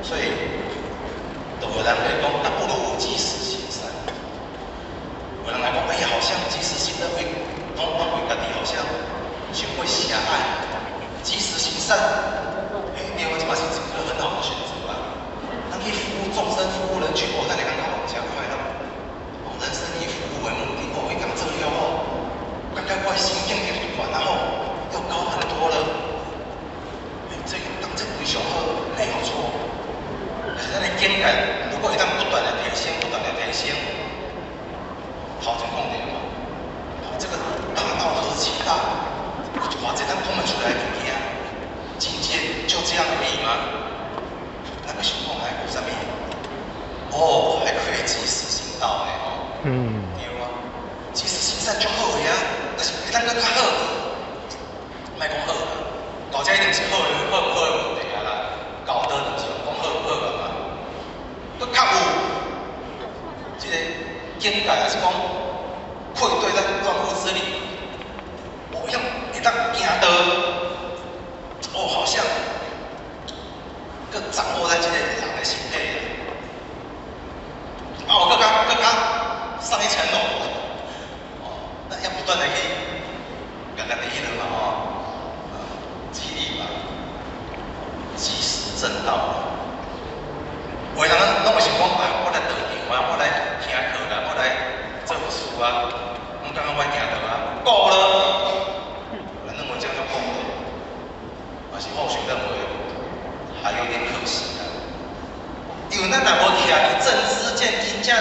所以，有人會講，那不如及時行善。有人來講，哎呀，好像及時行樂會，攏攏會家己好像學會狹隘。及時行善，哎，對，這嘛是一個很好的選擇啊。咱去服務眾生、服務人群，哦，咱會感覺真快樂。哦，人生以服務為目的，哦，伊講做了後，感覺我的心境就懸啊吼，又高很多了。哎，這個當這非常好，沒有錯。但是咱的境界，如果會當不斷的提升，不斷的提升，頭前講著嘛，這個大道何其大，偌濟咱講得出來的物件，境界就這樣而已嗎？那個想講還有啥物？哦，還可以及時行道呢，吼。對啊，及時行善就好的啊，但是會當閣較好，莫講好啊，到這一定是好與好毋好的問題啊啦，厚道就是講好毋好啊嘛，閣較有這個境界，還是講愧對咱萬物之靈，哦，遐會當行道，哦，好像閣掌握在這個人的心底啊，我閣較閣較上一層樓，哦，那要不斷的去共家己彼落嘛吼，激勵嘛，及時證道。有的人攏會想講啊，我來道場啊，我來聽課啦，我來做事啊，阮感覺我行道啊，夠了。有人認為這樣就夠了，但是或許認為還有點可惜啊。因為咱若無徛佇正知見，真正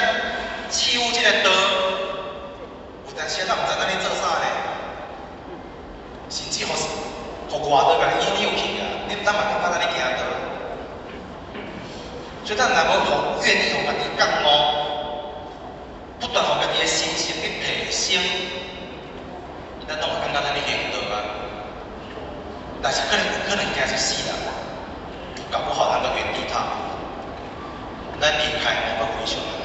契悟這個道，有當時咱毋知咱咧做啥呢？甚至予予外道共你引誘去啊！你咱嘛感覺咱咧行道。所以咱若無予願意予家己覺悟，不斷予家己的心性去提升，咱攏會感覺咱咧行道啊。但是可能有可能驚一世人，搞不好咱閣原地踏步，咱離開悟閣非常遠。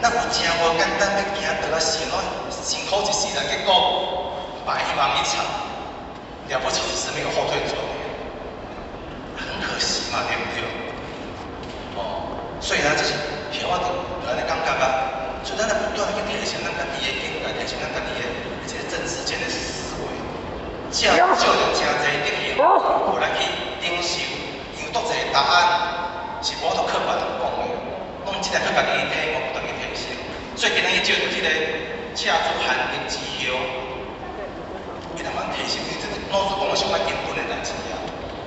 咱有誠無簡單欲行道啊，成攏辛苦一世人，結果白忙一場，了不起只是沒有後退轉，很可惜嘛，對不對？哦，所以咱這是曉我就按呢感覺啊，所以咱來不斷去提升咱家己的境界，提升咱家己的這個正知見的思維，才照著誠濟德行，予咱去領受，因為足濟答案是無法度靠別人講的，攏只能靠家己去體悟，不斷去提升。所以今仔日借著這個赤子含德之後，伊通通提醒你，这个老师讲的上较根本的代志啊。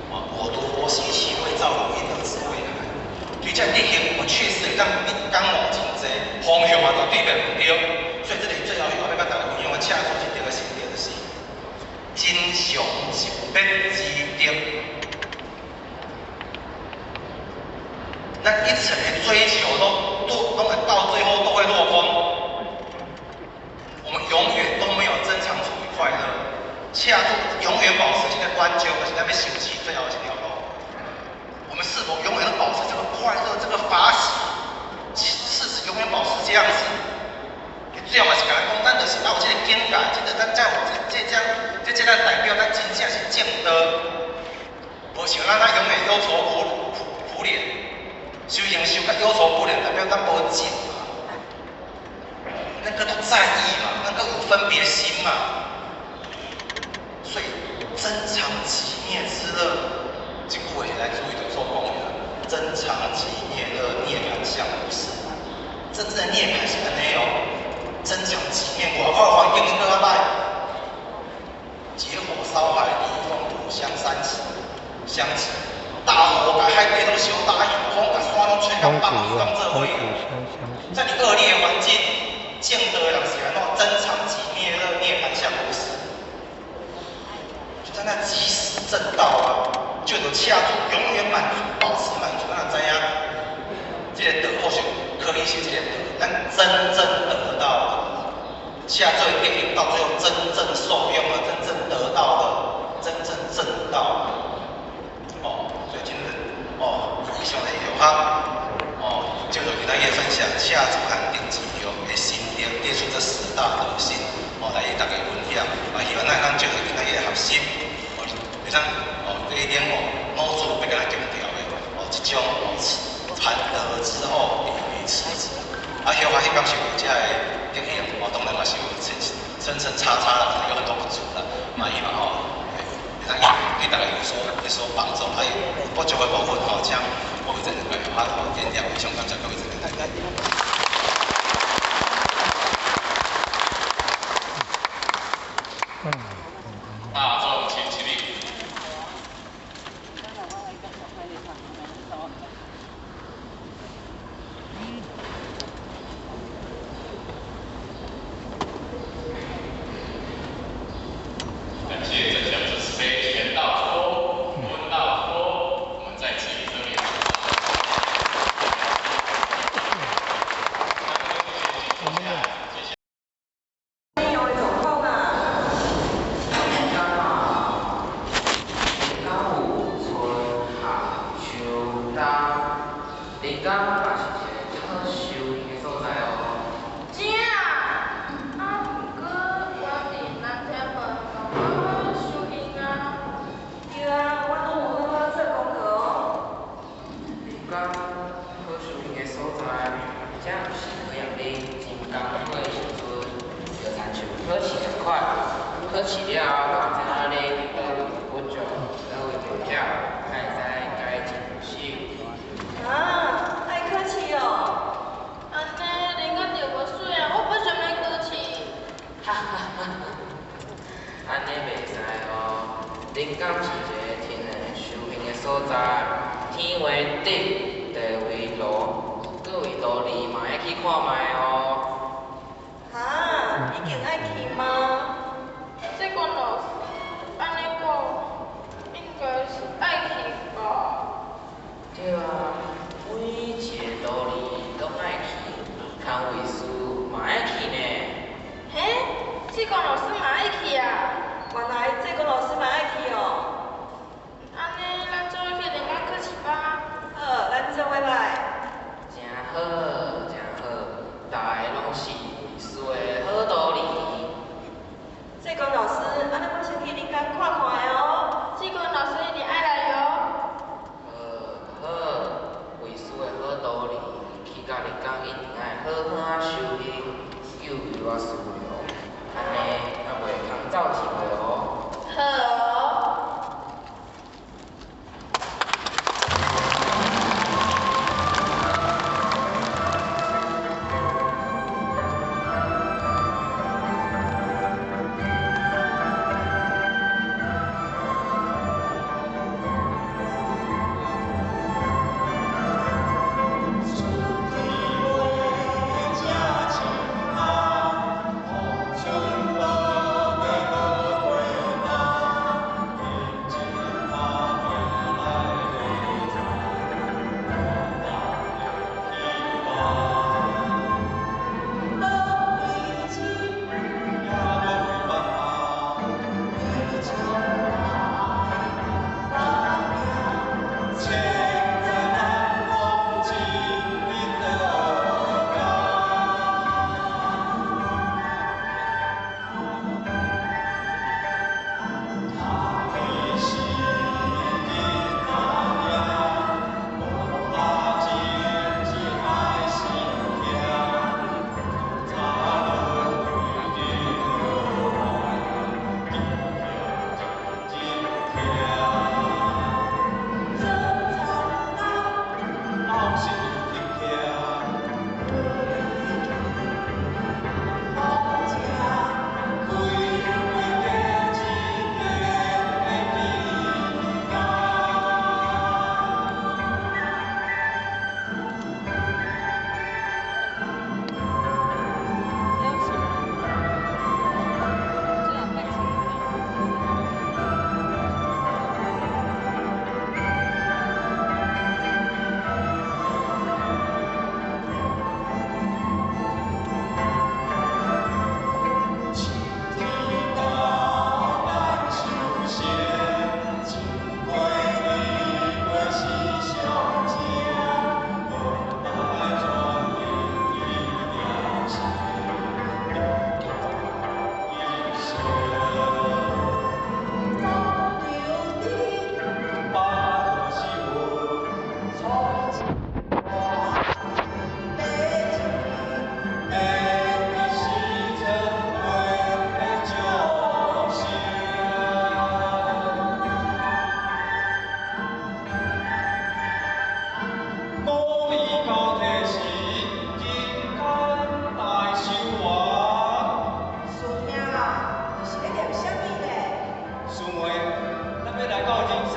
我如佛习气会造有因而智慧来。对这德行，我确实会当你讲路真济，方向嘛都对面毋对。所以这里最后要佮大家分享的恰做一个心得，就是真常寂灭之德。咱一切的追求都会到最后都会落空。我们永远都没有真常处于快乐，恰住永远保持这个关注，就是咱欲修持最后一条路。我们是否永远都保持这个快乐、这个法喜？事实永远保持这样子？最后嘛是共咱讲，咱就是要有这个境界，这个咱才有这这这这咱代表咱真正是正道。无像咱永远忧愁苦脸，修行修甲忧愁苦脸，代表咱无证嘛。那个都在意嘛，那个有分别心嘛。所以真常寂灭之乐，这句话是来注意的做讲的。真常寂灭乐，涅槃相无事。真正的涅槃是按呢哦。真常寂灭，外口环境阁较歹，结火烧海地，风土相三尺相持，大火共海底拢烧焦去，风共山拢吹甲崩去，拢做伙。这么恶劣的环境，正道的人是按怎？真常寂灭乐，涅槃相无事。就在那即时正道啊，就得恰住，永远满足，保持满足，咱就知影，这个道或许可以是这个道，咱真正得到的，下最德行到最后真正受用了，真正得到的，真正正道。哦，所以今日哦，以上的有哈，哦，就有今仔日分享恰住安定之后的心得，列出这十大德行，哦，来与大家分享。啊，希望咱通借著今仔日的学习，哦，会当哦，这一点哦，脑子欲共咱强调的，哦，这种哦，贪得之后离于痴执。啊，许可彼工是有这个德行，哦，当然嘛是有层层差差啦，有很多不足啦，嘛希望吼，会当对大家有所帮助。啊，有不足的部分吼，请各位这两个啊，见谅，非常感谢各位这个。大众请起立。感谢正向慈悲全道主公、温道主公，我们再次以热烈掌声。林港嘛是一个足好修行的所在哦。真啊！啊，毋过我伫南天门嘛有好好修行啊。对啊，我拢有好好做功课哦。林港好修行的所在，才毋是考验你真艰苦的时阵，就亲像考试仝款，考试了后，敢有知影你伫佗位有不足，佗位欠了，才会知该进手。啊，爱考试哦。按呢，林港就无媠啊，我不想欲考试。哈哈哈哈！按呢袂使哦。林港是一个天然修行的所在，天为顶，地为炉，各位道理嘛爱去看觅哦。哈，一定爱去吗？这个老师按呢讲，应该是爱去吧？对啊，每一个道理拢爱去，康伟师嘛爱去呢。嘿，这个老师嘛爱去啊？原来这个老师嘛爱去哦。按呢，咱做伙去林港考试吧。好，咱做伙来。真好，真好，大家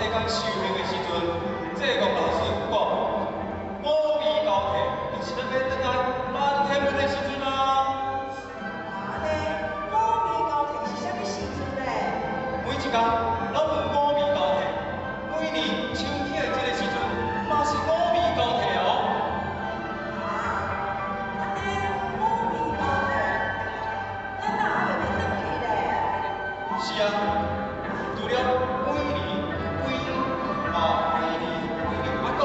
間修行的時陣，濟公老師有講，五味交替，就是咱欲轉來南天門的時陣啊。按呢，五味交替是啥物時陣咧？每一工攏有五味交替，每年秋天的這个時陣，嘛是五味交替哦。啊，按呢五味交替，咱哪還袂欲轉去咧？是啊，除了每年幾啊，每年幾年，啊，閣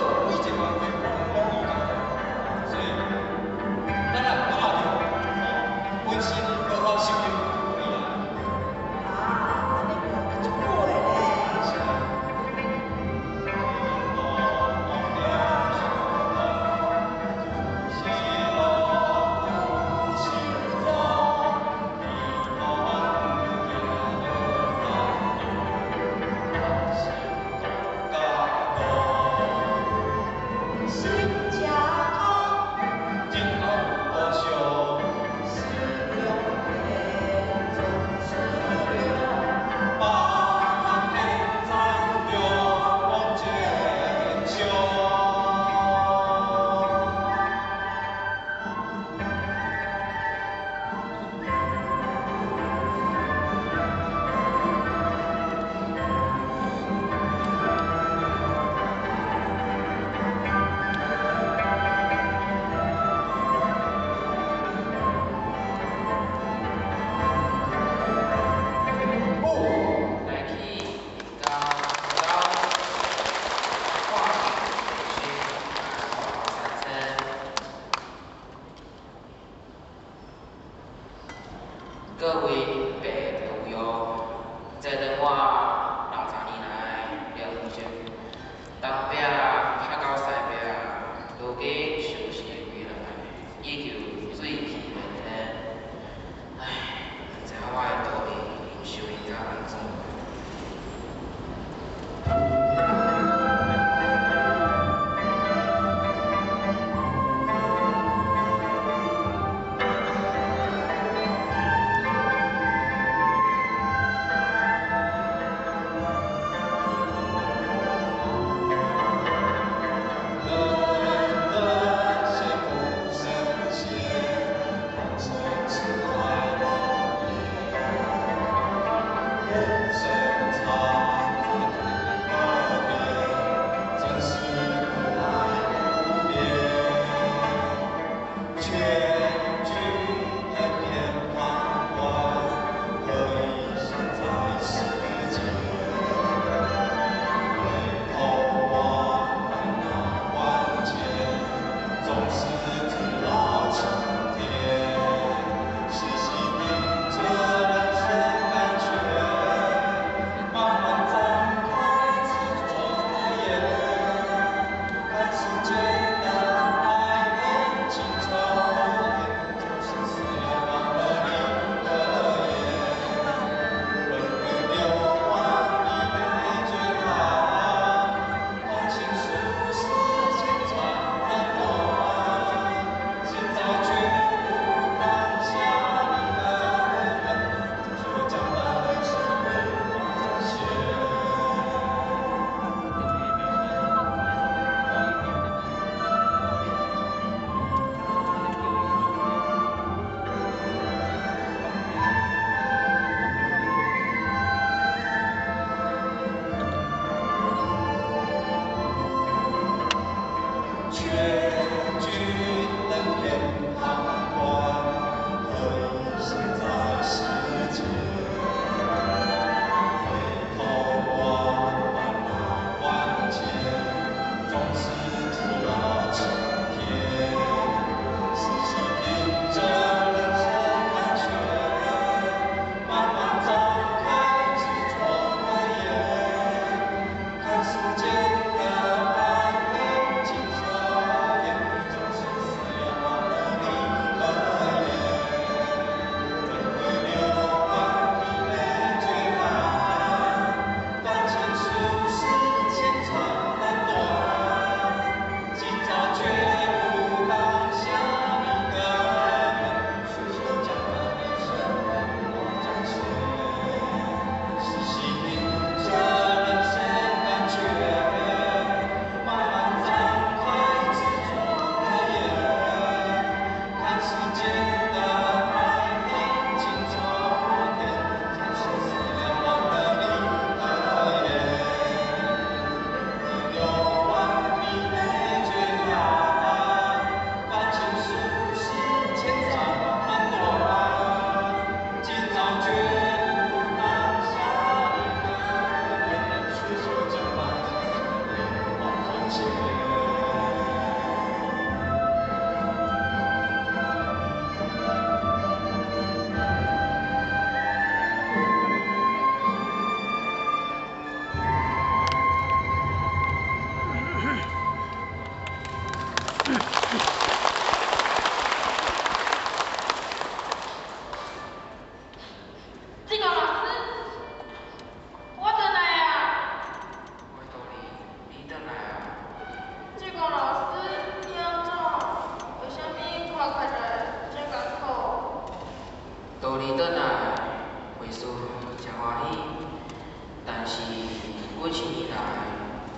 幾千年來，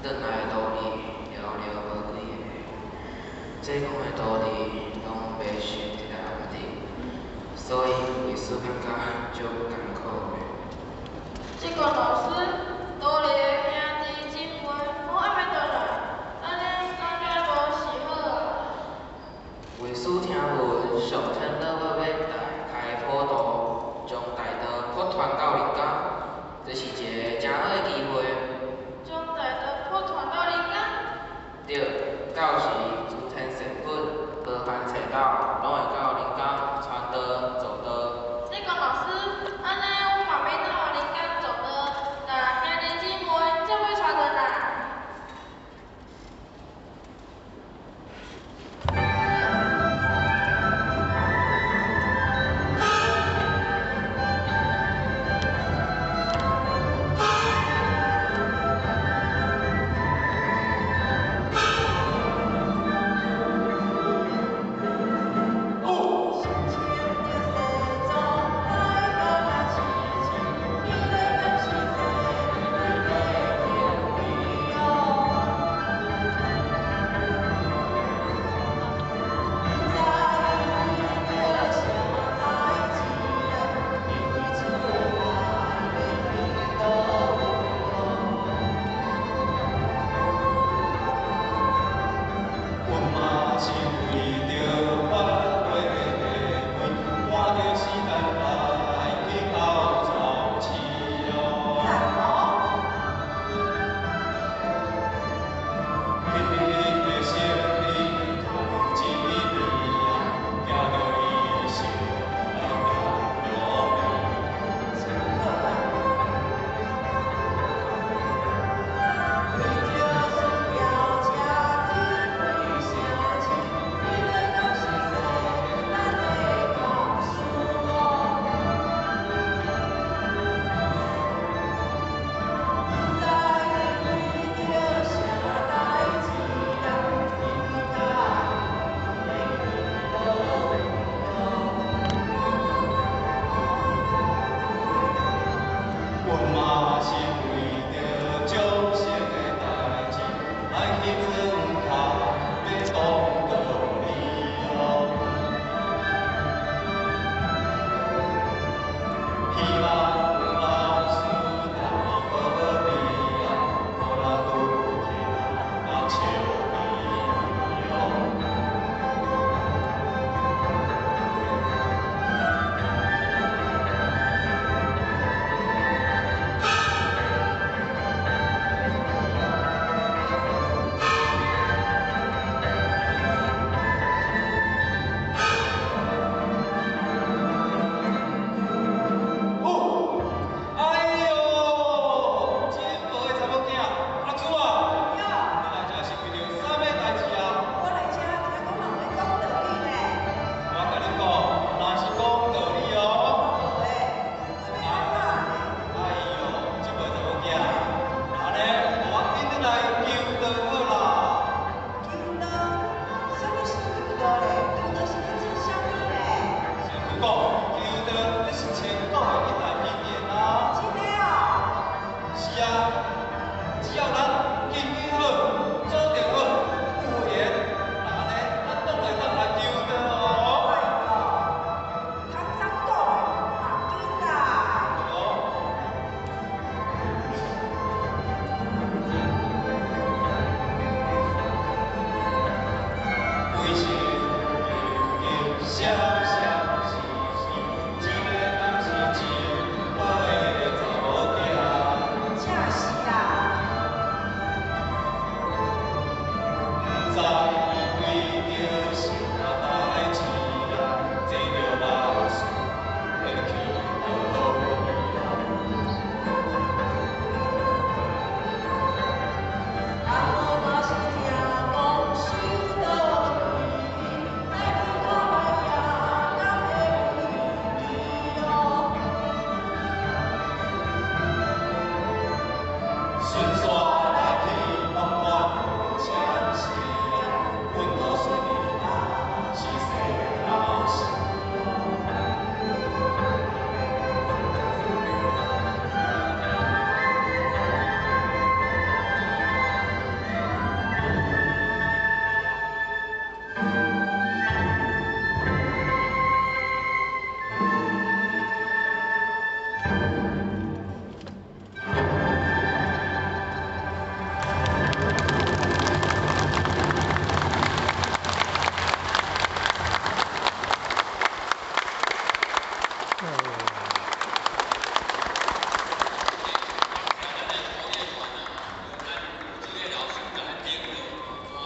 轉來的徒弟寥寥無幾个。濟公的徒弟攏袂受佇來安定，所以為師感覺足艱苦的。這個老師，徒弟的兄弟姊妹攏猶未轉來，按呢感覺無是好啊。為師聽聞上天老母欲大開普度，將大道普傳到人間，這是一个誠好的機會。將大道普傳到人間？對，到時諸天神佛、羅漢濟道，攏會到人間傳道助道。這個老師，按呢阮嘛欲到人間助道，共兄弟姊妹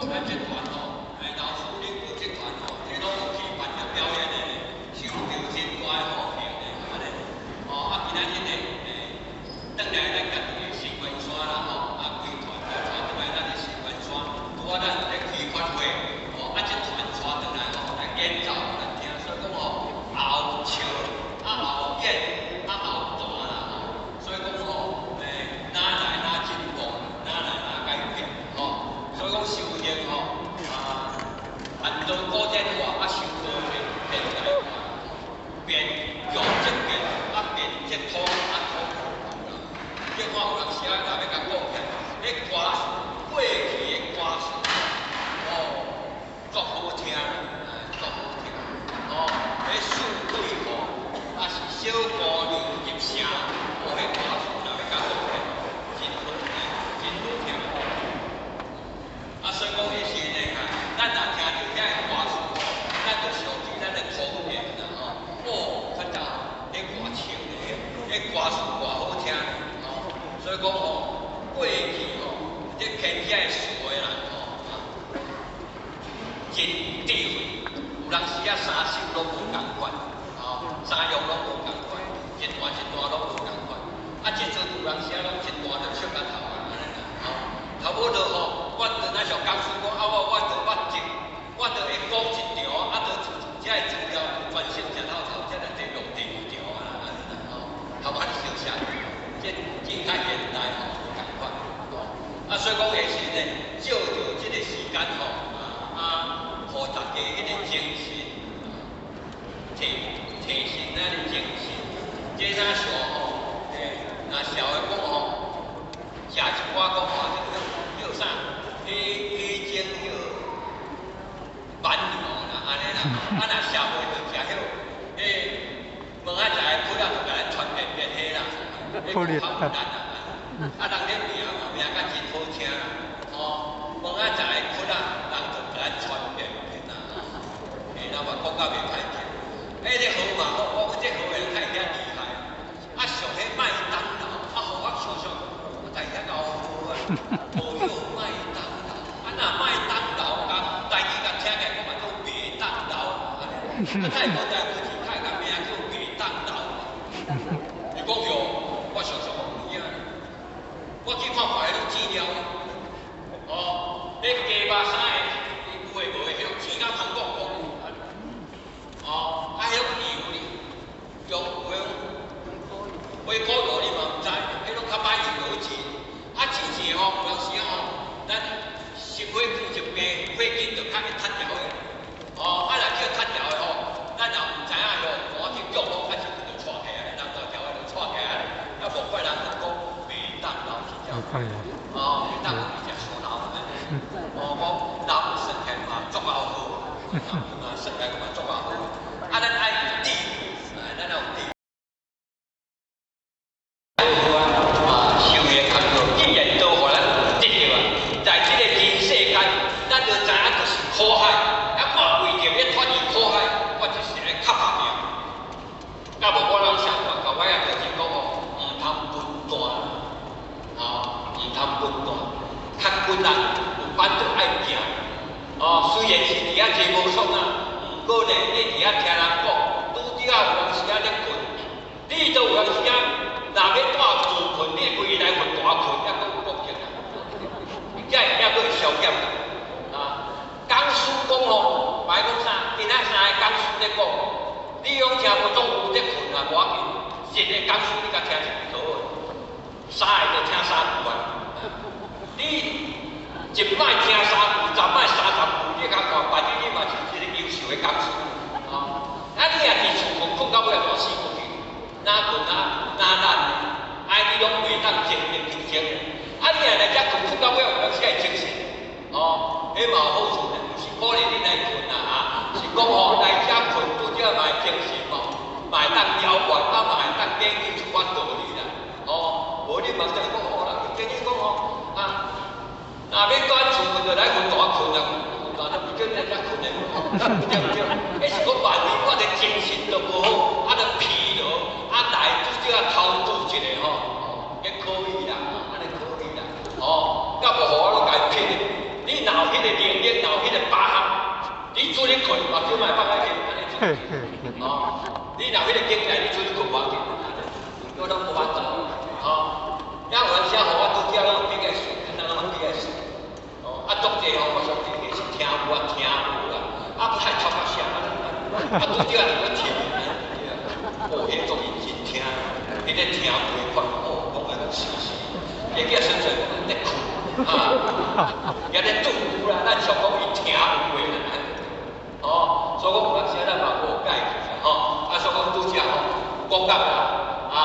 咱這團吼，老師領導這團吼，這攏有去辦個表演的呢，受到真大的好評的，按呢。哦，啊，今仔日呢，轉來咱家己的新關山啦吼，啊，規團來帶轉來咱的新關山，拄仔咱有咧開發會，哦，啊，這團帶轉來吼來演奏予咱聽，所以講吼，後笑，啊後演，啊後彈啦吼，所以講吼，哪來哪進步，哪來哪改變，吼，所以講修行吼，啊，按照古典話啊，修道變現代化，變強則變，啊變則通，啊通則通啦。你看有人時啊，若欲共講起來，彼歌詞過去的歌詞，哦，足好聽，足好聽，哦，彼四對吼，啊是小姑娘入城，哦，彼歌詞若欲共講起來，真好聽，真好聽。啊，所以講彼時陣啊，咱若聽著遐个歌詞吼，咱就想起咱的童年啦吼。哦，較早彼歌唱的，彼歌詞偌好聽，吼。所以講吼，過去吼，這編遐个詞的人吼，啊，真智慧。有當時啊，三首攏無仝款，吼，三樣攏無仝款，一段一段攏無仝款。啊，這陣有當時啊，攏一段就唱到頭啊，按呢啦，吼。頭尾就吼，我陣仔上講師講啊，我就捌種，我就會講一場，啊，就這个資料就全省正透透，才來第錄第二場啊，按呢啦，吼。頭仔小寫，這真較現代吼，無仝款，吼。啊，所以講下時呢，借著這個時間吼，啊，予大家彼個精神，提提神咱的精神。這若像吼，若社會講吼，食一寡講吼，這個叫啥？彼彼種叫蠻牛啦，按呢啦。啊，若社會就食彼，彼問仔食的苦仔就共咱傳變變彼啦，彼較有力啦。啊，人咧名嘛名較真好聽啦，吼，問仔食的苦仔，人就共咱傳變變啦，吼。咱嘛講甲袂歹聽。欸，這好嘛好，我講這好人太遐厲害。啊，上彼麥當勞，啊，予我想想，我在遐夠好啊，無叫麥當勞，啊，若麥當勞，共台語共聽起來，講嘛叫麥當勞，啊，泰國台語字太共名叫麥當勞。伊講哟，我想想講有影，我去看看彼種資料，哦，彼雞肉啥的，有的無的，彼種錢甲通講講。哦，啊，彼種油呢，用有的火鍋油你嘛毋知，彼攏較歹用好煎。啊，真正吼，有當時吼，咱心血管疾病，血筋就較會塌掉的。哦，啊，若叫塌掉的吼，咱若毋知影吼，趕去中風，較時陣就掣起來，人大條的就掣起來，啊，無怪人就講麥當勞是這樣。哦，麥當勞是食燒腦的。哦，講人算起來嘛足夠好，嘛算起來嘛足夠好。啊，咱愛智慧，咱有智慧。啊，修煉工課，既然都予咱得著啊，在這個人世間，咱就知影就是苦海。啊，我為著欲脫離苦海，我就是愛較拍拚。甲無我攏想看，到尾仔就是講吼，毋通分段，吼，毋通分段，較骨力，有法度愛行。哦，雖然是佇遐坐無創啊，毋過呢，你佇遐聽人講，拄拄仔有當時仔咧睏，你都有當時仔，若欲蹛厝睏，你規來佛大睏，抑閣有國境啊，才會抑閣會消減啦。啊，講師講吼，莫講啥，今仔三个講師咧講，你攏聽無總有咧睏啊，無要緊，一个講師你共聽一句就好，三个就聽三句啊。你一擺聽三句，十擺30句，你共看，別日你嘛是一個優秀的講師。啊，啊你若佇厝睏睏到尾就死過去，哪睏哪哪懶的，啊你攏袂當精益求精。啊你若來遮睏睏到尾，有當時會精神。哦，彼嘛有好處呢，毋是鼓勵你來睏啦啊，是講吼來遮睏拄則嘛會精神哦，嘛會當了願，啊嘛會當研究一寡道理啦。哦，無你嘛知講吼，人建議講吼啊，若欲蹛厝睏就來佛大睏啊，佛大就毋叫你來遮睏的，對毋對？彼是講萬一我的精神都無好，啊，就疲勞，啊來拄則啊偷拄一下吼，彼可以啦，按呢可以啦，哦，甲無予我攏共伊批的。你若有彼個能力，去睏，目睭嘛會放開去，按呢出去。哦，你若彼个境界，你出去睏無要緊，我攏無法度。哦，也有陣時予我拄則攏比較順，咱攏比較順。哦，啊，足濟吼，我上濟是聽有啊，聽無啦，啊，太頭殼聲啊，啊，拄則也是咧聽。哦，彼個足認真聽，彼個聽袂看，哦，講的攏是是，會記純粹講咧睏，啊，也咧頓悟啦，咱常講伊聽有話啦，哦，所以講有當時咱嘛無介意啦，吼，啊，所以講拄則吼有講甲啦，啊，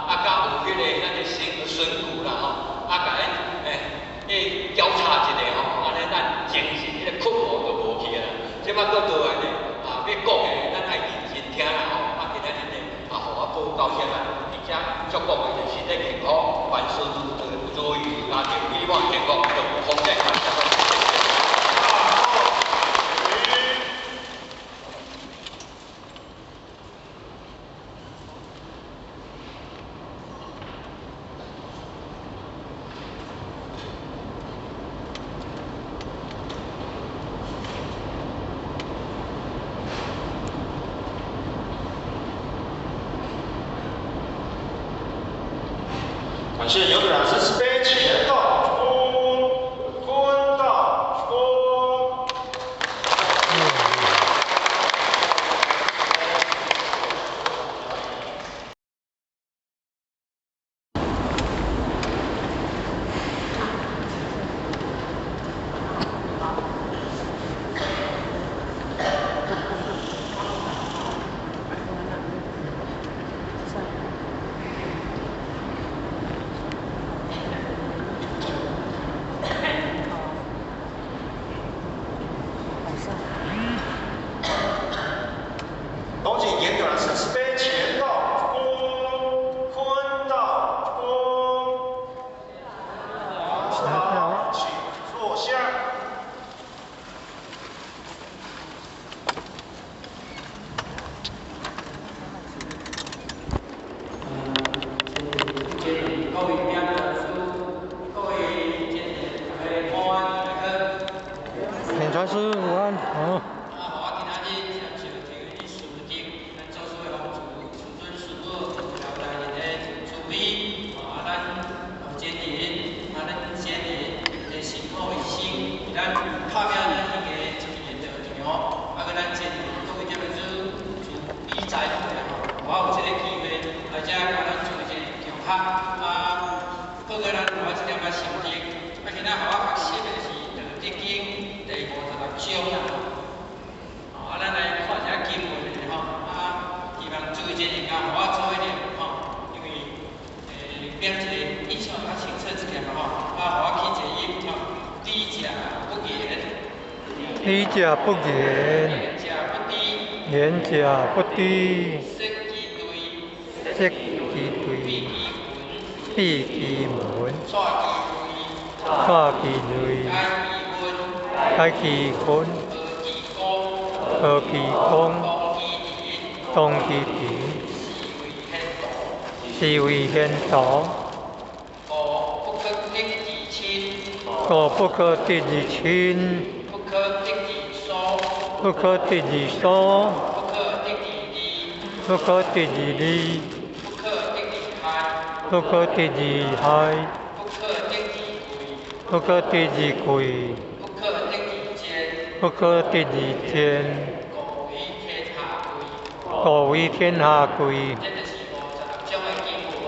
啊，佮有彼個咱的神神鼓啦，吼，啊，共咱欸，交叉一下吼，按呢咱精神彼個困無就無去啊啦，這擺閣倒來呢，啊，欲講的咱愛認真聽啦，吼，啊，今仔日呢，啊，予我報到遮啦，而且祝各位身體健康，萬事如意，家庭美滿幸福，福建。感謝牛隊長師慈悲前道鞠躬，坤道鞠躬。恭請嚴隊長師慈悲前道鞠躬，坤道鞠躬。好，請坐下。各位點老師，各位真大家午安，大家好。點傳師午安，好。啊，我今仔日親像這個師弟，咱祖師的風師尊師母老大人的慈悲，啊，咱老前人，啊，咱先人的辛苦犧牲，咱拍拼咱彼個一個道場，啊，閣咱前人各位點樣做慈悲財富啦吼，我有這個機會來遮共咱做一個共學，啊，報告咱有一點仔心得，啊，今仔予我學習的是《道德經》第56章啦。啊，咱來看一下經文吼，啊，希望諸位真能夠予我做一點吼，因為變一個印象較清楚一點吼，啊，予我去一個音吼，禮者不言，禮者不言，言者不知，言者不知，失其對，失其對，閉其門，蔡其類，解其分，何其功，當其平，是謂顯道。故不可得而親，故不可得而親，不可得而疏，不可得而疏，不可得而利，不可得而利，不可得而害，不可得而害，不可得而貴，不可得而貴，不可得而賤，不可得而賤。故為天下貴。故為天下貴。這就是56章的經文，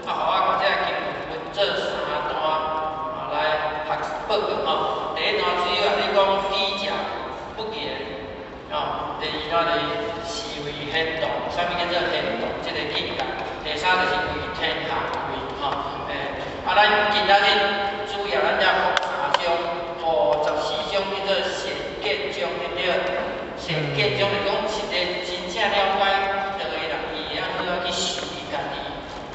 啊，予我共這個經文分做三段，啊，來學報告吼。第一段主要咧講禮者不言，哦，第二段就是是為顯道，啥物叫做顯道？這個境界。第三就是為天下貴，吼，啊，咱今仔日主要咱才講三章，54章叫做顯見章，對不對？顯見章就講一個真正了解道的人，伊會曉好好去修伊家己。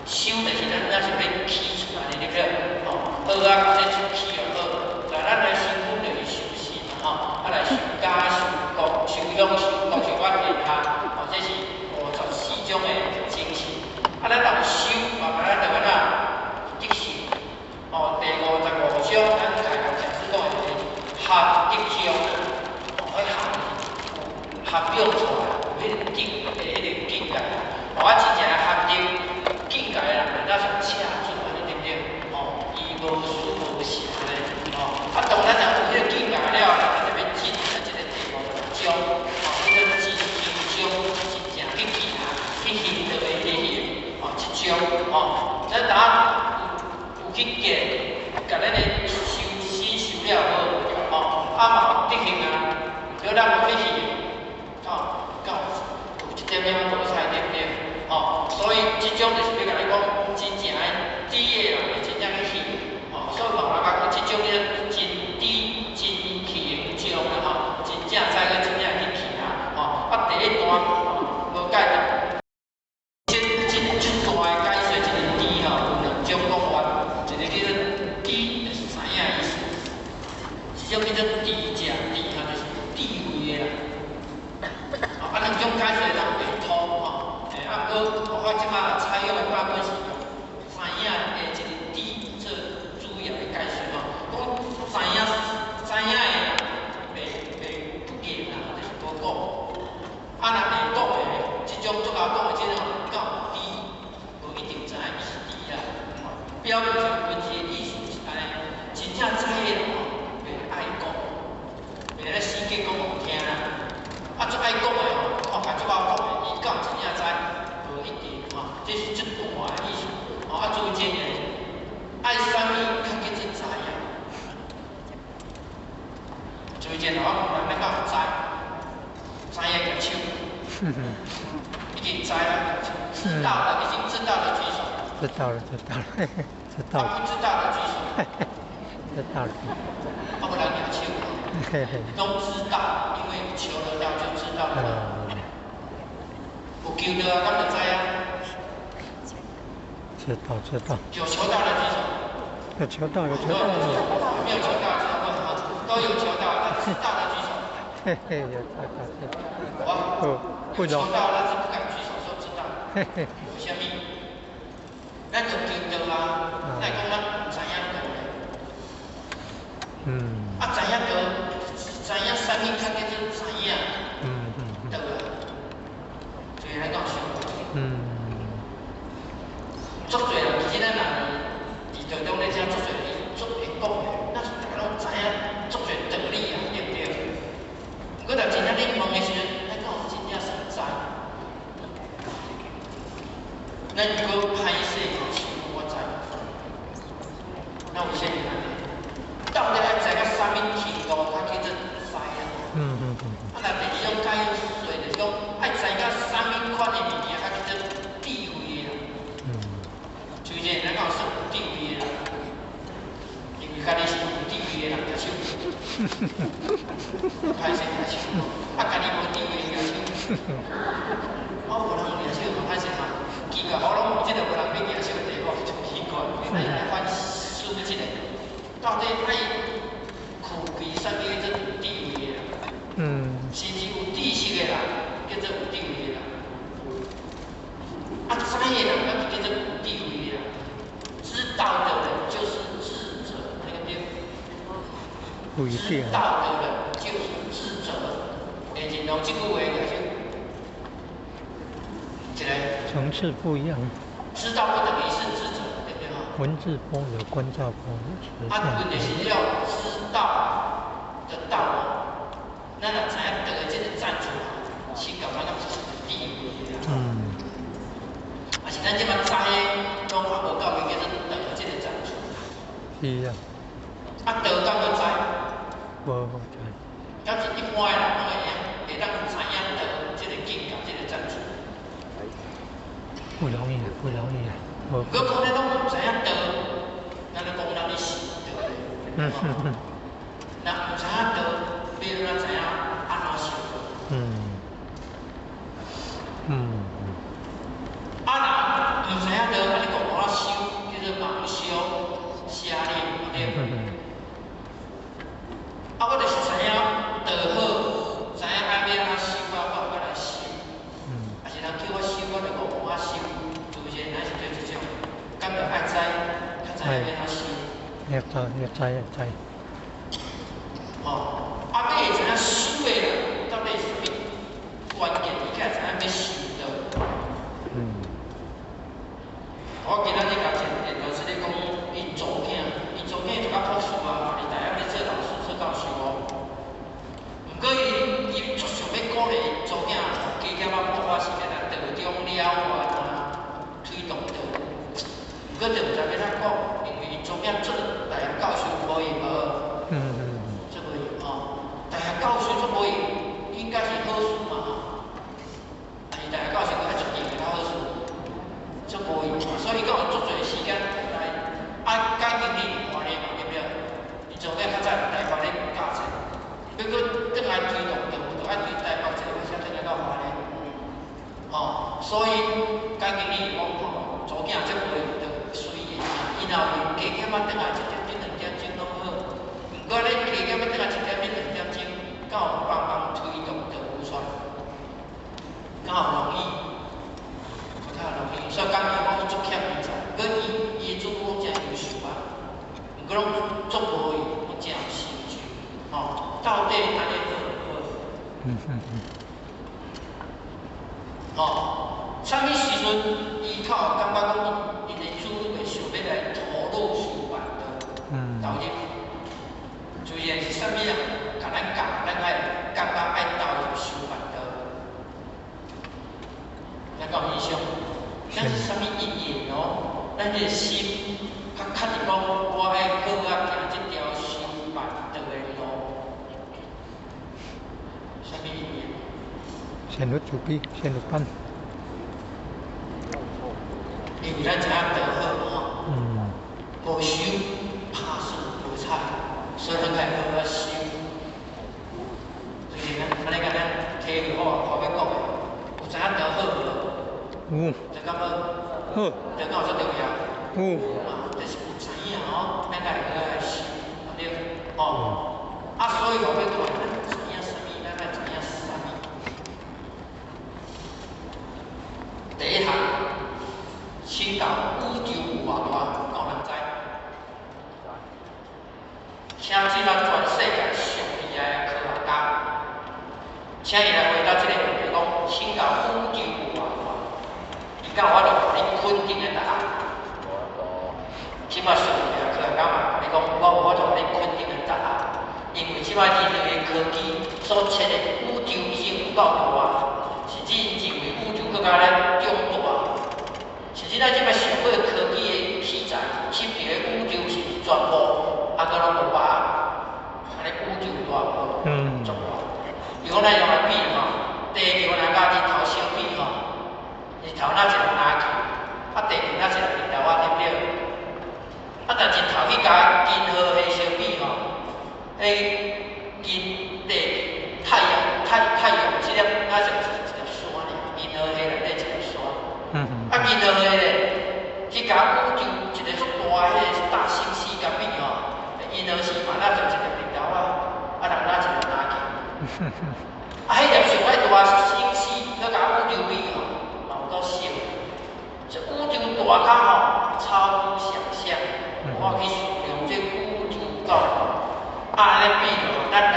修就是咱若是欲起厝按呢，對不對？吼，好啊，這出起就好。那咱來身軀就是修身吼，啊來修家、修國、修鄉、修國、修滿天下，吼，這是54種的精神。啊，咱若有修，慢慢咱就按怎得勝。哦，第55章，咱開講講師講的就是含德章，哦，彼含有涵養出來，有彼個境，彼個境界。哦，啊，真正含定境界的人，咱上赤子按呢，對毋對？哦，伊無思無想咧，哦，啊，當咱若有彼個境界了，咱就欲進入這个第五章，哦，這個真行章，真正去行，去行道的體驗，哦，這種，哦，咱當有去見，共咱的修心修了好，哦，啊嘛有德行啊，毋過咱無去行，哦，敢有一點點無彩，對毋對？哦，所以這種就是欲共你講，真正的知的人會真正去行，哦，所以嘛有人講這種叫真知真行章啦，吼，真正知閣真正去行，吼，啊，第一段無解答，這段的解說，這個知吼有兩種講法，一個叫做知，就是知影的意思；一種叫做智者，智吼就是智慧的啦。啊，兩種解說攏會通吼。啊，毋過我這擺採用的版本是用知影的這個知做主要的解說吼。講知影知影的人袂不言啦，就是無講。啊，若會講的，這種足𠢕講的這種敢有知，無一定知影伊是知啦。表面上文字的意思是按呢，真正知的人吼，袂愛講，袂咧死計講予聽啦。啊，足愛講的吼，看起來足𠢕講的，伊敢有真正知？無一定吼，這是這段的意思。吼，啊，注意這個，愛啥物較叫做知影？注意這個，我問人，咱敢有知？知影舉手。已經知啦，知道了，已經知道的舉手。知道了，知道了，知道了。不知道的舉手。知道了。啊，無人舉手。都知道，因為求得到就知道了。有求到啊，敢就知啊？知道，知道。有求到的舉手。有求到，有求到。沒有求到，都有求到，那知道的舉手。嘿嘿，有知道，知道。我不求到，但是不敢舉手說知道。嘿嘿。為啥物？咱就求到啊，咱講咱毋知影道咧。啊，知影道，知影啥物較叫做知影？道啊。所以咱講想。足濟人其實咱人佇道中咧聽足濟伊足會講的，咱是逐家攏知影足濟道理啊，對毋對？毋過若真正你問的時陣，咱敢有真正算知？咱如果歹勢舉手，我知。那為啥物按呢？到底愛知到啥物程度較叫做知啊？啊，若第二種解說就是講，愛知到啥物款的物件較叫做智慧的啦。就這，咱敢有算有智慧的人？因為家己是有智慧的人，舉手。歹勢舉手，啊，家己無智慧舉手。啊，無人舉手，歹勢哈。奇怪，我攏有這個無人欲舉手的地方，真奇怪。咱來反思一下，到底愛具備啥物叫做有智慧的人？是毋是有知識的人叫做有智慧的人？啊，知的人敢是叫做有智慧的人？知道的人就是智者，那個對？不一定。知道的人就是智者。會認同這句話舉手。一個。層次不一樣。知道不等於是智者，對不對？文字般若，觀照般若，啊，問題是要知道的道，咱若知影道的這個贊助，是感覺敢是智慧的。啊是咱這擺知的，攏還無到叫做道的這個贊助。是啊。啊，道敢閣知？無無知。敢是一般的人攏會用，會當知影道這個境界，這個贊助。不容易啊，不容易啊。如果講咱攏毋知影道，咱咧講咱咧信，對不對？若毋知影道，你怎知影按怎修？啊，若毋知影道，啊你講我修，叫做盲修、瞎練，對不對？啊，我就是知影道好，知影愛欲按怎修啊，我有來修。啊是人叫我修，我就講我修，是毋是？咱是對這種，敢著愛知，較知影欲按怎修。要知要知要知。吼，啊，欲會知影修的人，到底是啥物？關鍵伊才會知影欲修道。我今仔日共前電老師咧講，𪜶查某囝，𪜶查某囝讀到博士啊，佇大學咧做老師、做教授哦。毋過伊伊足想欲鼓勵查某囝，加減仔破花時間來道中了緣啊，推動道。毋過就毋知欲按怎講，因為𪜶查某囝做大學教授無閒無。做無閒吼，大學教授做無閒，應該是好事嘛吼。但是大學教授閣愛出糧，較好事。做無閒，所以講有足濟時間來啊，解經理換咧嘛，對不對？𪜶查某囝較早佇台北咧教冊，欲閣轉來推動，就就愛對台北坐火車轉來到花蓮。吼，所以解經理講吼，查某囝這無閒就隨緣啊，伊若有閒加減仔轉來一點鐘、2點鐘攏好。毋過咧加減仔轉來1點鐘、2點鐘，敢有幫忙推動道務出來？敢有容易？較容易，所以講伊講伊足欠人才，閣伊伊的主母攏誠優秀啊，毋過攏足無閒，攏誠有成就，吼，到底按呢好毋好？吼，啥物時陣伊較有感覺講𪜶的子女會想欲來投入修辦道？投入，自然是啥物人共咱教，咱愛感覺愛投入修辦道？咱敢有印象？咱是啥物因緣哦？咱這個心較確定講，我愛好好行這條修辦道的路。啥物因緣？先入慈悲，先入班。因為咱知影道好吼，無修拍算無彩，所以咱愛好好修。就是咱按呢簡單體會我後欲講的，有知影道好無？有。就感覺好。道敢有足重要？有。啊，就是有知影吼，咱愛好好修，對吼。啊，所以後欲講，咱知影啥物，咱愛知影啥物。第一項，請教宇宙有偌大，敢有人知？請這個全世界上厲害的科學家，請伊來回答這個問題，講請教宇宙有偌大？伊敢有法度予你肯定的答案？這馬上厲害科學家嘛，共你講，我無法度予你肯定的答案，因為這馬人類的科技所測的宇宙已經有夠大，甚至認為宇宙閣較咧更大，甚至咱這馬上好的科技的器材，翕著的宇宙是毋是全部，啊，閣攏無把握，按呢宇宙大無？足大。如果咱用來比吼，地球若佮日頭相比吼，日頭若一個籃球，啊地球若一個日頭仔，對毋對？啊，但日頭去共銀河系相比吼，彼銀地太陽太陽這粒若像一粒沙爾，銀河系內底一粒沙。啊，銀河系咧，去共宇宙一個足大彼個大星系共比吼，銀河系嘛若像一粒日頭仔，啊人若一個籃球。啊，彼粒上愛大星系去共宇宙比吼，嘛有夠小。這宇宙大甲吼，超乎想象，無法去思量這宇宙夠大。啊，按呢比落，咱人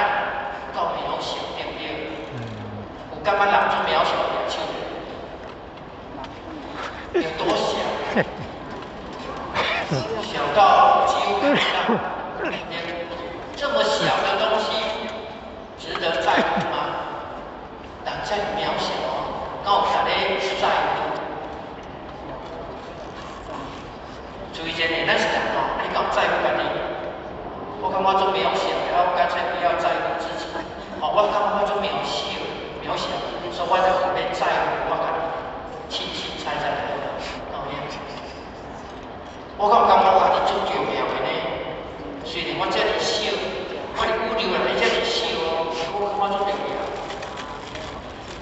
夠渺小，對毋對？有感覺人足渺小，舉手。有多小？小到幾乎看不到。這麼小的東西，值得在乎嗎？人這渺小哦，敢有啥咧在乎？注意一下，咱是人吼，你敢有在乎家己？我感覺足渺小的，我乾脆不要在乎自己。吼，我感覺我足渺小，渺小，所以我就毋免在乎我家己，凊凊彩彩就好了，敢有影？我敢有感覺我家己足重要的呢？雖然我遮爾小，我佇宇宙內底遮爾小哦，我感覺足重要。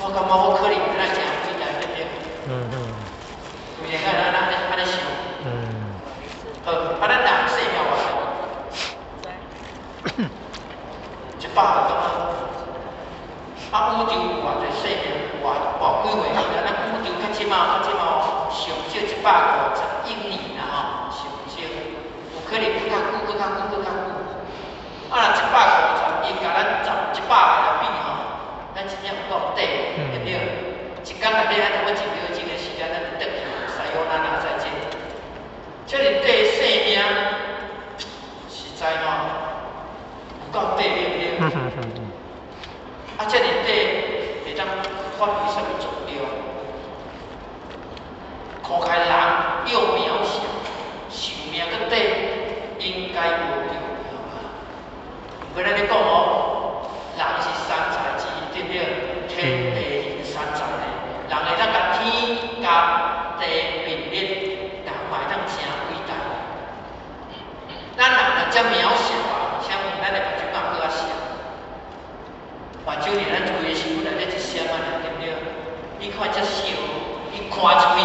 我感覺我可能敢若誠偉大，對毋對？有會按呢按呢想。好，啊，咱人生命偌長？100歲敢啊，宇宙有偌濟生命，偌偌幾歲年啊？咱宇宙較這馬較這馬上少150億年啦吼，上少有可能閣較久，閣較久，閣較久。啊，若150億共咱十100個來比吼，咱真正有夠短，對毋對？啊，遮爾短會當發揮啥物作用？看開人又渺小，壽命閣短，應該無重要啊。毋過咱咧講哦，人是三才之一，對毋對？天地人三才咧，人會當共天共地並立，人嘛會當誠偉大。咱人若遮渺小啊，請問咱的目睭敢閣較小？目睭連咱規个身軀內底一閃仔爾，對毋對？你看遮小，你看出去，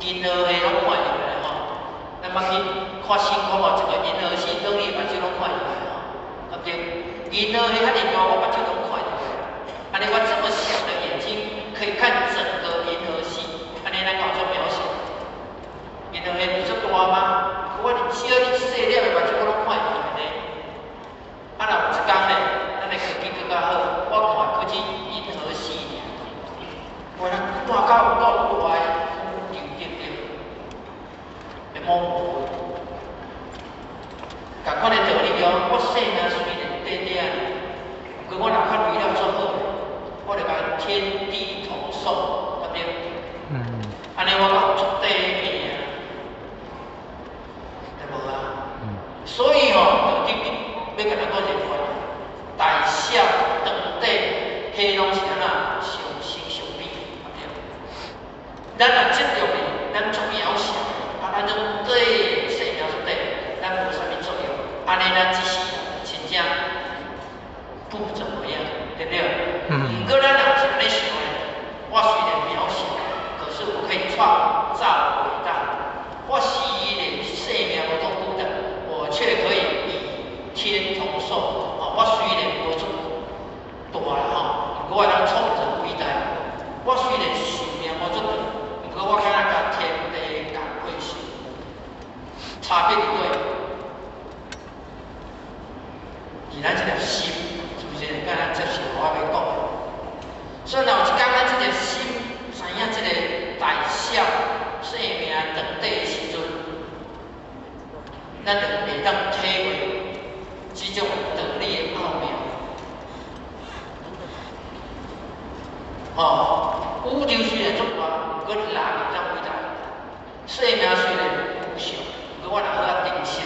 銀河系攏看會著來吼。咱捌去看星空哦，一個銀河系等於目睭攏看會著來吼，對毋對？銀河系遐爾大，我目睭攏看會著來。按呢我這麼小的眼睛可以看整個銀河系，按呢咱敢有足渺小？銀河系毋是足大嗎？可我佇小佇細粒的目睭我攏看會著來呢。啊，若有一工咧，咱的科技閣較好，我看閣只銀河系爾，我通看到有夠大的宇宙，對毋對？會模糊。仝款的道理哦，我生命雖然短短，毋過我若較為了做好，我就共天地同壽，對毋對？按呢我敢有足短命，對無啊？所以吼，道德經欲共咱講一個觀念，大小長短，彼攏是按怎相生相滅，對毋對？咱若執著咧，咱足渺小，啊，咱種短生命足短，咱無啥物作用，按呢咱這世人真正不怎麼樣，對毋對？毋過咱若是按呢想咧，我雖然渺小，可是我可以創造偉大。我雖然生命無足久的，我卻可以與天同壽。啊，我雖然無足大啦吼，毋過我會當創造偉大。我雖然壽命無足長，毋過我敢若共天地共歲數，差別佇佗？佇咱這粒心，是毋是？敢咱接受我欲講的？所以若有一工咱這粒心知影這個大小生命長短的時陣，咱就會當體會這種道理的奧妙。吼，宇宙雖然足大，毋過人會當偉大。生命雖然無常，毋過我若好仔珍惜，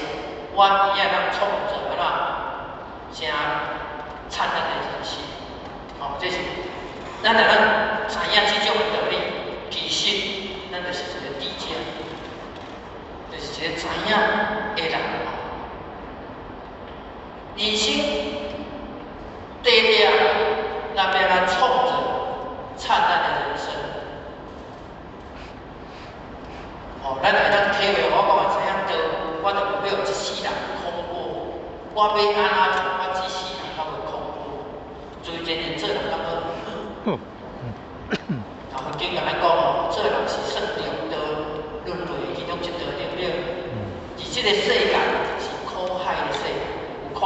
我會當創造按怎誠燦爛的人生。吼，這是咱若咱知影這種的道理，其實咱就是一個智者，就是一個知影的人。人生短短，咱欲來創造燦爛的人生。吼，咱會當體會我講的知影道，我就無欲予這世人空過。我欲按怎做，我這世人較無空過。做真人做人較好。啊，佛經共咱講哦，做人是算六道輪迴其中一道，對毋對？而這個世間是苦海的世界，有苦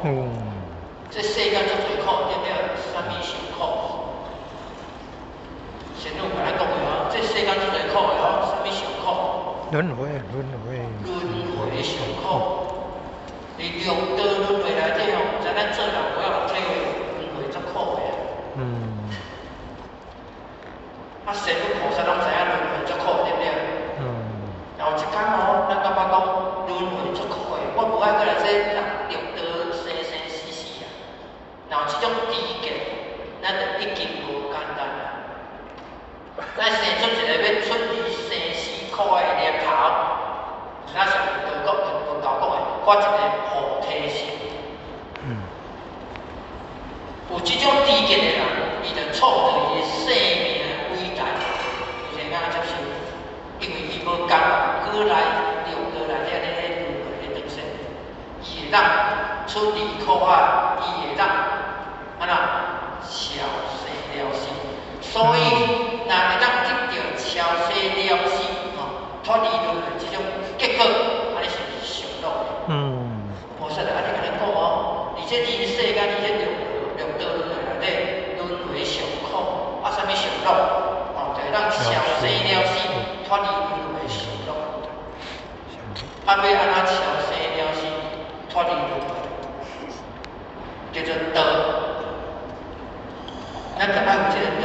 無？這世間足濟苦，對毋對？啥物上苦？仙女共咱講的哦，這世間足濟苦的哦，啥物上苦？輪迴，輪迴。輪迴上苦。佇六道輪迴內底吼，毋知咱做人有影有體會輪迴足苦的。啊，仙女菩薩攏知影輪迴足苦，對毋對？然後一工哦，咱感覺講輪迴足苦的，我無愛閣來這人六道生生死死啊。然後這種知見，咱就已經無簡單啦。咱生出一個欲出離生死苦海的念頭，咱上道講、佛教講的，發一個菩提心。有這種知見的人，伊就創造伊的生命的偉大，有啥敢接受？因為伊無甘願閣來六道內底按呢咧輪迴咧轉生，伊會當出離苦海，伊會當按怎超生了生。所以，若會當得著超生了生，吼，脫離輪迴這種結果，按呢是毋是上樂的？菩薩就按呢共咱講哦，佇這人世間，佇這六道輪迴內底，輪迴上苦，啊，啥物上樂？哦，就會當超生了生，脫離輪迴上樂。啊，欲按怎超生了生，脫離輪迴？叫做咱就愛有這個道，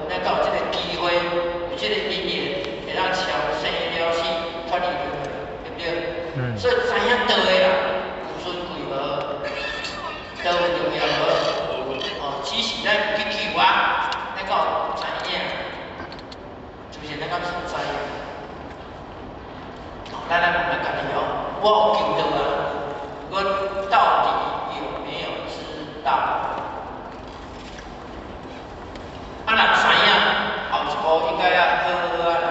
咱才有這個機會，有這個因緣，會當超生了死，脫離輪迴，對不對？所以知影道的人有尊貴無？道有重要無？哦，只是咱去求啊，咱敢有知影？是毋是？咱敢是知影？哦，咱來問咱家己哦，我有求道啊，我到底有沒有知道？啊，若知影，後一步應該要好好啊來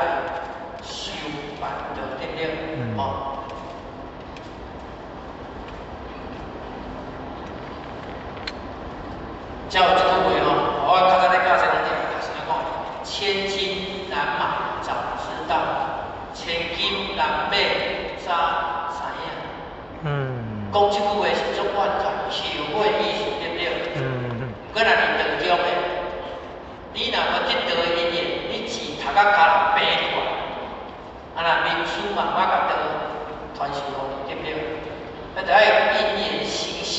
修辦道，對不對？哦。才有這句話吼，我較早咧教這攏定學生講：千金難買早知道，千金難買早知影。講這句話是足怨嘆，後悔的意思，對不對？毋過若佇道中的，你若無得道的因緣，你字讀甲跤頭白斷，啊若名師嘛毋捌共道傳授予你，對不對？咱就愛因緣成熟，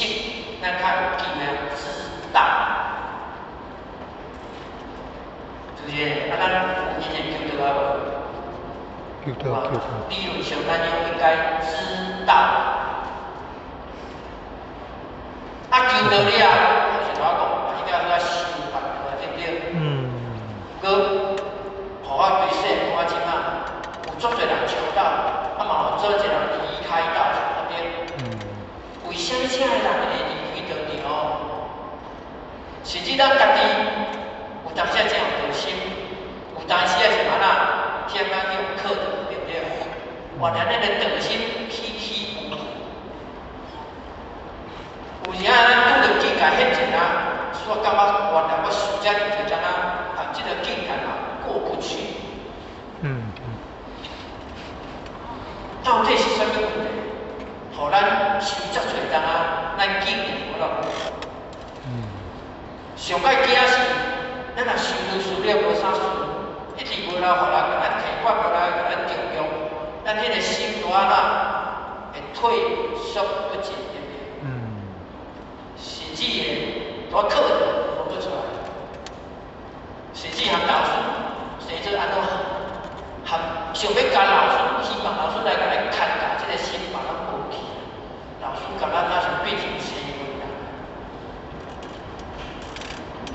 咱較有機會知道。是毋是？啊，咱有因緣求道啊無？求道求道。理論上，咱應該知道。啊，求道了，頭先我講，應該好啊修辦道，對不對？閣，予我對說，我這馬有足濟人求道，啊嘛有足濟人離開道場，對不對？為啥物這个人會離開道場？甚至咱家己有當時真有道心，有當時也是按怎忝啊去予靠著，對不對？原來咱的道心起起伏伏，有時啊，咱拄著境界現前啊，煞感覺原來我受遮爾濟當啊，啊，這個境界嘛過不去。到底是啥物問題？予咱受遮濟當啊，咱竟然無法度。上蓋驚是，咱若受著受了無啥事，一直無來予人共咱提拔，無來共咱重用，咱彼個心就按怎會退縮不前，對不對？甚至會拄靠著無閣出來，甚至含老師生做按怎，含想欲共老師，希望老師來共咱牽教，這個心嘛攏無去。老師共咱若是變成生分啦。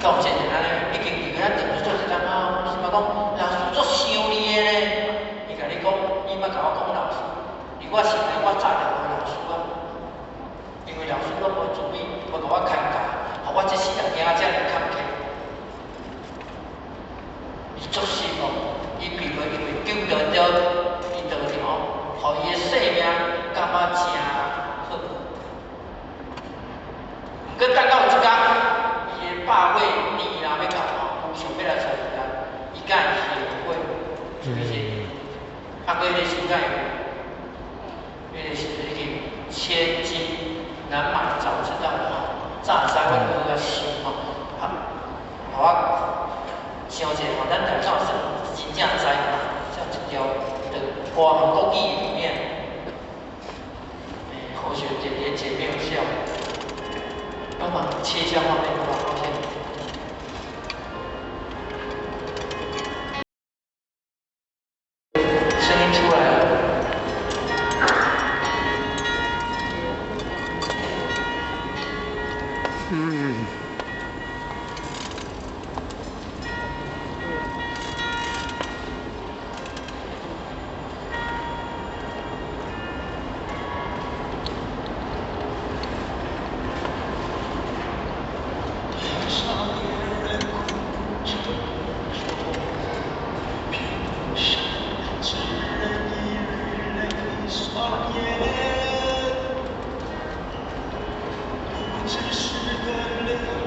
到這陣按呢，已經離咱長做一陣啊，是嘛講老師足傷厲的呢？伊共你講，伊捌共我講老師，佇我心內我早就無老師啊，因為老師攏無注意，無共我牽教，予我這世人行遮爾坎坷。伊足失望，伊並無因為求得著伊道場，予伊的生命感覺誠好。毋過等到有一工，伊的百歲年若欲到吼，有想欲來揣伊啊，伊敢會後悔？是毋是？啊，閣彼個時代，彼個時陣已經千金難買早知道吼，早知我閣較想吼，啊，予我想者吼，咱台敢有算真正知吼，這一條的華文國語裡面，何學姐連結沒有效，幫忙切一下畫面，好不好？抱歉。聲音出來了。只是个泪。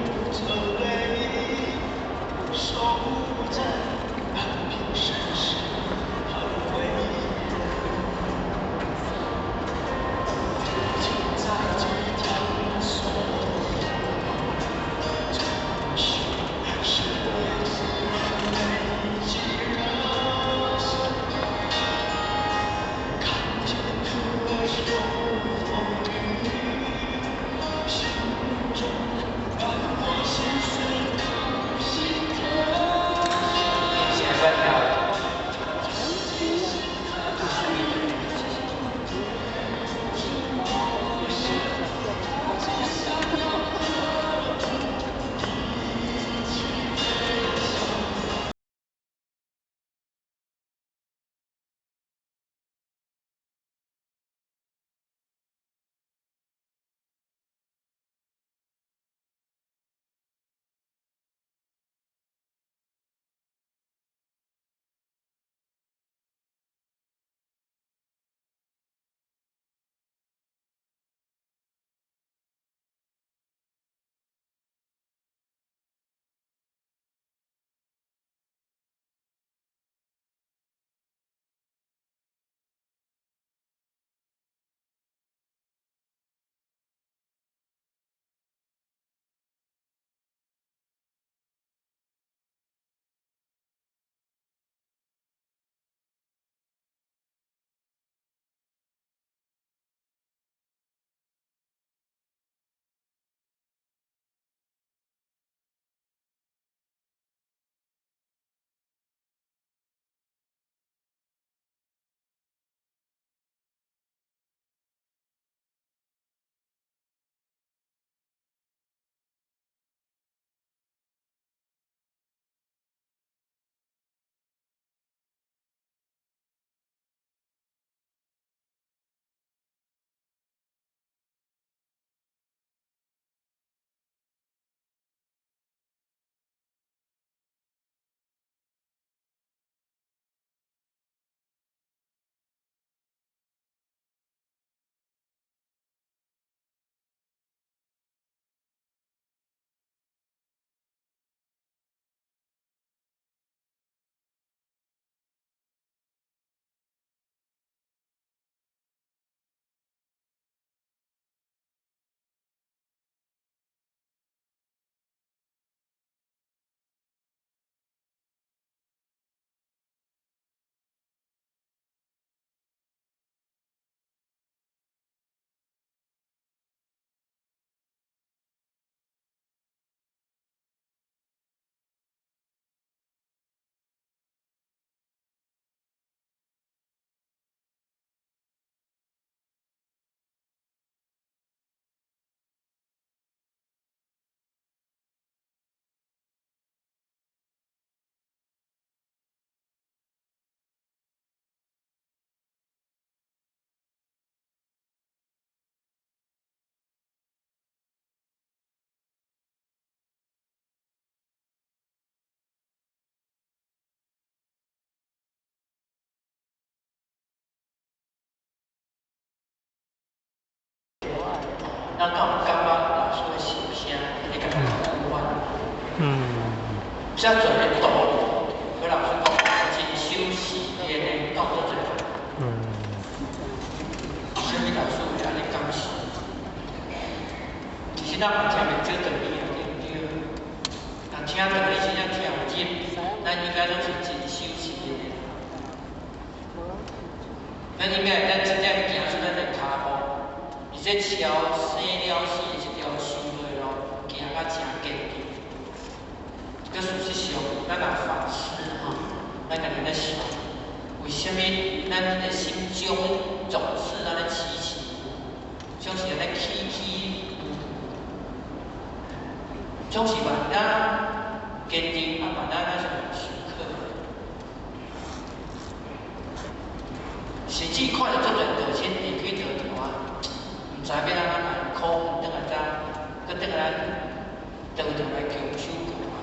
遮濟的道理，何老師講，真修實練的到足濟人。啥物老師會按呢講授？其實咱嘛聽袂少道理啊，對毋對？若聽道理真正聽有入，咱應該攏是真修實練的。咱應該會當真正行出咱的跤步，而且超生了死的這條修道的路，行甲誠堅定。這事實上，咱若反思吼，咱家己咧想，為啥物咱的心中總是按呢起起伏伏，總是按呢起起伏伏，總是萬若堅定，啊萬若咱是受苦。甚至看著足濟道親離開道場啊，毋知欲按怎來苦，轉來遮，閣轉來咱道場來強修過啊。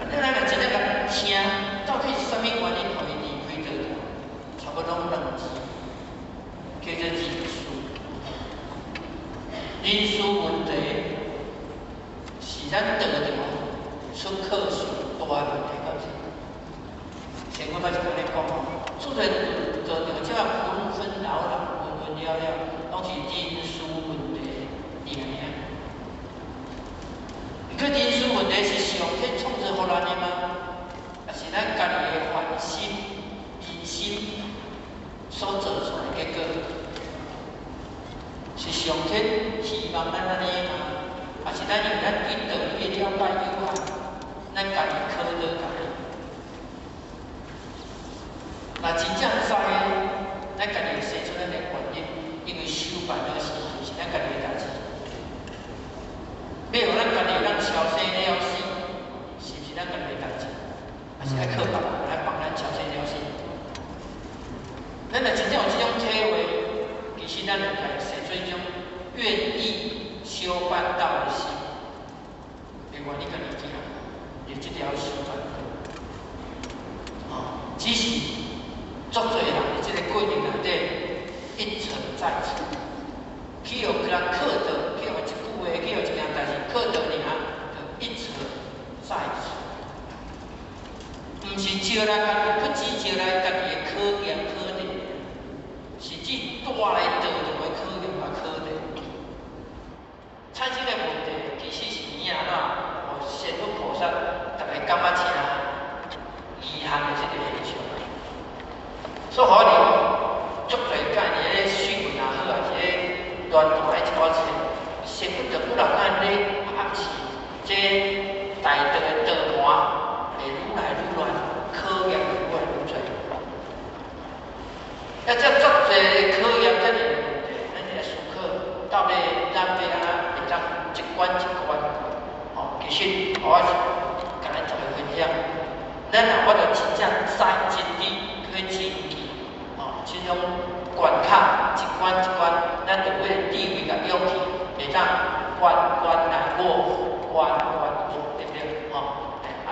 啊，咱若真正共聽，到底是啥物原因予伊離開道場？差不多攏兩字，叫做人事。人事問題是咱道場出課上大問題，敢是？前我捌是按呢講吼，出現道場這啊紛紛擾擾、紛紛了了，攏是人事問題爾爾。可人事問題是上天創造予咱的嗎？抑是咱家己的凡心、人心所造出來的結果？是上天希望咱按呢嗎？抑是咱因為咱對道理的了解有限，咱家己考倒家己？若真正知，咱家己會生出咱的原因，因為修辦的是是咱家己的代誌。欲予咱家己會當超生了死，是毋是咱家己的代誌？還是愛靠別人來幫咱超生了死？咱若真正有這種體會，其實咱就會生出一種願意修辦道的心，會願意家己行入這條修辦道。哦，只是足濟人佇這個過程內底一錯再錯，去予人課到，去予一句話，去予一件代誌課到爾，就一錯再錯。毋是招來家己，不只招來家己的考驗考題，是指帶來道場的考驗佮考題。產生的問題其實是爾安怎？予仙佛菩薩逐个感覺誠遺憾的這個現象。所以，我認為足濟概念咧訓問也好，抑是咧亂談的一寡冊，仙佛就不人按咧暗示，這大道的道盤會愈來愈亂，考驗會愈來愈濟。啊，這足濟考驗遮爾的問題，咱就愛思考，到底咱欲按怎會當一關一關？吼，其實我是共咱逐个分享，咱若有法度真正知真理去真記，吼，這種關卡一關一關，咱就為智慧佮勇氣，會當關關難過，關關過，對毋對？吼，啊，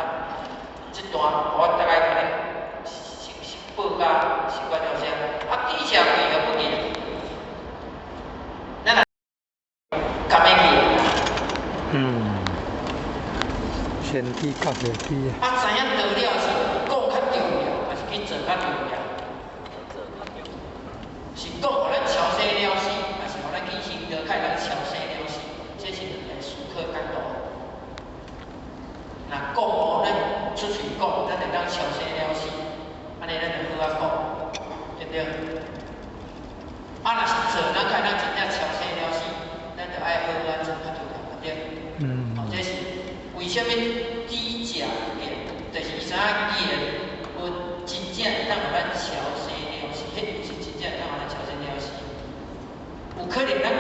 這段我大概共恁先先報告習慣了啥？啊，記者為何不見？咱若敢會記？先知甲後知。啊，知影道了是講較重要，還是去做較重要？是講予咱超生了死，還是予咱去行道較會當超生了死？這是兩個思考角度。若講哦，咱出喙講，咱會當超生了死，按呢咱就好仔講，對毋對？啊，若是做，咱較會當真正超生了死，咱就愛好好仔做較重要，對毋對？哦，這是為啥物知者不見？就是伊知影言有真正會當予咱超生了死，彼就是真正會當予咱超生了死。有可能咱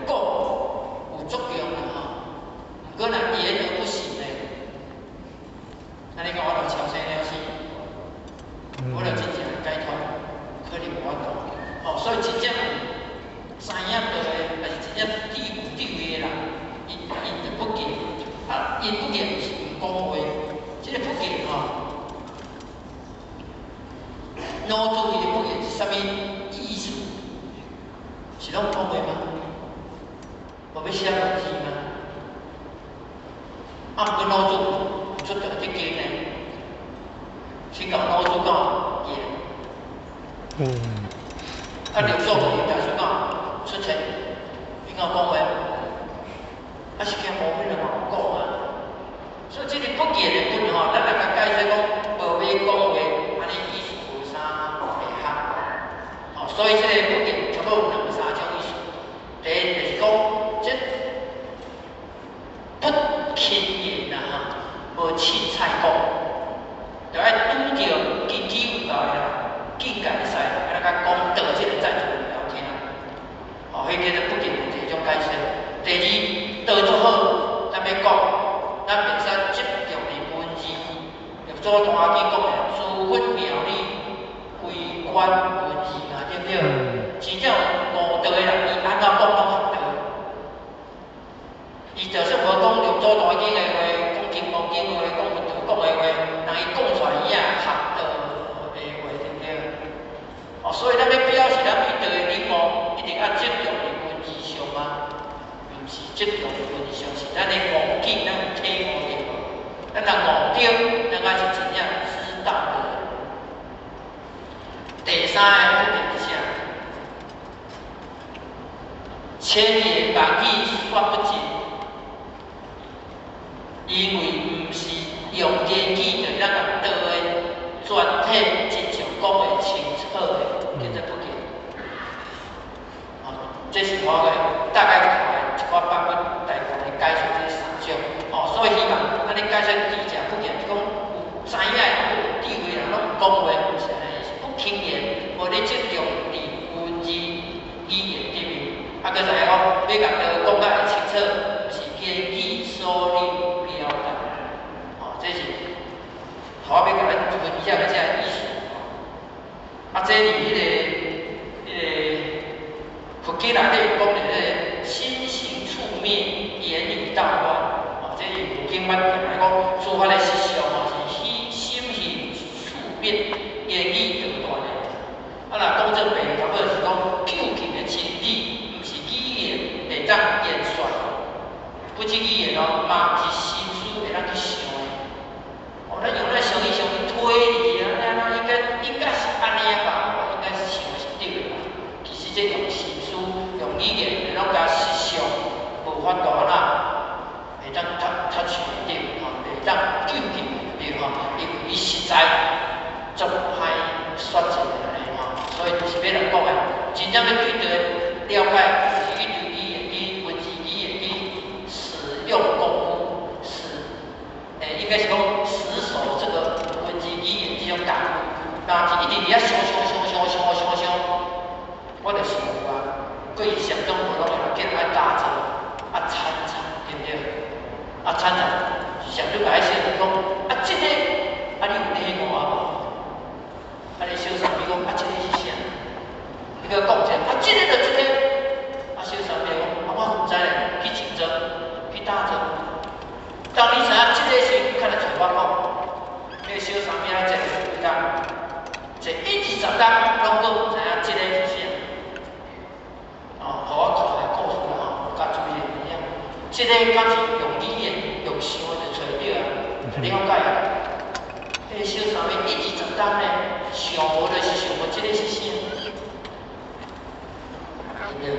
講有作用啦吼，毋過若言而不行呢，按呢講我就超生了死，我就真正解脫，可能無法度。吼，所以真正知影道的，抑是真正智有智慧的人，𪜶就不見。啊，𪜶不見毋是毋講話，這個不見吼，腦注意的不見是啥物意思？是攏講話嗎？無欲寫文字嗎？啊，毋过老子有出道这经呢，先讲老子讲言。啊，六祖大师讲出尘，伊讲讲话，啊是惊无彼个嘛有讲啊。所以这个不言的本吼，咱来共解释讲，无欲讲话，按呢意思无啥会合。吼，所以这个不言差不多有两三种意思。第一就是讲，这不轻言啦哈，无凊彩讲，就爱拄著根基有够的人，境界会使，爱来共讲道这个在座人听。吼，彼叫做不言的一种解释。第二，道足好，咱欲讲，咱袂使执著伫文字。六祖坛经讲的，诸佛妙理，非关文字啊，对不对？真正悟道的人，伊按怎讲拢合道。伊就算无讲六祖坛经的话，讲金刚经的话，讲佛陀讲的话，人伊讲出来伊也合道的话，对不对？哦，所以咱欲表示咱对道的领悟，一定爱执著伫文字上吗？毋是执著伫文字上，是咱的悟境，咱有体悟著无？咱若悟著，咱才是真正知道的人。第三个不言是啥？千言万语说不尽，因为毋是用言语就咱共道的全体真相讲会清楚的，叫做不言。哦，这是我的大概看的一寡版本大概来解释这三种。哦，所以希望咱咧解释智者不言，是讲有知影的人、有智慧人拢讲话，毋是按呢，是不轻言，无咧执著伫文字语言顶面。啊，阁知影讲，欲共道讲甲会清楚，毋是言语所能表达。哦，这是我欲共咱分享的这个意思。啊，这伫彼个佛经内底有讲的彼个心行处灭，言语道断。哦，这是佛经阮定来讲，诸法的实相哦，是心心行处灭，言语道断的。啊，若讲做白，差不多是讲究竟的真理，毋是语言会当言说，不止语言哦，嘛毋是心思会当去想的。哦，咱用咱想去想去推理啊，按怎应该是按呢吧？应该是想的是对的吧？其实这用心思、用语言，拢共实相无法度按怎会当touch 会著吼，会当究竟会著吼，因为伊实在足歹说尽的按呢吼，所以就是欲来讲的，真正欲对道了解，是去对语言去文字语言去使用功夫，应该是讲死守这个文字语言这种功夫，若是一直伫遐想想想想想想想，我就想有啊，过去禅宗无拢会叫人爱打坐，啊参禅，对不对？啊参禅，上你共伊说讲，啊这个，啊你有体悟啊无？啊你小三美讲，啊这个是啥？伊阁讲一下，啊这个就这个，啊小三美讲，啊我毋知咧，去静坐，去打坐。当你知影这个时，较来揣我讲，彼个小三美仔坐几工，坐一二十工，拢阁毋知影这个是啥。哦，予我看个故事啦吼，有较注意的影。这个敢是用语言用想的就揣著啊？你了解啊？彼个小三美一二十工呢，想无就是想无，这个是啥？对不对？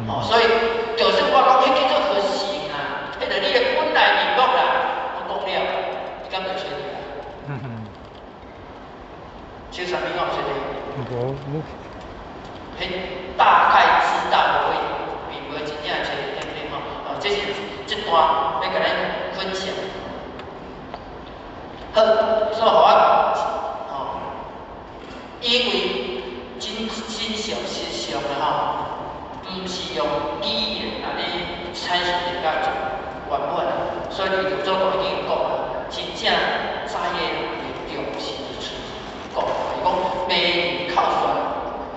哦，所以就是我讲，彼叫做佛性啊，彼个你的本来面目啦，我讲了，你敢会揣著啊？小三美敢有揣著？无，无。彼大概知道而已，并无真正揣著，对不对吼？哦，这是这段欲共咱分享。好，所以予我哦，因为真真相实相的吼，毋是用语言按呢阐述得较足圆满啊。所以六祖坛经讲啊，真正知的人会重视喙讲，伊讲迷人口说，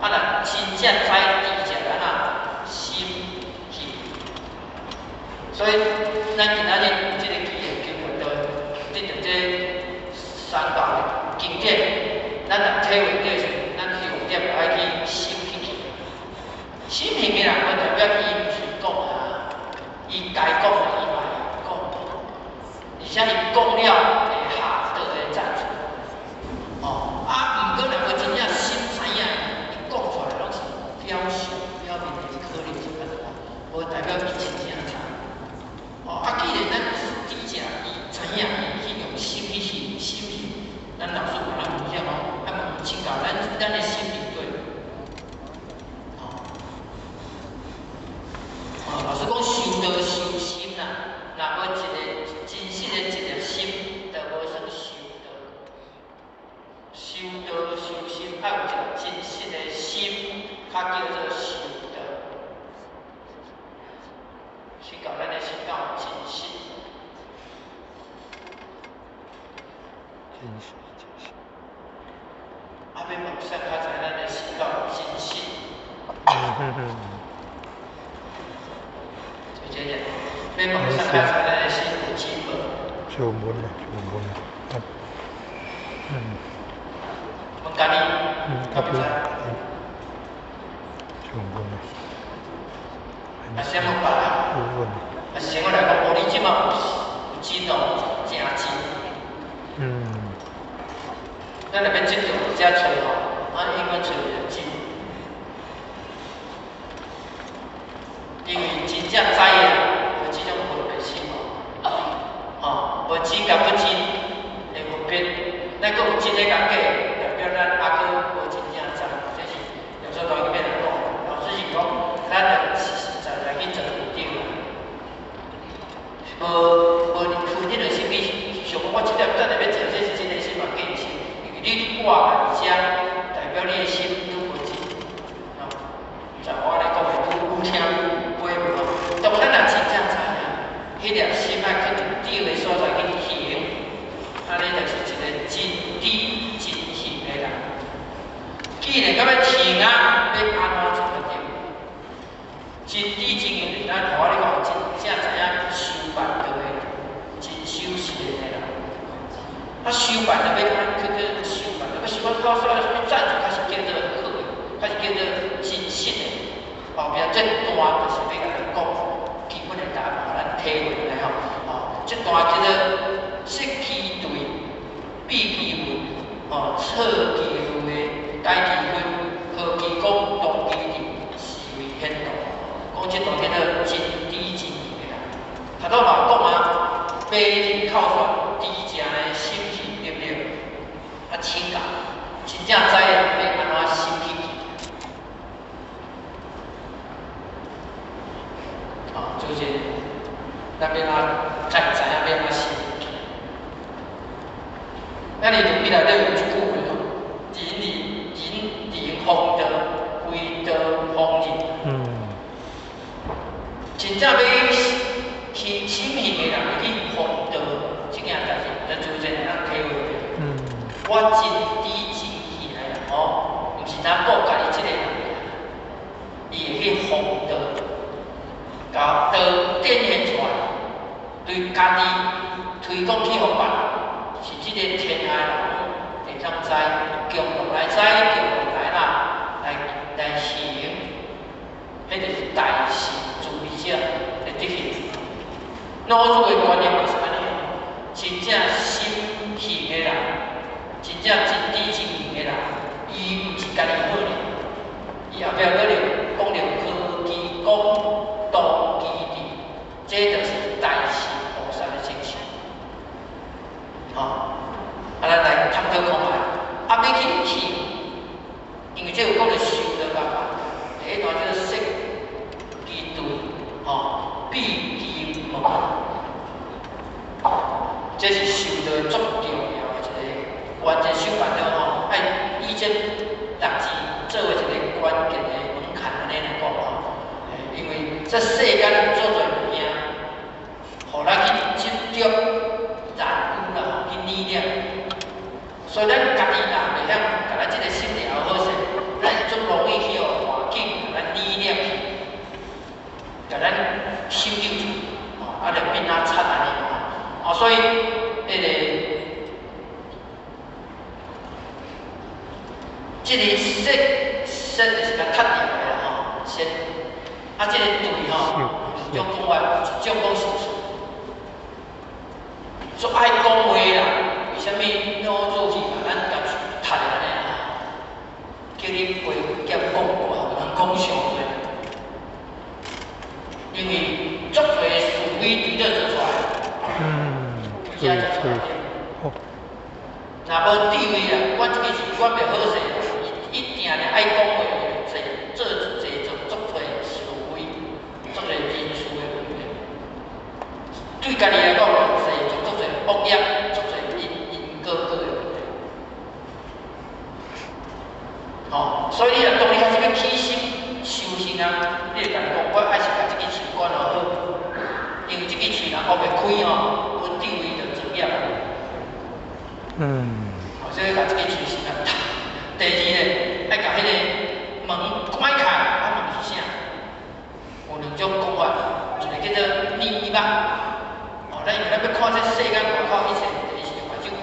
啊若真正知智者按怎心行。所以咱今仔日有这个机会机会，就得著这三宝的经典，咱若体会著时，咱重点爱去心去去。心行的人，无代表伊毋是讲啊，伊该讲的伊嘛会讲。且伊講了會下道的讚出。哦，啊，毋過若無真正心知影，伊講出來攏是表象、表面的可能是按怎，無代表伊真正知。哦，啊，既然咱真正伊知影，伊去用心去行，心行，咱老師有咱分享哦，啊，問請教咱咱的心佇佗。哦，哦，老師講修道修心啦，若無一個真實的一個心，就無算修道。修道修心，愛有一個真實的心，較叫做修道。請教咱的心敢有真實？真實，真實。啊，欲問啥較知咱的心敢有真實？嗯哼哼。就這樣，欲問啥較知咱的心有真無？就問啦，就問啦。嗯。問家己，嗯，敢知？就問啦。啊，啥問別人？有問。啊，先我來講，無你這馬有真哦，誠真。嗯。咱若欲執著遮揣吼，啊，永遠揣袂著真。因為真正知的人有這種分別心無？吼，無真佮不真的分別，咱閣有真的佮假，代表咱猶閣無真正知。這是老師頭先來講，老師是講，咱著實實在在去做就對啦。無無分彼個心去想講，我這粒等下欲食，這是真的心嘛假的心？因為你掛佇遮，代表你的心愈無真。吼，就我按呢講的，有有聽有會無？當咱若真正知影，彼粒心愛囥佇對的所在去行，按呢就是一個真知真行的人。既然到欲行啊，欲按怎做決定？真知真行就是咱予我咧講，真正知影修辦道的人，真守實的人。啊，修辦道欲按去去修辦道，欲修辦到啥物讚出，較是叫做好的，較是叫做真實的。後壁這段就是欲共咱講基本的答案，予咱體會來吼。哦，這段叫做釋其對，閉其門，哦，錯其類，解其分，何其講，同其理，是為顯道。講這段叫做真知真行的人。頭拄嘛講啊，迷人口說真正的心行，對毋對？啊，請教真正知影欲按怎心去行。哦，就是咱欲按怎才知影欲按怎心去。咱佇論語內底有一句話吼：仁義仁仁弘道，非道弘仁。嗯。真正欲去心行的人，去弘道這件代誌，就自然會當體會著。嗯。我真知真行的人吼，毋是焦顧家己這個人，伊會去弘道，共道展現出來，對家己推廣去予別人，是這個天下人會當知，共同來知，共同來啦，來來行，彼就是大善慈悲者的德行。老子的觀念嘛是按呢，真正心行的人，真正真知真行的人，伊毋是家己好爾，伊後壁閣咧講著何其講，同其理，這就是大乘菩薩的精神。吼，啊，咱來探討看覓，啊，欲去行，因為這有講著修道方法，第一段叫做釋其對，吼，閉其門，這是修道足重要的一個關鍵。修辦道吼，愛以這六字做為一個關鍵的門檻，按呢來講吼。因為這世間足濟物件，予咱去執著、染污啦，去黏念。所以咱家己若袂曉，共咱這個心掠好勢，咱足容易去予環境共咱黏念去，共咱守救住，吼，啊，就變啊賊按呢吼。哦，所以彼個，這個色色就是共踢掉的啦吼，色。啊，這個對吼，有一種講法，一種講是錯。足愛講話啦，為啥物老祖去共咱共樹踢的按呢啊？叫你加減講話，毋通講傷濟。因為足濟是非佇倒做出來。對對，好。若無智慧啊，阮這个是阮袂好勢，伊一定咧愛講話，濟做濟做足濟是非，足濟人事的問題。對家己來講，濟做足濟惡業，足濟因因果果的問題。吼，所以你若當你開始欲起心修行啊，你會共伊講，我愛是共這支喙關予好，因為這支喙若學袂開吼，無智慧就造業。所以共這支喙先共踢。第二咧，愛共彼個門關開，啊門是啥？有兩種講法，一个叫做耳目。哦，咱因為咱欲看這世間外口一切，第一是用目睭看，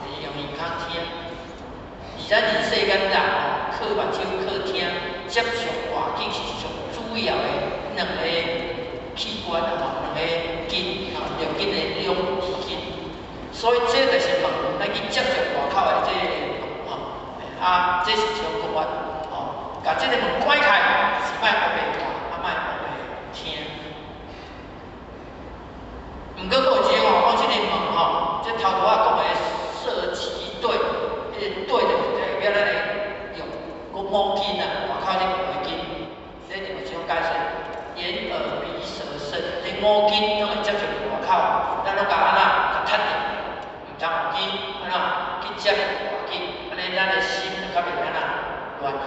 第二用耳孔聽。而咱人世間人吼，靠目睭靠聽，接觸環境是上主要的兩个器官啊，吼，兩个筋，吼，六根的兩筋。所以這就是門，咱去接觸外口的這個門吼，啊，這是一種講法，吼，共這个門關開，是莫烏白看，啊，莫烏白聽。毋過閣有一个吼，講這个門吼，這頭拄仔講的色其對，彼个對就是代表咱的用五根啊，外口這五个根，這另外一種解釋，眼耳鼻舌身，這五根攏會接觸外口，咱攏共按怎共踢著，毋通予去按怎去接觸外境，按呢咱的心就較袂按怎亂去，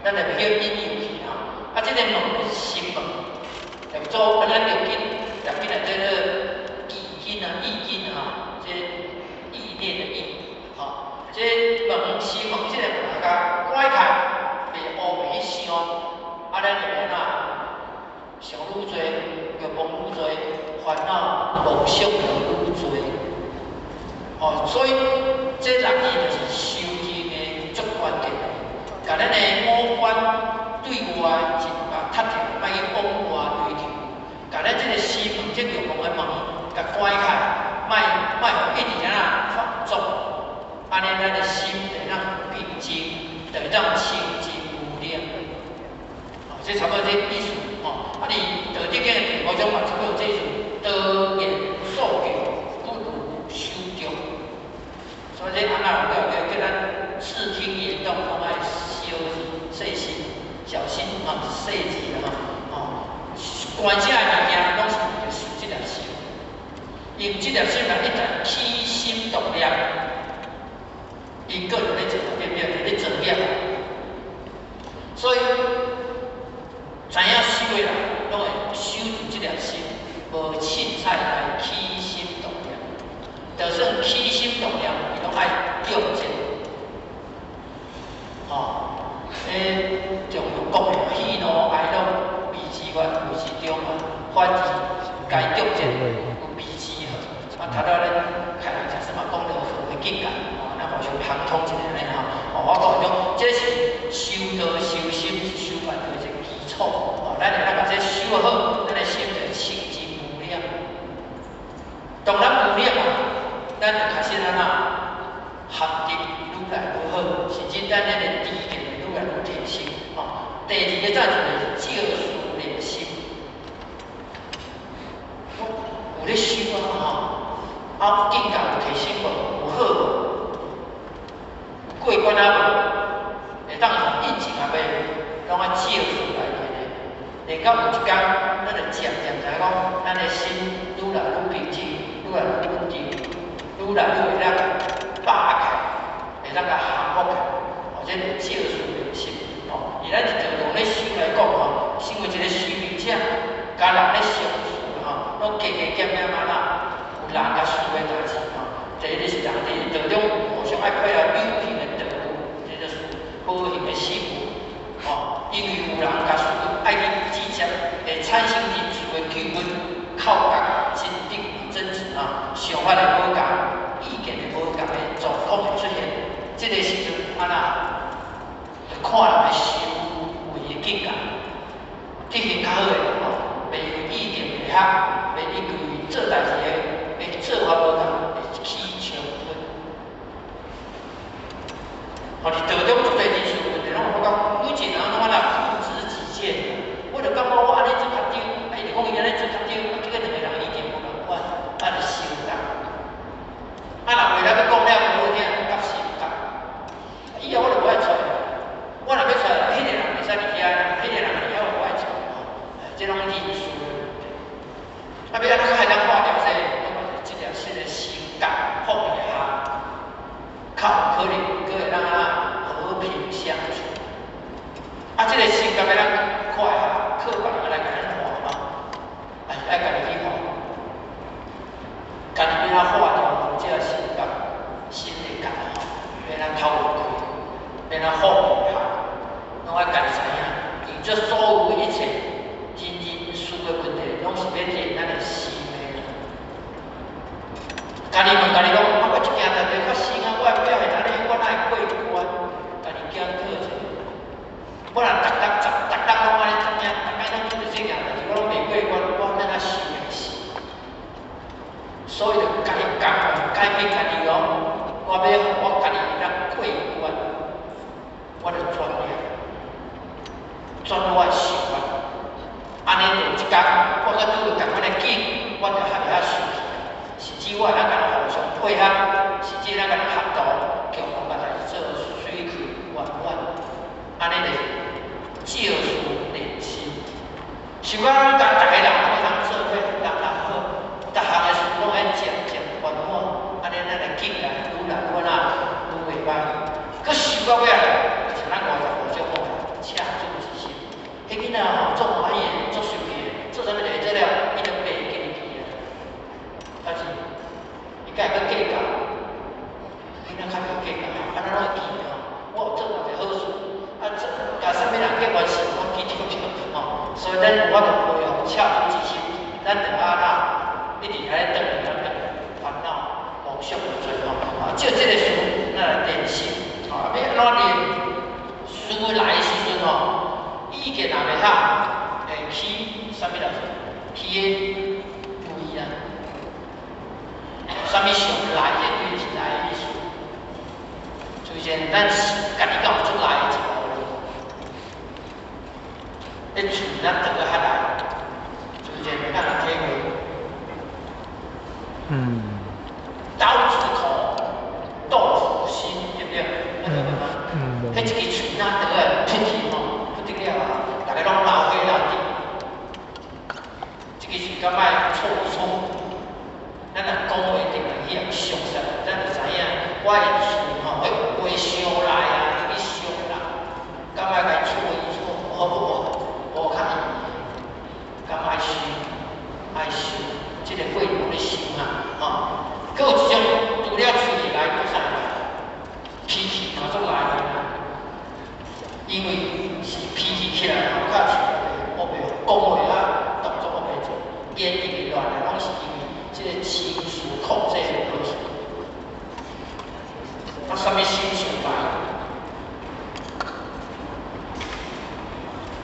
咱就袂去引誘去吼。啊，這个門就是心門，就做咱六根，六根內底個意根啊、意根吼，這意念的意，吼，這門心門這个門共關開，袂烏白去想，啊，咱就會按怎想愈濟，欲望愈濟，煩惱妄想就愈濟。吼，所以這六字就是修行的足關鍵的，共咱的五官對外盡共踢著，莫去往外追求，共咱這个心門，這欲望的門，共關開，莫莫予一直按怎發作，按呢咱的心就會當平靜，就會當清淨無染。哦，這差不多這意思吼。啊，佇《道德經》的第五章嘛，差不多有這意思：多言數教，不如守中。所以這按怎有叫咱視聽言動攏愛小細心、小心啊，細緻啦吼。哦，關這个物件攏是為著修這粒心，因為這粒心若一旦起心動念，因果就咧做，對毋對？就咧造業。所以知影修的人，攏會守住這粒心，無凊彩來起心動念。就算起心動念，伊攏愛中正。吼，彼中庸講的喜怒哀樂悲之源，謂之中嘛，反而該中正有悲之號。啊，頭拄仔咧開人講什麼講著好的境界，吼，咱互相溝通一下按呢吼。哦，我講講，這是修道修心修辦的一個基礎。哦，咱會當共這修好，咱的心就清淨無染。當咱無染啊，咱就開始按怎學得愈來愈好，甚至咱咱的知見會愈來愈提升。吼，第二个讚就是照事練心。我有咧修啊吼，啊境界有提升無？有好無？有過關啊無？會當印證啊袂？攏愛照事來練的。練到有一工，咱就漸漸知影講，咱的心愈來愈平靜，愈來愈穩定，愈來愈會當把開，會當共降服開。哦，這就照事練心。吼，以咱佇道場咧修來講吼，身為一個修行者，共人咧相處吼，攏加加減減按怎，有人共事的代誌吼。第一就是人佇道中互相愛配合有形的道具，這就是無形的事物。吼，因為有人共事愛去指責，會產生人事的糾紛、口角、爭執、爭執啊，想法的無仝、意見的無仝的狀況會出現。這個時陣按怎？就看人的修為的境界，德行較好的吼，袂因為意見袂合，袂因為做代誌的做法無仝。吼，伫道中足濟人事問題，攏有發覺每一個人攏按怎固執己見。我就感覺我按呢做較對，啊伊就講伊按呢做較對，啊結果兩個人意見無仝款，啊就相鬥。啊若話咱欲講了無好聽，夾心夾。以後我就無愛揣，我若欲揣，彼個人袂使佇遐，彼個人佇遐我無愛揣，吼，這攏人事的問題。啊，欲按怎較會當化掉這個？這條新的心結放袂下，較有可能閣會當啊和平相處。啊，這個心結欲咱看下，靠別人來共咱化嗎？還是愛家己去化？家己欲按怎化掉這個心結、心的結吼，欲按怎透開，欲按怎放袂下，攏愛家己知影。因為這所有一切人人事的問題，攏是欲練咱的心的。家己問家己講，啊，我這件代誌發生啊，我的表現按呢，我哪會過關？家己檢討者。我若逐逐逐逐工攏按呢，逐件逐工攏做這件代誌，我攏袂過關，我哪會受會死？所以就家己改改變家己哦。我欲予我家己會當過關，我就轉念，轉我的想法。按呢就一工，我閣拄著仝款的境，我就較袂遐生氣。甚至我會當共人互相配合，甚至會當共人合作，共同共代誌做水去圓滿。按呢就是照事練心。想講咱共逐个人攏會當做伙，人人好，逐項的事攏愛漸漸圓滿，按呢咱的境界愈來愈哪愈袂歹。閣想到尾仔，像咱55種講的，赤子之心。彼囡仔吼足歡喜的，足生氣的，做啥物代誌做了，伊就袂記得去啊。但是，伊敢會閣計較？囡仔較袂計較，按呢攏會記得吼。我有做偌濟好事，啊，做共啥物人結關係，我記著著吼。所以咱有法度培養赤子之心，咱就按怎一直愛斷咱的煩惱、妄想的罪吼。啊，借這個事，咱來練心。啊，欲按怎練？事來的時陣吼，意見若袂合，會起啥物來？起的對啊。啥物上來？這對是來的意思。就是咱家己敢有出來的一步咧？彼喙咱得個較來，就是咱有體會。刀子口，豆腐心，對不對？彼一支喙若得個出去吼，不得了啊！逐个攏流血流滴。這支喙敢愛錯一錯？咱若講話定來去予傷殺，咱就知影我的喙吼，彼話傷來啊，去傷人，敢愛共錯一錯，好無？無較意義，敢愛想，愛想，這個過程咧想啊，吼。閣有一種除了喙以外，閣啥物？脾氣嘛足來的啦，因為是脾氣起來吼，較是烏白講話啊，動作烏白做，言語亂的，攏是因為這個情緒控制無好。啊，啥物心上來？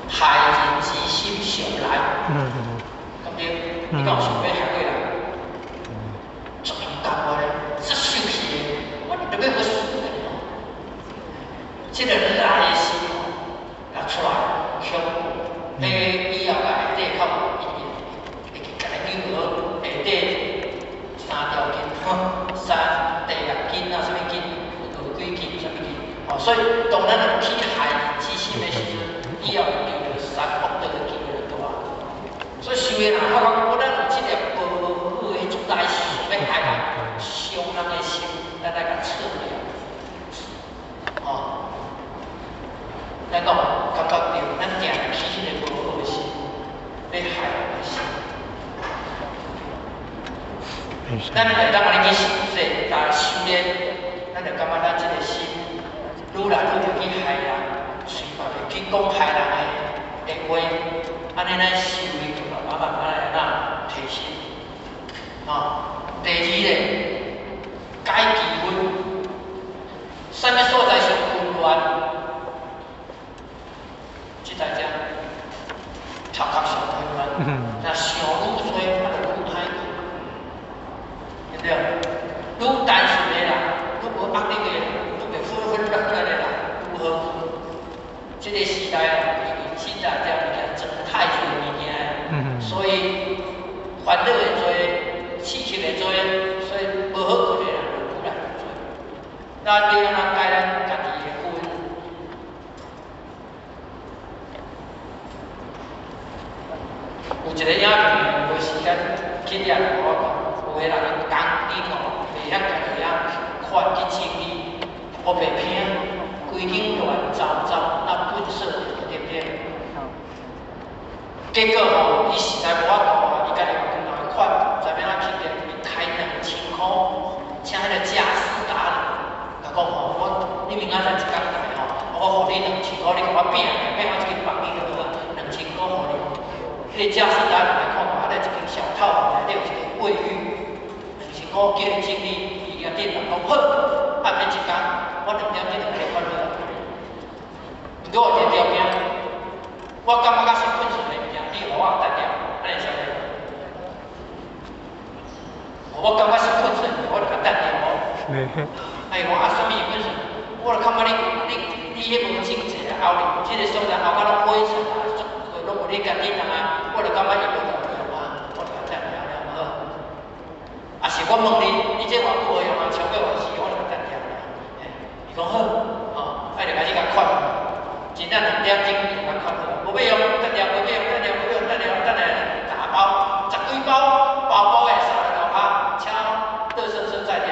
害人之心上來，敢對？你敢有想欲害過人？足勇敢我咧，足生氣的，我就欲予死的吼。這個來的心吼，若出來恐怖，彼以後下底較無意義，會去共你扭下底三條筋，三第六筋啊，啥物筋，有幾筋，啥物筋，吼，所以當咱若起害人之心的時陣，以後會丟著三惡道的機會就大。所以想的人發覺，我咱有這個無好的彼種來想欲害人、傷人的心，咱愛共撤掉。吼，咱講感覺著，咱定定起彼個無好的心，欲害人的心。咱會當按呢去修正、來修煉，咱就感覺咱這個心愈來愈袂去害人，喙嘛袂去講害人的話，按呢咱修行就慢慢慢慢來怎提升。吼，第二咧，解氣氛，啥物所在上混亂？這台遮頭殼上混亂，若想愈濟，啊就愈歹去，對不對？愈單純的人，愈無壓力的人，愈袂紛紛亂亂的人，烦恼会济，刺激会济，所以無好睏的人就愈來愈濟。咱欲按怎改咱家己的分？有一個影片，無時間去掠來我講，有个人工間哦，袂曉家己仔看去清理，烏白拼，規間亂糟糟，那糞掃對毋對？結果吼，伊實在無法度啊，伊家己嘛規內款，毋知欲按怎去掠，伊開2000箍，請彼個家私達人，共講吼，我你明仔載一工來吼，我予你2000箍，你共我拼拼我這間房間就好啊，2000箍予你。彼個家私達人來看看，啊，內一間小套房內底有一個衛浴，2000箍叫伊整理，伊舉頂人講好，暗暝一工，我2點鐘就共你看好。毋過有一個條件，我感覺較是糞掃的物件，你予我值了，按呢會使無？我感覺是糞掃的，我就共值了無？哎伊講啊，啥物糞掃？我就感覺你彼無整齊啊，後面這個所在後甲攏灰塵啊，足攏無你家己通啊，我就感覺伊無夠用啊，我就共值了了好。啊是我問你，你這偌久無用啊？超過偌時，我就共值了。嘿，伊講好，吼，啊就開始共款。真正2點鐘伊就共款好，無欲用，值了，無欲用，值了，無欲用，值了，等下打包，十幾包包包的送來樓跤，請垃圾車載了，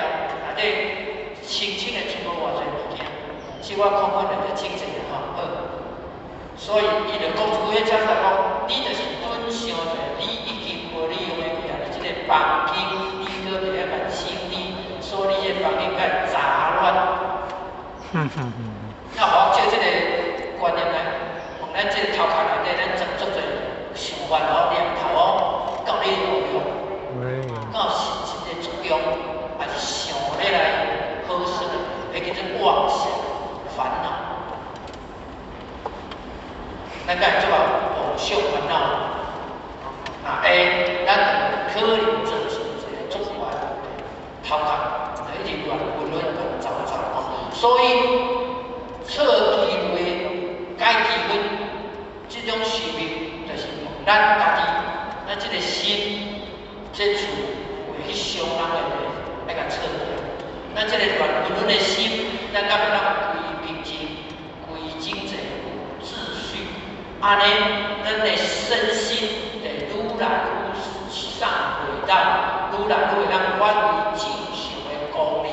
內底清清的出無偌濟物件，是我看看就清潔的吼，好。所以伊就講一句，彼才講，你就是囤傷濟，你已經無利用的物件，你這個房間你閣袂曉共清理，所以你這個房間較雜亂。那予我借這個觀念來，問咱這個頭殼內底，咱裝足濟想法哦、念頭哦，敢有咧路用？敢有實質的作用？還是想咧來好耍？彼叫做妄想煩惱。咱敢會做妄想煩惱？若會，咱就可能造成一個足懸的頭殼，就一直亂混亂、亂糟糟吼。所以錯機會、解氣氛，這種壽命，就是問咱家己，咱這個心，這厝會去傷人的話，愛共錯掉。咱這個亂混亂的心，咱敢會當歸平靜、歸整齊、有秩序？按呢，咱的身心會愈來愈上軌道，愈來愈會當發揮正常的功能，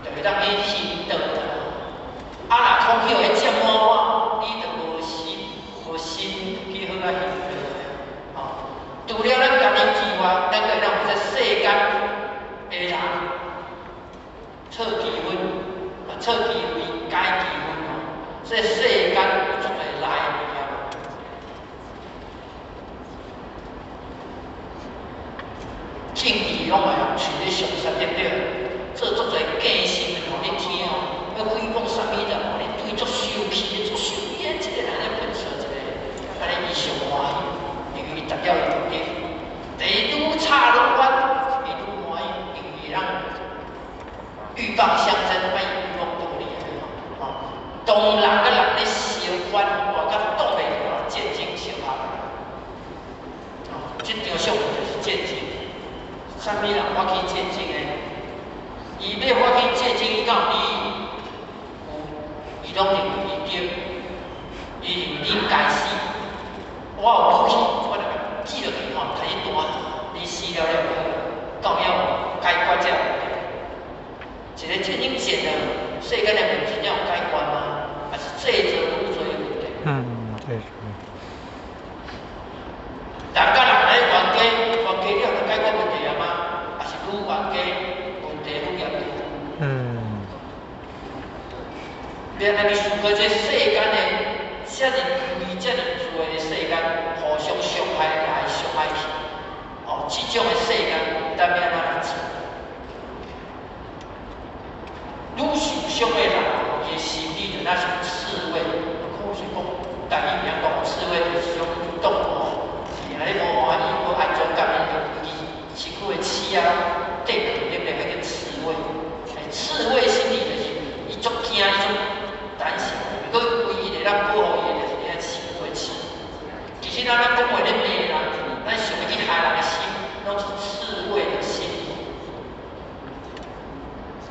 就會當去行道。啊，若空氣予伊佔滿滿，你就無心無心去好啊行道的。哦，除了咱家己之外，咱閣會當有這世間的人錯機分，啊，錯機會解機分哦。這世間有足濟來的物件。政治攏會用喙咧相殺，對毋對？做足濟假新聞，予你聽哦。欲誹謗啥物人，予你對足生氣，足生氣，這個人咧糞掃一个，按呢伊上歡喜，因為伊達到伊目的。第一，愈吵愈冤，伊愈歡喜，因為伊通鷸蚌相爭，愛漁翁得利吼。當人佮人咧相反，我較擋袂牢，戰爭相合。哦，這場相就是戰爭。啥物人發起戰爭的？伊欲發起戰爭，伊敢有理？有，伊攏認為伊對，伊認為你該死。我有武器，我就共擊落去吼，共你彈，你死了了就好，到尾有解決這個問題。一個戰爭戰啊，世間的問題真正有解決嗎？還是製造愈濟問題？對。人佮人咧冤家，冤家了就解決問題啊嗎？還是愈冤家，問題愈嚴重？欲按怎去思考這世間的遮爾規、遮爾濟的世間，互相傷害來傷害去，哦，這種的世間，咱欲按怎來處？愈受傷的人，伊的心理就若像刺蝟。可是講，台語會曉講刺蝟就是一種動物，伊若咧無歡喜、無安全感，伊就規身軀的刺啊，缀去，對不對？彼叫刺蝟。刺蝟心理就是伊足驚，伊足擔心。毋過唯一會當保護伊的，就是伊的身軀刺。其實咱講話咧罵人，咱想欲去害人的。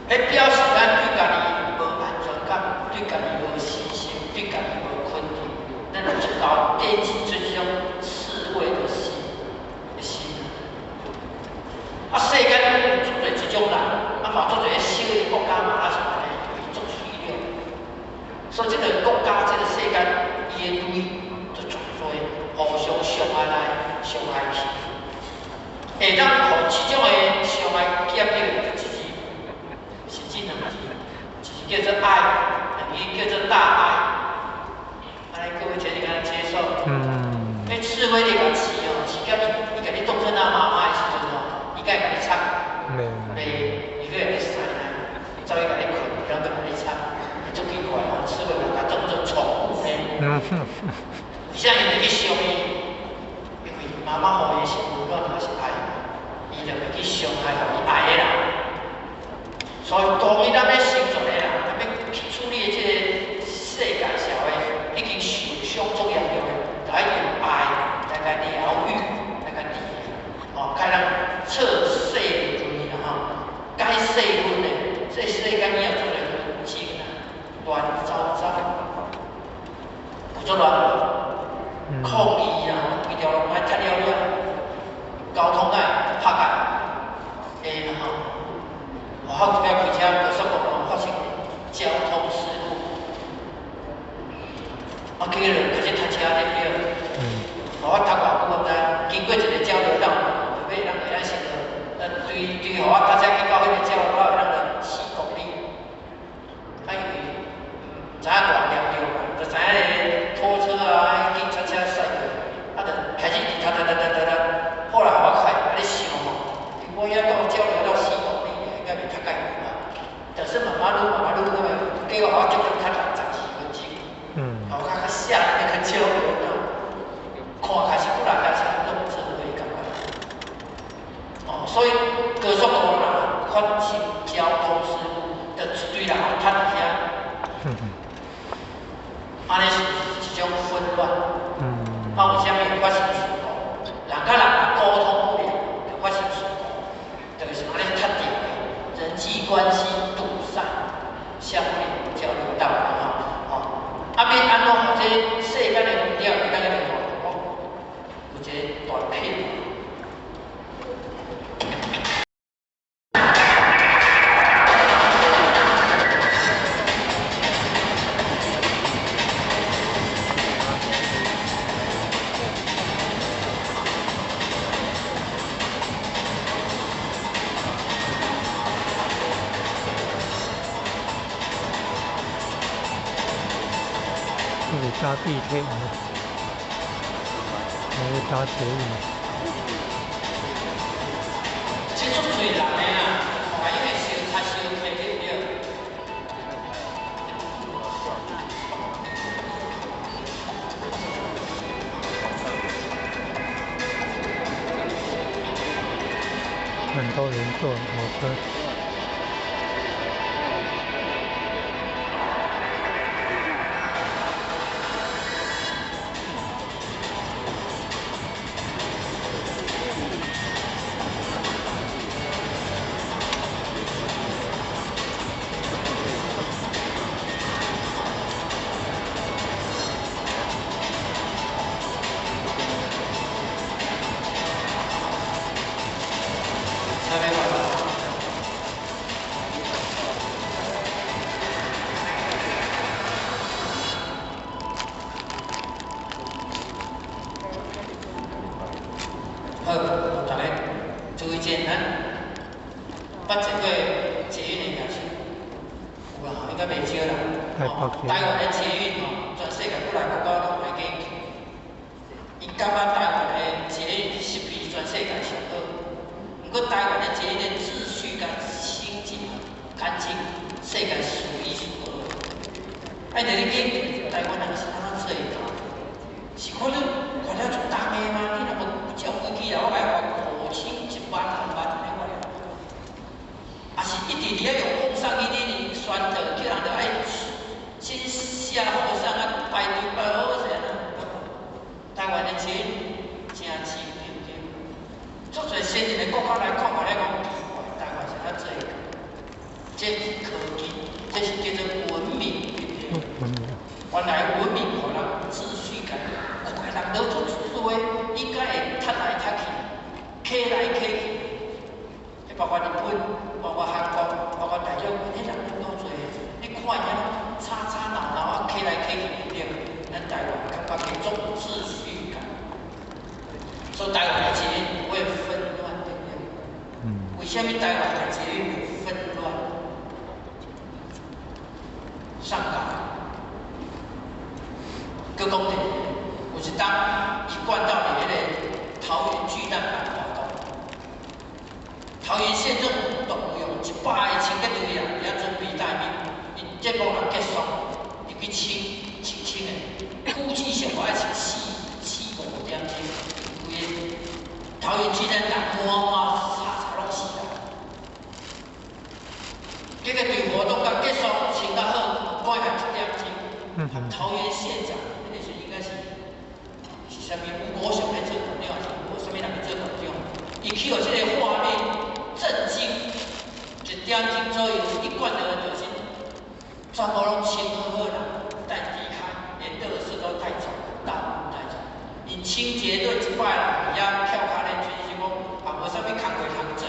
彼表示咱對家己無安全感，對家己無信心，對家己無肯定，咱就足夠奠基這種刺蝟的心的心。啊，世間足濟這種人，啊嘛足濟小的國家嘛，也是按呢，伊足虛弱。所以這個國家、這個世間，伊的雷就足濟，互相傷害來、傷害去。會當予這種的傷害減掉，就一字，是這兩字，一字叫做愛，兩字叫做大愛。按呢各位請你敢接受？嗯。彼刺蝟你共飼哦，飼甲伊，伊共你當做阿媽媽的時陣哦，伊敢會共你插？袂，伊閣會咧使呢，走去共你睏，然後閣共你插，足奇怪哦，刺蝟共共當做寵物呢。為啥伊會去傷伊？因為媽媽予伊是溫暖，也是愛，伊就會去傷害予伊愛的人。所以當伊咱欲生存的人，咱欲去處理的這個世界社會已經受傷足嚴重的，就愛用愛來共療癒，來共治療。哦，開人徹細分啦吼，解細分的，這世間以後做來紛爭啊，亂糟糟，有足亂，抗議啦，規條路歹塞了了，交通愛拍架，會啦吼。我好幾擺開車高速公路發生交通事故，啊，去彼落開始塞車對不對？我讀偌久我毋知，經過一個交流道，尾人會當先對對，予我搭車去到彼個交流道，會當4公里。啊，因為毋知影偌嚴重，就知影彼個拖車啊、警察車駛過，啊，就開始直塞塞塞塞塞，後來予我開，按呢想吼，我遐到交流道4公里，應該袂塞介久吧？但是慢慢愈慢慢愈，結果予我足足塞64分鐘。嗯。我較較嚇那個交流道，看開始幾若架車攏做伙共款。哦，所以高速公路若發生交通事故，就一堆人攏塞佇遐。按呢是一種混亂。啊，為啥物會發生事故？人佮人溝通不良，就發生事故，就是按呢塞著的，人際關係堵塞，下面交流道吼，吼，啊，欲按怎予這世間的問題會當個吼，有一個短片。這裡搭地鐵呢，還是搭捷運？這足濟人的啦，看因為燒較燒熱對不對？很多人坐火車。好，大家注意者，咱捌坐過捷運的也是有啦，應該袂少啦。哦，台灣的捷運吼，全世界幾若國家攏會記。伊感覺台灣的捷運設備全世界上好，毋過台灣的捷運的秩序佮清潔、乾淨，世界數一數二。啊，伊就咧講台灣人是按怎做的？是看你看了足重的嗎？你若無照規矩來，我共你罰5000、1萬、2萬按呢款。啊是一直佇遐用風送伊，你宣導，叫人著愛先寫好送啊，排隊排好勢啊。台灣的捷運誠清，對毋對？足濟先進的國家來看，看咧講奇怪，台灣是按怎做的？這是科技，這是叫做文明，對不對？原來文明予人秩序感，看人都做做，應該會踢來踢去，騎來騎去。包括日本，包括韓國，包括大陸，彼人攏做，你看伊遐吵吵鬧鬧啊，騎來騎去對。咱台灣感覺這種秩序感，所以台灣的捷運不會紛亂，對不對？為啥物台灣的捷運會紛亂？上港，閣講一個，有一當一貫道佇彼個桃園巨蛋辦活動，桃園縣政府動用100個清潔隊員佇遐準備待命，𪜶節目若結束，入去清清清的，估計上無愛清四五點鐘，規个桃園巨蛋人滿滿吵吵攏是啦。結果對活動甲結束清較好，趕下1點鐘。桃園縣長彼個時應該是啥物吳國雄咧做縣長，還是無啥物人去做縣長？伊去予這个畫面震驚，1點鐘左右，一貫的就是全部攏清好好啦，帶離開，連垃圾都帶走，大部分帶走。𪜶清潔隊100人佇遐翹跤鏈，就是講啊無啥物工課通做，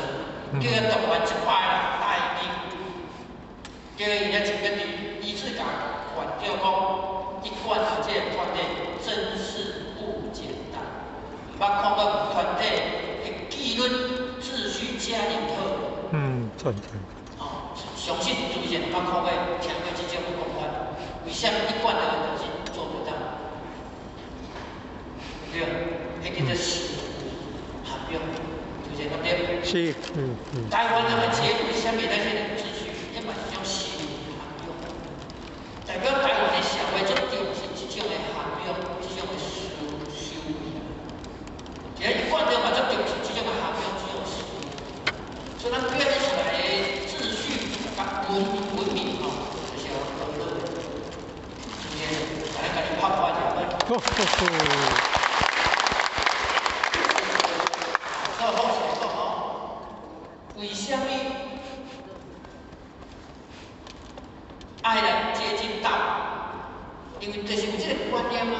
叫伊動員100人帶兵，叫伊遐清潔隊一次共縣長講，一貫的這個團體真是不簡單，毋捌看過團體的紀律秩序遮爾好。真真。哦，相信主持人毋捌看過、聽過這種講法，為啥物一貫的就是做不到？對，彼叫做修涵養，主持人講對？是，台灣人的節為啥物咱這個秩序，彼嘛是一種修涵養，代表台灣的社會足重視這種的涵養，這種的修修為。其實一貫的嘛足重視這種的涵養，這種修為。所以咱表現出來的秩序佮文明吼，就是要好好的。主持人，來共你拍破一下。好好好。所以好勢來講吼，為啥物愛來接近道？因為就是有這個觀念啊，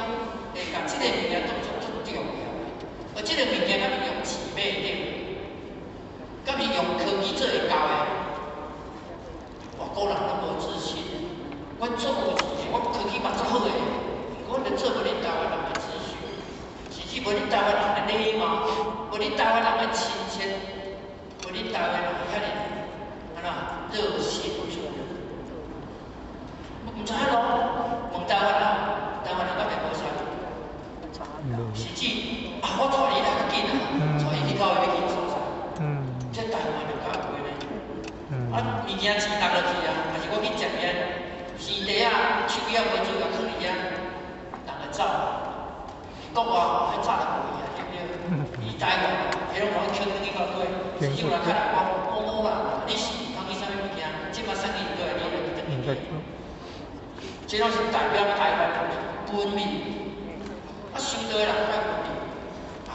會共這個物件當作足重要的。而這個物件敢是用錢買得，敢是用科技做會到的？外國人攏無自信，阮足有錢的，我科技嘛足好的，毋過阮就做無恁台灣人的秩序，甚至無恁台灣人的禮貌，無恁台灣人的親切，無恁台灣人遐爾按怎熱心助人。毋知影咯，問台灣人，台灣人敢會無啥？甚至啊，我帶你來較緊啊，帶伊去到欲去所在。這台灣人敢有呢？啊，物件錢落落去啊，還是我去食物，生茶仔、手機仔無做，共囥佇遐，人會走。國外吼，彼早就無去啊，對不對？伊台灣，彼攏互阮捡轉去到底，甚至有人較人講，某某人，你是通去啥物物件，這擺送去倒來，你會轉去。這攏是代表台灣人的文明。啊，修道的人愛文明，哎，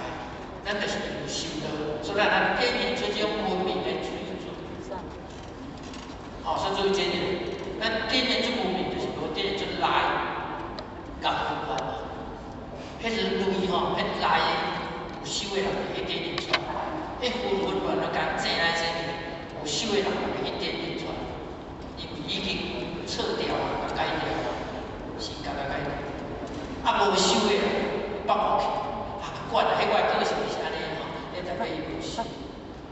咱就是有修道，所以咱展現出這種文明的水準。好，所以注意這點，咱展現出文明，就是無展現出來佮紛亂嘛。彼是類吼，彼來的有修的人會去展現出來，彼紛紛亂亂共濟來濟去，有修的人會去展現出來，因為已經撤掉啊，共改掉啊，是共共改掉。啊，無修的人放予去，啊，不管啦，彼我的個性是按呢吼，彼代表伊無修。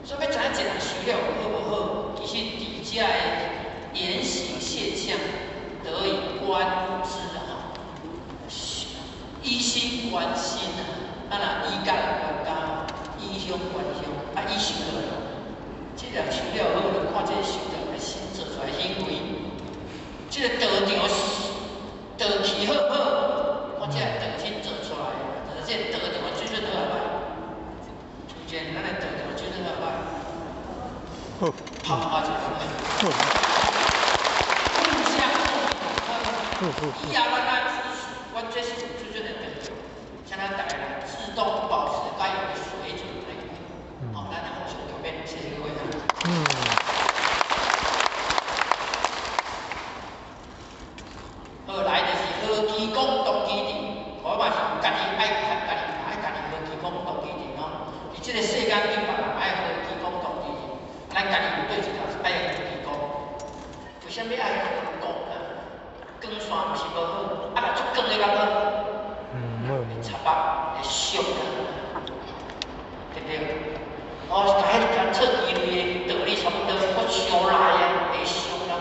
所以欲知影一個人修了好無好，其實佇遮的言行現象得以觀之吼。以心觀心啊，啊若以覺觀覺，以香觀香，啊以修道，這個修了好，就看這個修道的心做出來行為，這個道場道氣好無好，看這個道親做出來，就是這個道場的水準好啊歹。出現咱的道場水準好歹。好。拍拍一下。好。互相以後咱來支持，阮這是有水準的道場，像咱逐个人自動保持該有的水準來。好，咱來互相改變，謝謝各位。這個世間對別人愛和其講同理，咱家己有對一條愛和其講。為啥物愛和光啊？光線毋是無好，啊若足光的較好。會插目，會傷人，對不對？哦，共彼共測距離的道理差不多，我傷來啊，會傷人；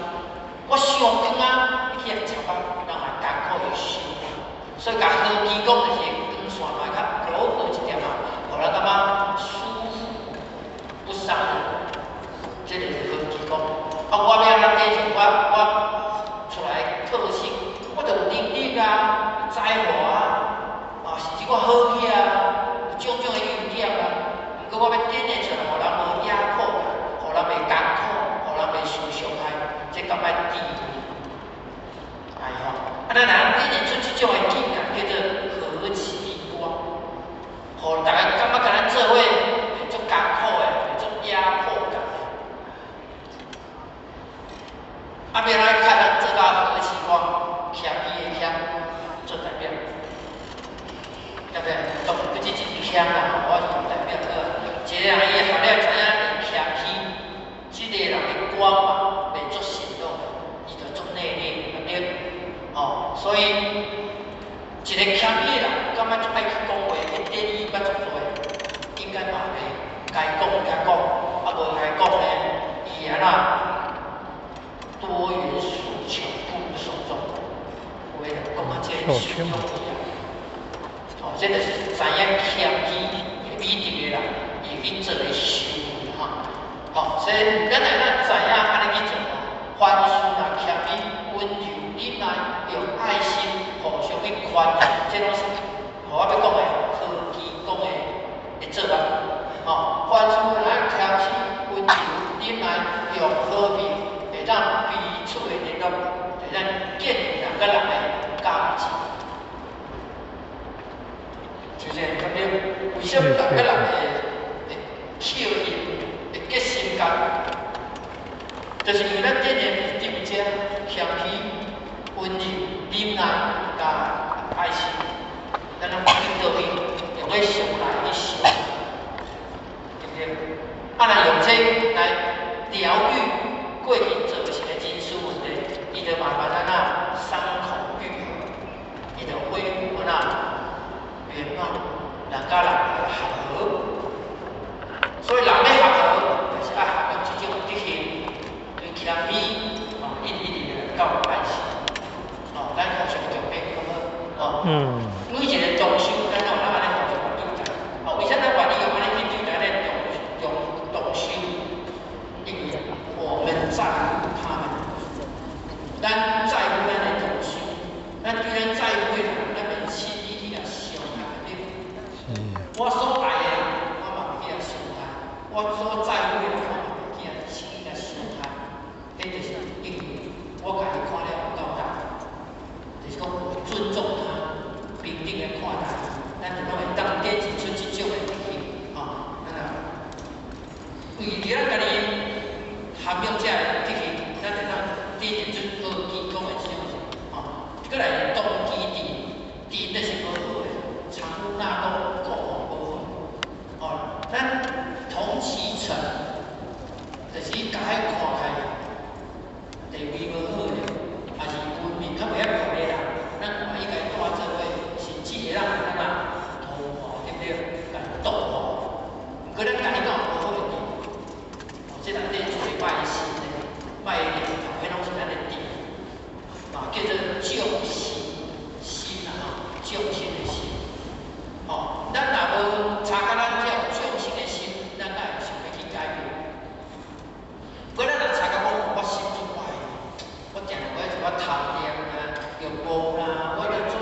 我傷光啊，去予插目，人會艱苦會傷。所以共和其講就是光線嘛較柔和一點啊，予人感覺舒服，不傷人。這個是和其講。啊，我欲按怎展現我出來特性，我就有能力啊，有才華啊，啊，甚至我好起啊，有種種的優點啊。毋過我欲展現出來，予人無壓迫感，予人袂艱苦，予人袂受傷害，這敢愛智慧。哎吼，啊，咱若展現出這種的境界，叫做和其光，予大家感覺共咱做伙會足艱苦的，會足壓迫感的。啊，欲來看咱做到和其光，謙虛的謙做代表，對不對？當這真謙啦，我是代表好。一個人伊學了知影會謙虛，這個人的光嘛，袂足顯露，伊就足內斂，對不對？哦，所以一個謙虛的人，感覺足愛去講話，去典禮捌足多，應該嘛袂該講才講，啊無該講的，伊按怎多元訴求不如守中，有的人講啊，這個受用伊啊，哦，這就是知影謙虛的美德的人，伊去做的行為哈。好，所以咱若咱知影按呢去做，凡事若謙虛、溫柔、忍耐，用愛心互相去寬容，這攏是我欲講的和其講的的做法。吼，凡事若謙虛、溫柔、忍耐，用和平，會當彼此的聯絡，會當建立人佮人的感情。就是咁樣，為啥物人佮人會扣印、會結心結？就是因為咱展現佇遮謙虛、溫柔、忍耐佮愛心，咱攏去佗位用彼想來去想，對不對？啊，若用這來療癒過去造成的人事問題，伊就慢慢按怎傷口愈合，伊就恢復按怎原貌，人佮人會合和。所以人欲合和，就是愛涵養這種德行，對謙虛，哦，一直一直來到愛心，哦，咱互相共勉，好無？哦，每一個同修，咱攏有按呢互相對待。啊，為啥咱願意用按呢去對待咱同修？因為我們在乎他們，咱在乎咱的同修，咱對咱在乎的人，咱袂輕易去共傷害，對無？我所愛的人，我嘛袂去共傷害；我所在乎的人，我嘛袂去共輕易共傷害。彼就是因為我共伊看了有夠大，就是講我尊重他，平等的看待伊，咱就攏會當展現出這種的德行，吼。咱啊，為著咱家己涵養這个德行，咱就當展現出和其講的這種，吼。閣來動機智，智就是無好的，藏污納垢，講無好。哦，咱同其塵，就是共彼看開，地位無好的，抑是文明較袂遐懸的人，咱願意共伊帶做伙，甚至會當按怎同化，對不對？共同化。毋過咱家己敢有無好的智？哦，這內底做歹心的、歹念頭，彼攏是咱的智，啊，叫做眾心心啊，吼，眾生的心。吼，咱若無察覺咱這有眾生的心，咱哪會想欲去改變？不過咱若察覺講，我心足歹，我定定我一寡貪念啊、欲望啦，我就做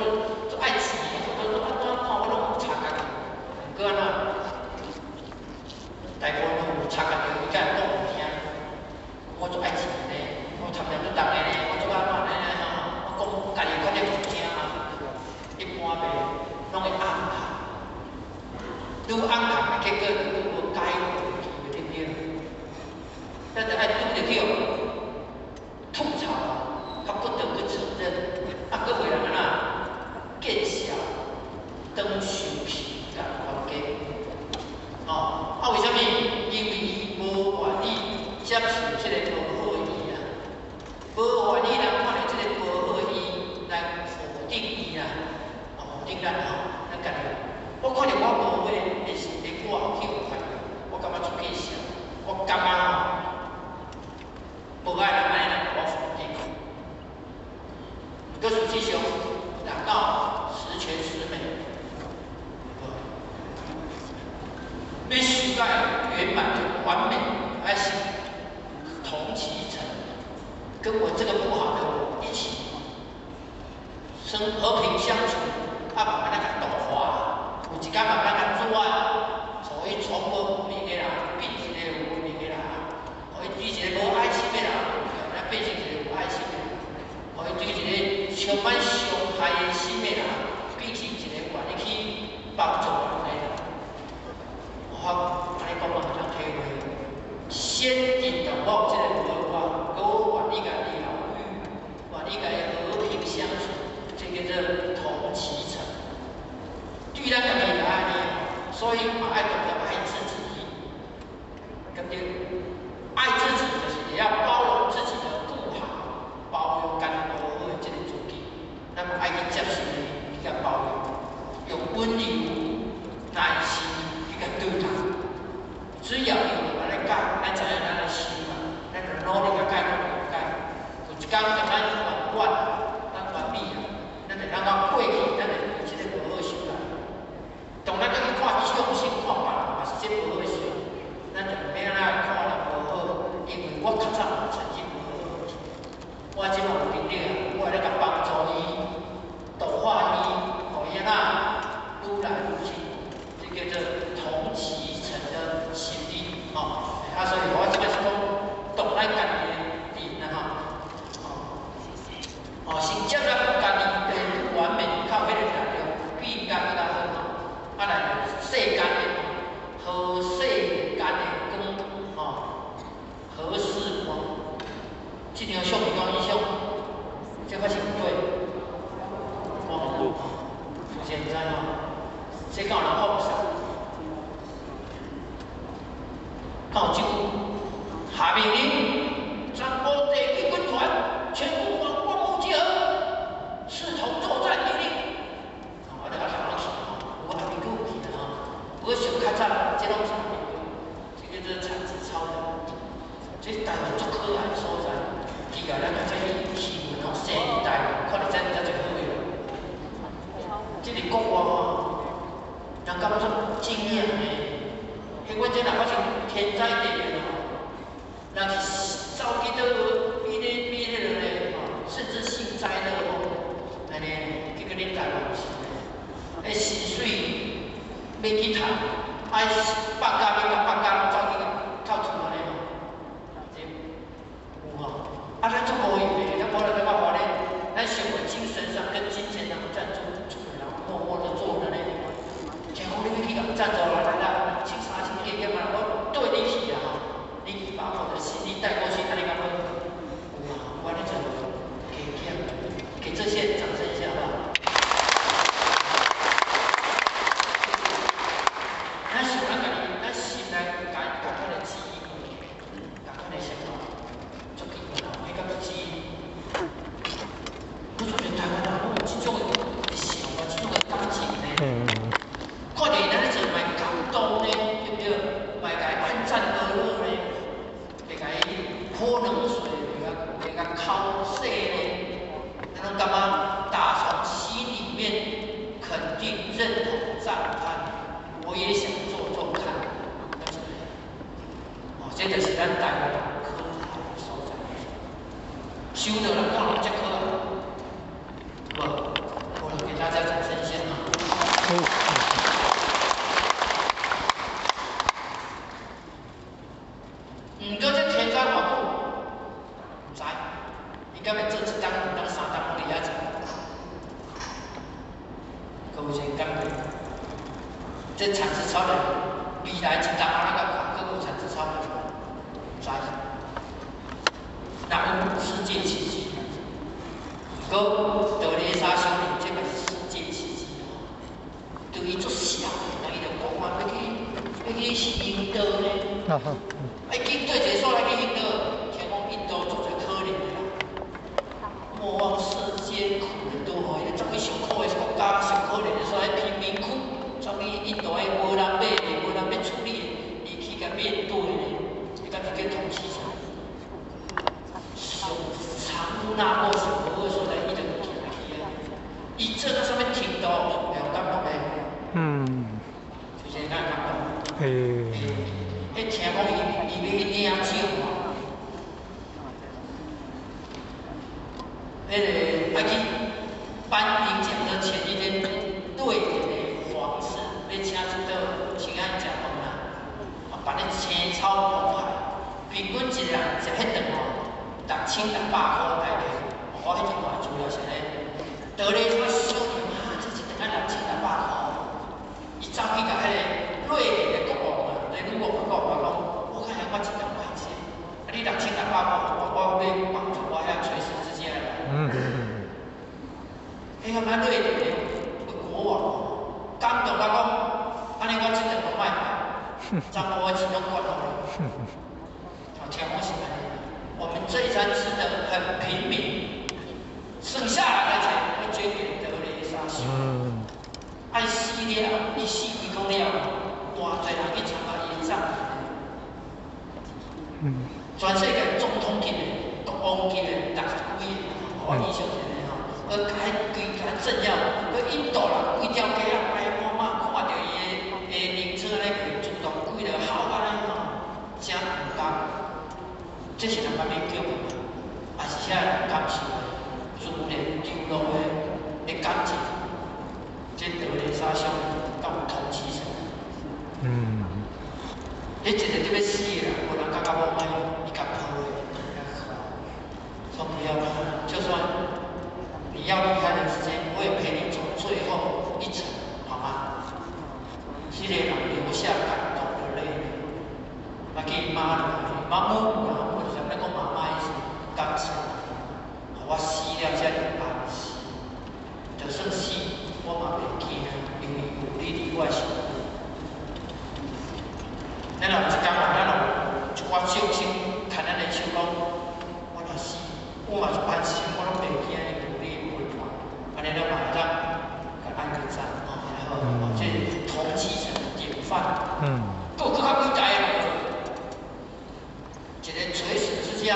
足愛錢，我做按怎看我攏有察覺。毋過按怎？大部分攏有察覺著，伊才會講有聽。我足愛錢呢，我貪念足重的呢，我足按怎呢吼？我講家己看著有聽啊，一般袂，攏會暗藏。愈暗藏的結果，就愈無改變的機會，對不對？咱就愛拄著去予吐槽，較不得不承認，啊，閣有人按怎見笑，當受氣共冤家，吼。圓滿就完美，愛是同其塵，跟我這個不好的我一起生和平相處，啊，慢慢仔共度化，有一天慢慢共轉，所以從無文明的人變一個有文明的人，予伊對一個無愛心的人，慢慢變成一個有愛心的人，予伊對一個充滿傷害的心的人，變成一個願意去幫助人的人。我按呢講嘛，會當體會。先認同我有這個無好，閣我願意共療癒，願意共伊和平相處，這叫做同其塵。對咱家己會按呢，所以嘛愛懂得愛自己，對不對？愛自己就是也要包容自己的不好，包容佮無好的這個自己，咱嘛愛去接受伊，去共包容，用溫柔、耐心去共對待。只要伊有按呢改，咱知影咱的心嘛，咱就努力共改，努力共改。有一工當咱圓滿，咱完美啊，咱就咱講過去，咱就對這個無好想啦。當咱閣去看眾生，看別人嘛是這無好的時陣，咱就毋免按呢看人無好，因為我較早嘛曾經無好。我這馬有能力啊，我會來共幫助伊，度化伊，予伊按怎愈來愈進，這叫做同其塵的心理，吼。啊，所以我這擺是講，當咱家己的人啊，吼，哦，先接納家己的不完美，靠彼個力量變甲閣較好，吼。啊，來世間的好世間的光，吼，何事光？這張相片講影相，這個是毋對，我毋有誰毋知吼？這敢有人放送？敢有這句？下命令，全國第一軍團全部往光復集合，視同作戰命令。我著較頭去吼，有後面閣有去啦吼。不過上較早，這攏是後面這叫做產子超人。這台灣足可愛的所在，奇怪，咱較早去新聞吼，生佇台灣，看著這遮濟好個。這個國外吼，人感覺足驚訝呢。彼阮這若發生天災地變吼，人是走去佗比咧比彼落咧吼，甚至幸災樂禍，按呢，結果恁台灣毋是呢？彼薪水欲去趁，愛放假欲共放假，攏走去透厝按呢吼，這有吼？啊，咱足無用的，咱無論感覺話咧，咱生活精神上跟金錢上贊助，出來人默默的做的呢。像講你欲去共贊助來來啦，1000、3000加減啊，我綴你去啊吼，你把我的行李帶過去，按呢敢好？有啊，我按呢做，加減，給這些人掌聲一下好不好？咱想咱家己，咱心內共共款的基因，共款的想法，足奇怪啦，彼敢是基因？我覺得台灣人攏有這種的想法，這種的感情呢。看著伊按呢做，嘛會感動呢，對毋對？嘛會共伊按讚呵樂呢，會共伊潑冷水，會共口舌呢，咱攏感覺打從心裡面肯定、認同、讚嘆，我也想做做看，哦，這就是咱台灣人可愛的所在。修道人看人遮可愛，無？我給大家掌聲一下啊！毋過這天災偌久，毋知，應該欲做一冬、兩冬、三冬，攏佇遐做。閣有一個感覺，這產子超人未來一冬啊，咱共看，閣有產子超人，毋知。若有世界奇蹟，毋過德雷莎修女這嘛是世界奇蹟哦。對伊足痟的，人伊就講啊，欲去印度呢。愛去對一個所在去印度，聽講印度足濟可憐的人，莫忘世間苦人多吼，伊走去上苦的國家、上可憐的所在貧民區，走去印度彼無人買的、無人欲處理的，伊去共面對呢，伊敢是叫同其塵。上長那個上無好的所在，伊就行去啊。伊做到啥物程度，會有感覺袂？就是咱感覺。彼聽講伊欲去領獎啊，彼個愛去頒領獎的前一天，瑞典的皇室欲請一桌請咱食飯啦，啊，辦咧青草澎湃，平均一個人食彼頓吼，6600箍台幣。我彼陣看資料是按呢，德雷莎小姐啊，這一頓愛6600箍，伊走去共彼个瑞典的國王啊，那女王講啊講，我看下我一頓歹食，啊你6600箍，我欲幫助我遐垂死之家的人。彼個咱瑞典的國王感動甲講，按呢我這頓攏莫辦，將我的錢攏捐予你。哦，聽講是按呢，我們這一餐吃得很平民，省下來的錢會捐給德雷莎修女。愛死了，伊死幾工了，偌濟人去參加伊的葬禮。全世界總統級的、國王級的、60幾个，我印象一个吼，閣共彼規家政要，閣印度人規條街仔排滿滿，看著伊的靈車咧，自動規个哭按呢吼，誠毋甘。這是人敢勉強的嗎？還是遐人感受的自然流露的感情？這德雷莎修女敢有同情心？彼一個佇欲死的人，無人感覺無歹，伊共抱的，說不要怕，就算你要離開的時間，我也陪你走最後一程，好嗎？這個人流下感動的淚，啊，叫伊媽落來，媽母，母就是咱講媽媽意思，感謝，予我死了才會安息，就算死，我嘛袂驚，因為有你佇我身邊。咱若有一工啊，咱若有一寡眾生牽咱的手講，我若死，我嘛是安心，我攏袂驚，因為有你陪伴。按呢咱嘛會當共按個讚，吼，然後，這是同濟成的典範。閣有閣較偉大的無？一個垂死之家，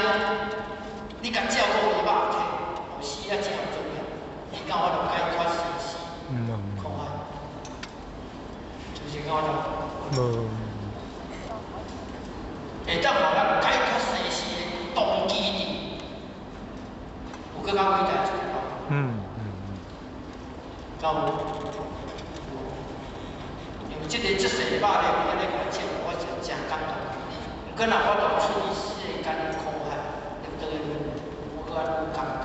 你共照顧伊肉體，哦，死啊真重要。伊敢有法度解脫生死？看看，就是敢有法度？無。會當予咱解脫生死的動機佇，有閣較偉大一個無？敢有無？因為這個這世肉體，按呢共照，我就誠感動。毋過若法度出離世間的苦海，入倒去，我閣較愈感動。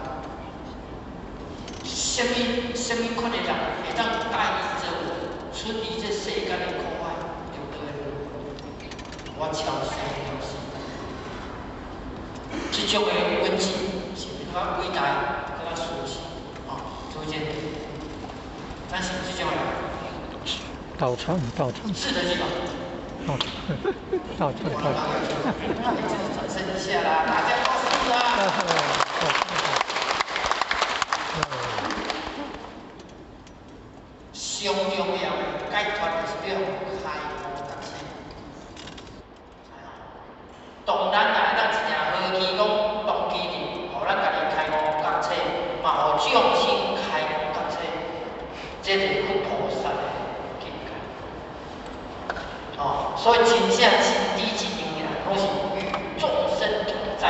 啥物啥物款的人會當帶領著我出離這世間的苦海，入倒去？我超生了死。這種的溫情是較偉大、較殊勝，吼，主這，咱是毋是這種人？道場，道場。是的，是吧？道場，道場，道場。就是轉身一下啦，大家都是啊。上重要的解脫就是要開悟覺醒。當咱若會當真正好奇講動機佇，予咱家己開悟覺醒，嘛予眾生開悟覺醒，這就是佛菩薩的境界。哦，所以真正真理真用的人，攏是與眾生同在。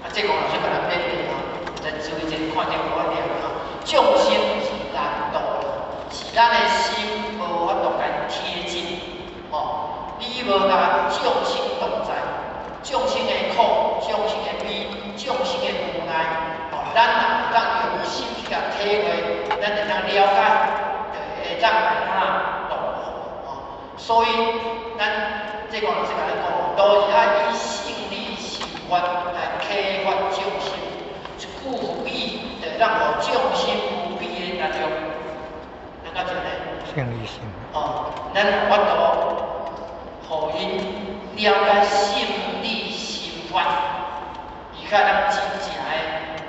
啊，這個老師共咱勉勵吼，咱注意這看著我念吼，眾生是難度的，是咱的心無法度共貼近，吼。你無共眾生同在，眾生的苦、眾生的悲、眾生的無奈，吼，咱若會當用心去共體會，咱會當了解，就會當來怎度吼。所以，咱這個老師共咱講，都是愛以勝理心法來啟發眾生，一句佛語，就會當予眾生無比的力量。咱講這呢？勝理心。哦，咱有法度。予𪜶了解勝理心法，伊較當真正的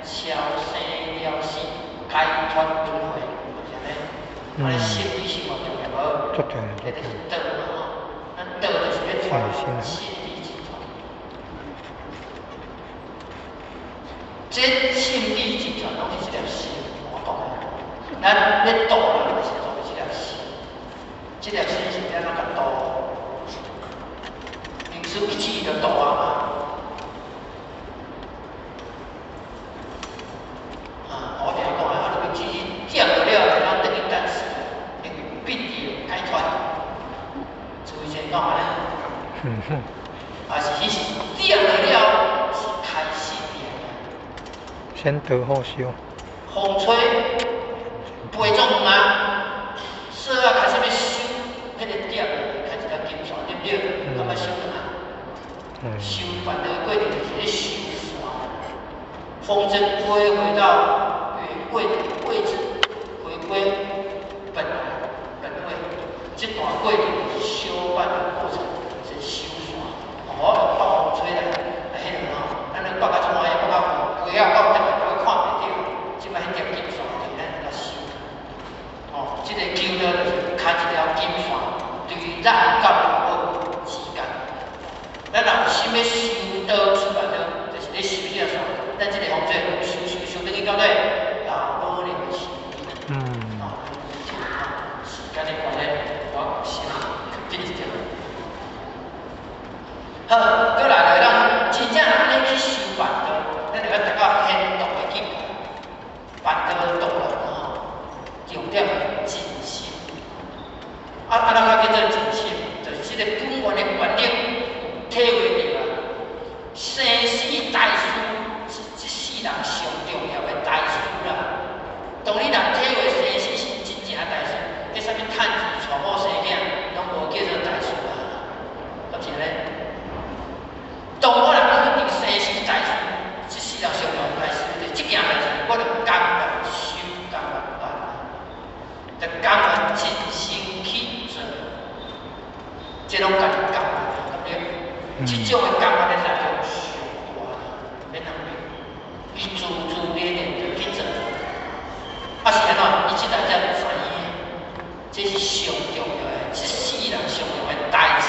超生了死，解脫輪迴，是按呢？按呢勝理心法重要無？足重要，這就是道嘛吼。咱道就是欲傳勝理心法。這勝理真傳攏是這粒心，我講的。咱欲度人就是度這粒心，這粒心是欲按怎共度？师一指就道啊嘛。啊，我定讲啊，啊，你指点落了，就咱等于等死，因为病治解脱。注意先讲安尼。啊，是彼是点落了，是开始点。先得后修。风吹，飞足远啊，雪啊开始欲收，彼个点开一条金线，对不对？感觉收转来。修烦恼过程就是咧修线，风筝飞回到原位位置，回归本来本位。這段過程是修辦的過程，是修線。我用北風吹來，啊，彼個吼，咱咧北較怎啊？北較飛啊到轉來，飛看袂著。這擺彼條金線就是咱來修。哦，這個求道就是牽一條金線，對咱佮老母之間。咱若有心欲修道出煩惱，就是咧修這條線。咱這個風水修修修，轉去到底老母咧修。哦，時間的關係，我先緊一點。好，閣來就咱真正按呢去修煩惱，咱就欲達到天道的境界。煩惱獨立吼，重點是盡心。啊啊，怎較叫做盡心？就是這個本源的原理體會著啊。生死大事是這世人上重要的大事啦。當你若體會生死是真正大事，彼啥物趁錢、娶某、生囝，攏無叫做大事啊。敢是按呢？當我若肯定生死大事，這世人上重要大事，就這件代誌，我就甘願修，甘願辦，就甘願盡心去做，這攏家己甘願，對不對？這種的甘願的力量上大，免人逼，伊自自然然就去做。啊是按怎？伊這代才知影，這是上重要的，這世人上重要的代誌。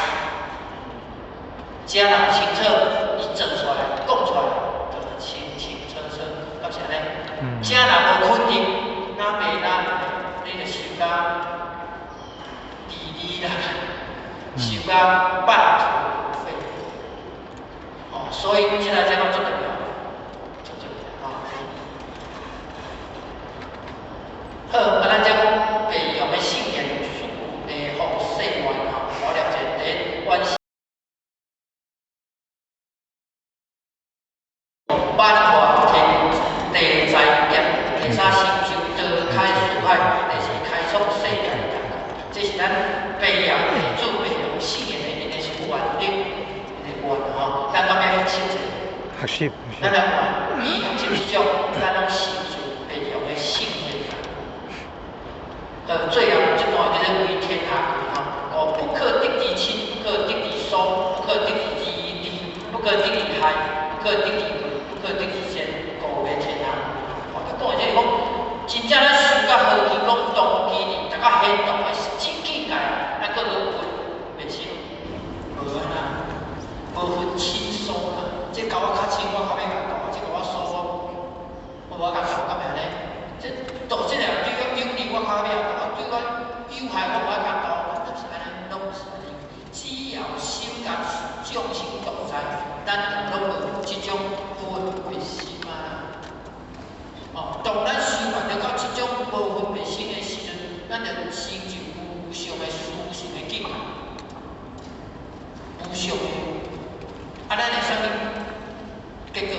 這人清楚，伊做出來、講出來，就是清清楚楚，敢是按呢？這若無肯定，哪袂哪，你就修甲離離啦，修甲半途而廢。哦，所以這個這攏足重要，足重要吼。好，啊，咱這講白羊的聖言四地方誓願吼，我念者第一願。萬化天地在業，第三成就道開四海，第四開創世界的。這是咱白羊地主白羊聖言的𪜶的是原理，𪜶的願吼，咱敢欲學習者？學習。咱來願意學習這種，咱攏成就白羊的聖言。最後這段叫做為天下貴吼，哦，不可得其親，不可得其疏，不可得其利，不可得其害，不可得其貴，不可得其賤，故為天下。哦，他講的這個講，真正咱修到何其講動機呢？達到現動的實際境界，咱閣閣分別心，無啦，無分親疏啦。這共我較親，我較欲共渡；這共我疏，我無共渡，敢會按呢？這渡這個對我有利，我較欲渡；對我有害，我無愛共渡。都是按呢，攏毋是按呢。只要心甘眾生同在，咱就攏無這種分別心啊。哦，當咱修辦著到這種無分別心的時陣，咱就成就無上的殊勝的境界，無上的。啊，咱會啥物結果？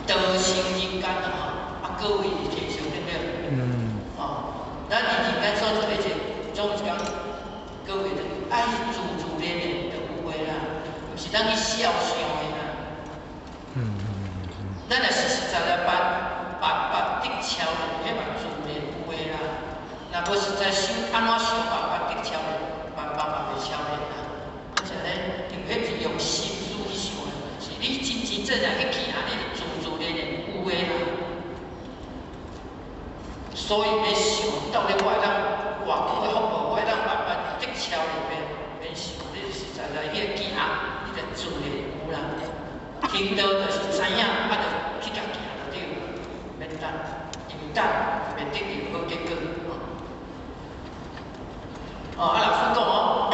道成人間啊，啊，各位天上對不對？哦，咱佇人間所做的一切，總有一工，各位就愛自自然然就有的啦，毋是咱去肖想的啦。咱若實實在在辦，辦辦得超然，彼嘛自然有的啦。若無實在想按怎想辦法得超然，辦法嘛袂超然啦。啊，是按呢，因為彼是用心思去想的，是你真真正正去行，你就自自然然有的啦。所以免想，到底我會當偌久的福報，我會當慢慢得超然，免想，你實在在彼個行，你就自然有啦。聽到就是知影，啊，就去共行就對，免等，因為等袂得到好結果。哦，啊，老師講哦，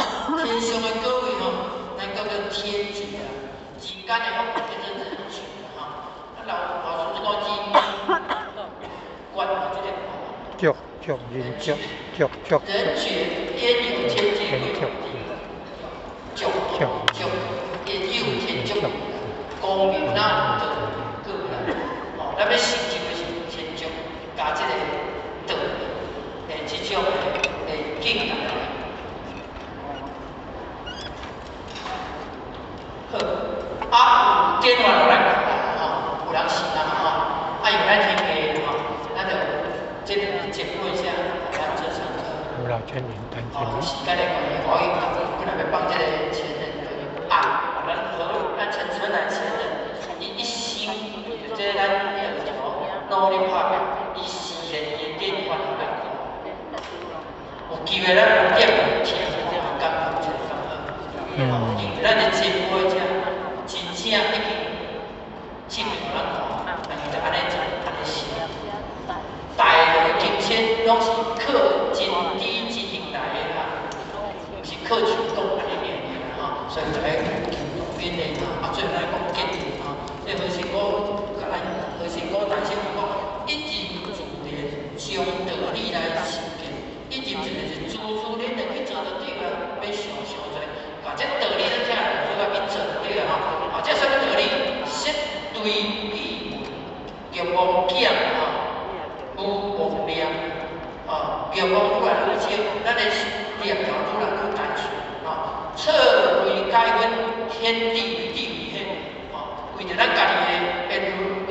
足人足足足人觉焉有天地天足足足焉有天足，光明哪有道过啦？哦，咱欲成就的是天足，佮這个道的這種的境界。好，啊，有電話予咱看吼，有人是人吼，啊，因為咱天下吼，咱就這個節目一下，咱這上課。老千人單哦，時間的關係，我已經本來欲放這個前人的啊，咱和咱陳春來前人，伊一生為著這咱什麼努力拍拼，伊實現伊的典範予咱看。有機會咱有點聽，感覺這個較好。因為咱的前輩者真正已經證明予咱看，但是就按呢做，按呢行。大道境遷攏是靠真知真行來的啦，毋是靠手講按呢爾爾吼。所以大家勤動勉勵吼，啊，最後來講結論吼。這何仙姑共咱何仙姑大師講，一任自然將道理來實踐，一任自然是自自然的去做就對啦，免想傷濟。把這道理咱聽來好啊去做對啦吼。啊，這啥物道理？識對義欲望減吼，無妄念，啊，欲望愈來愈少，咱的念頭愈來愈單純，啊，徹類解分，天地為地為天，啊，為著咱家己的類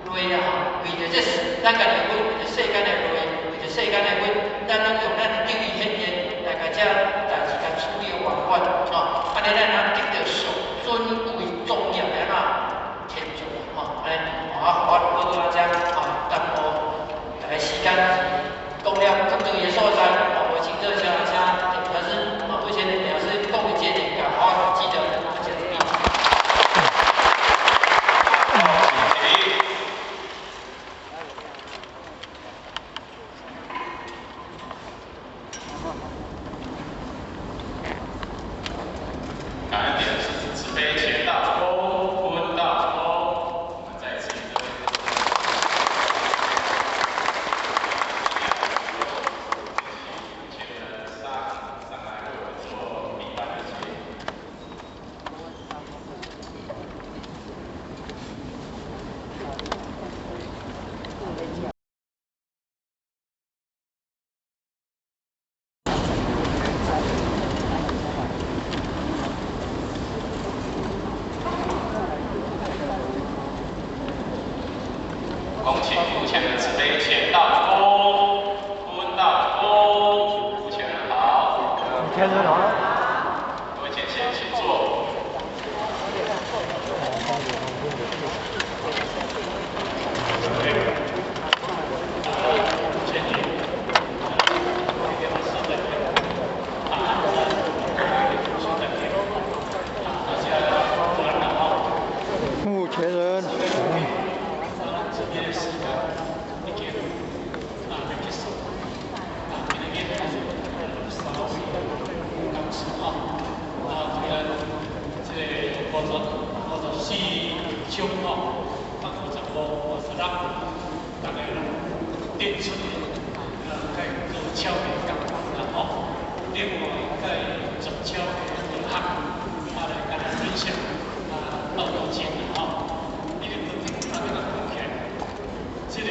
類啦吼，為著這咱家己的分，為著世間的類，為著世間的分，咱攏用咱的智慧顯現來共這代誌共處理圓滿，啊，按呢咱通得到上尊貴莊嚴的按怎天主，吼，按呢，啊，我報告到遮，啊，耽誤大家時間，講了較對的所在，哦，無清楚，請請點老師，啊，目前的老師講一節點，好，記得，請注意。感恩點是慈悲前大鞠躬，坤大鞠躬，我們再一次。前人上上來為我們做閉班的結。恭請目前的慈悲前大鞠躬，坤大鞠躬，目前人好。目前人好。各位前贤，請坐。目前人。 54種吼，啊55、56，逐个攏展出的，啊，佮高超的工夫啦吼。另外，佮绝超的道學，啊來共咱分享啊道德經啦吼。伊咧問題，啊，欲共講起來，這個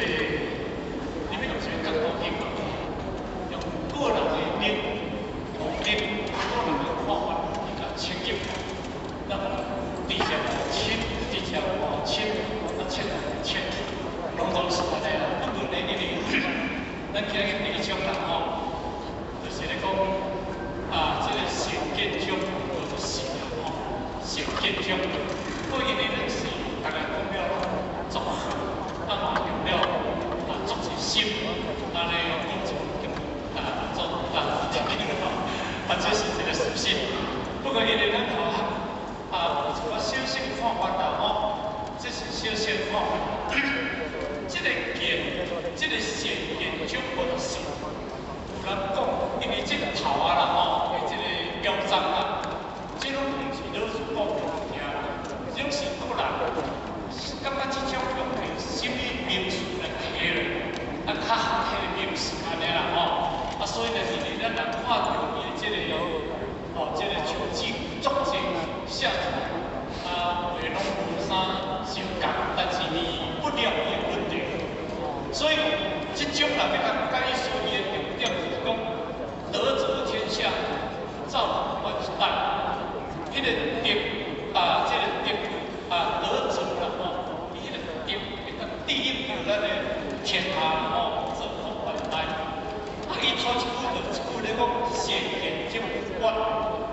你欲用啥物角度去講？用個人的能力、個人的看法去共切入。那麼直接切，直接切，啊切啊切，攏總是按呢啦。不過呢，因為咱今日第一種人吼，就是咧講啊，這個善見長叫做善吼，善見長。過因為咱是逐个講了足好，啊嘛用了啊足一心，按呢講就啊做啊啊，這是一個事實。不過因為咱吼。啊，有一寡小小的看法啦吼，這是小小的看法。這個見，這個善見長無是，有人講，因為這個頭啊啦吼，的這個標章啊，這攏毋是老師講的物件，這種是個人，感覺這種用的什麼名詞來提落，啊，較合彼個名詞來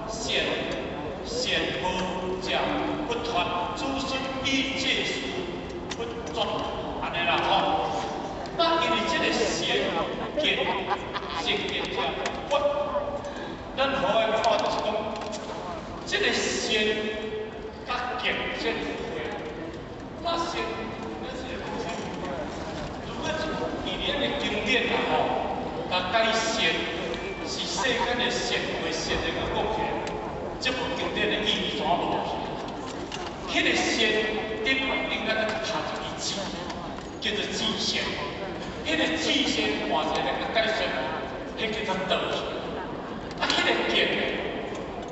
善善報者不脫，子孫以濟事不絕，按呢啦吼。那因為這個善見善見者不，咱好愛看就是講，這個善佮見先有會。那善，咱是來講啥物？如果是以咱的經典啦吼，共解善是世間的善會善來共講起來，這部經典的意義怎無去？彼個善頂面頂咱咧插一支字，叫做智善。彼個智善換一個來共解說，彼叫做道。啊，彼個見呢？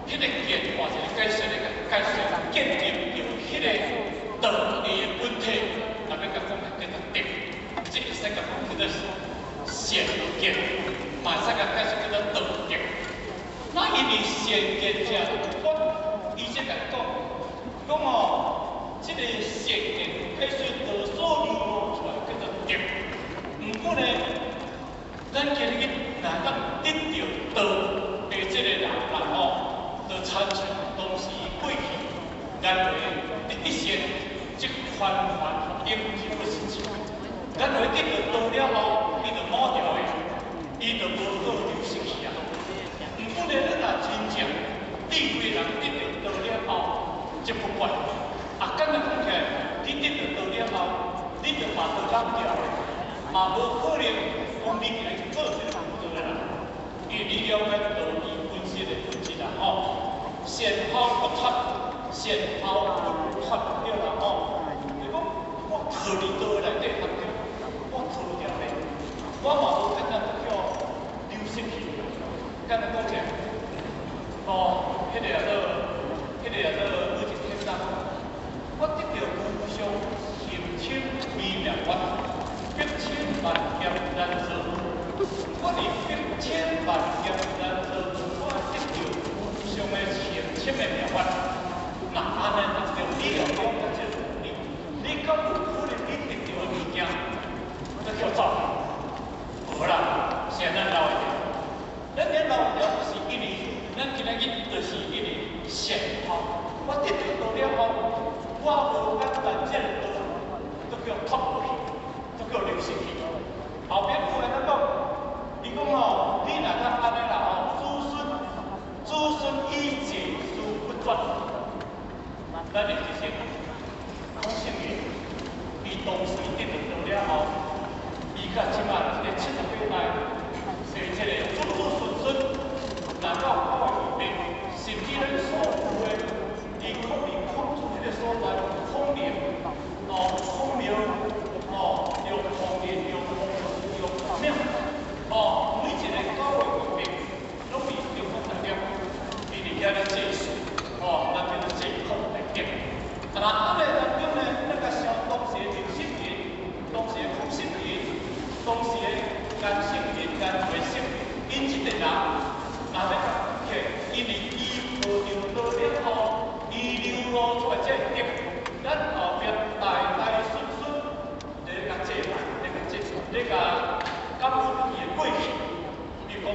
彼個見換一個解說來共解說，見得著彼個道伊的本體，若欲共講叫做德，這會使共講叫做善見，嘛會使共解說叫做道德。那因為善見者不，伊這共講，講吼，這個善見解說道所流露出來叫做德。毋過呢，咱今日若當得著道的這個人啦吼，就親像當時過去，咱會得一善，則寬寬應是不是真？咱會得著道了後，伊就抹掉的，伊就無閣流失去啊。毋過呢，咱若真正智慧人得著道了後，則不管。啊，簡單講起來，你得著道了後，你就把道放掉的，嘛無可能講你今日去做一個無道的人，因為你了解道義本身的本質啦吼。善拋不脫，善拋不脫對啦吼。你講我脫離道內底當中，我脫掉咧，我嘛無簡單就叫流失去。簡單講起來，哦，彼個叫做有一天當，我得著無上甚深微妙法，百千萬劫難遭遇。我佇百千萬劫難遭遇，我得著無上的甚深的妙法。那按呢當中，你要了解這個道理，你敢有可能你得著的物件，閣叫走？無啦，是咱老會著。咱年老了是因為，咱今仔日就是因為善拋。我得著道了後，我無簡單這個道，閣叫脫落去，閣叫流失去。後邊有安怎講？伊講吼，你若通按呢啦吼，子孫以濟事不絕。咱的其實孔聖人，伊當時得著道了後，伊到這馬這個78代，所以這個子子孫孫，若到看會明，甚至咱所有的，伊可能控制彼個所在，孔林，哦，孔廟，哦，有孔林，有孔有孔廟，哦，每一個教會革命，攏佇中國大陸，伊佇遐咧祭祀，哦，咱叫做祭孔大德。啊，那按呢當中呢，咱共想當時的劉聖人，當時的孔聖人，當時的顏聖人、顏回聖人，𪜶這個人，若欲共講起，因為伊學著道了後，伊流露出來這個德，咱後壁代代孫孫咧共祭拜，咧共祭，咧共感恩伊的過去。比如講，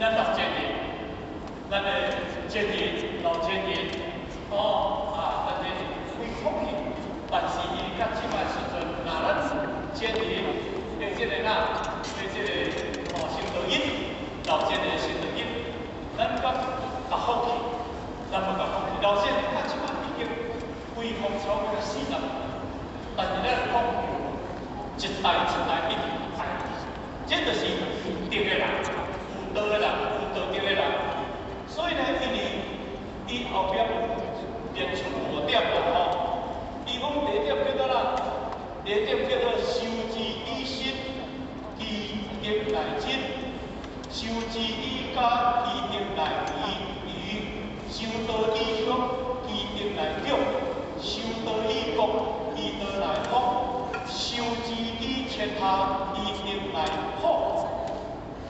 咱老前人，咱的前人、老前人，哦啊，咱的開放去，但是伊到這擺時陣，若咱前人的這個哪，的這個哦，成道因，老前人成道因，咱敢共放棄？咱無共放棄。老前人到這擺已經歸放超過40年，但是咱講一代一代一直在，這就是有德的人，有道的人，有道德的人。所以呢，因為伊後壁有列出五點啦吼。伊講第一點叫做啦，第一點叫做修之以心，其德乃真；修之以家，其德乃餘；修道以鄉，其德乃長；修道以國，其德乃豐；修之以天下，其德乃普。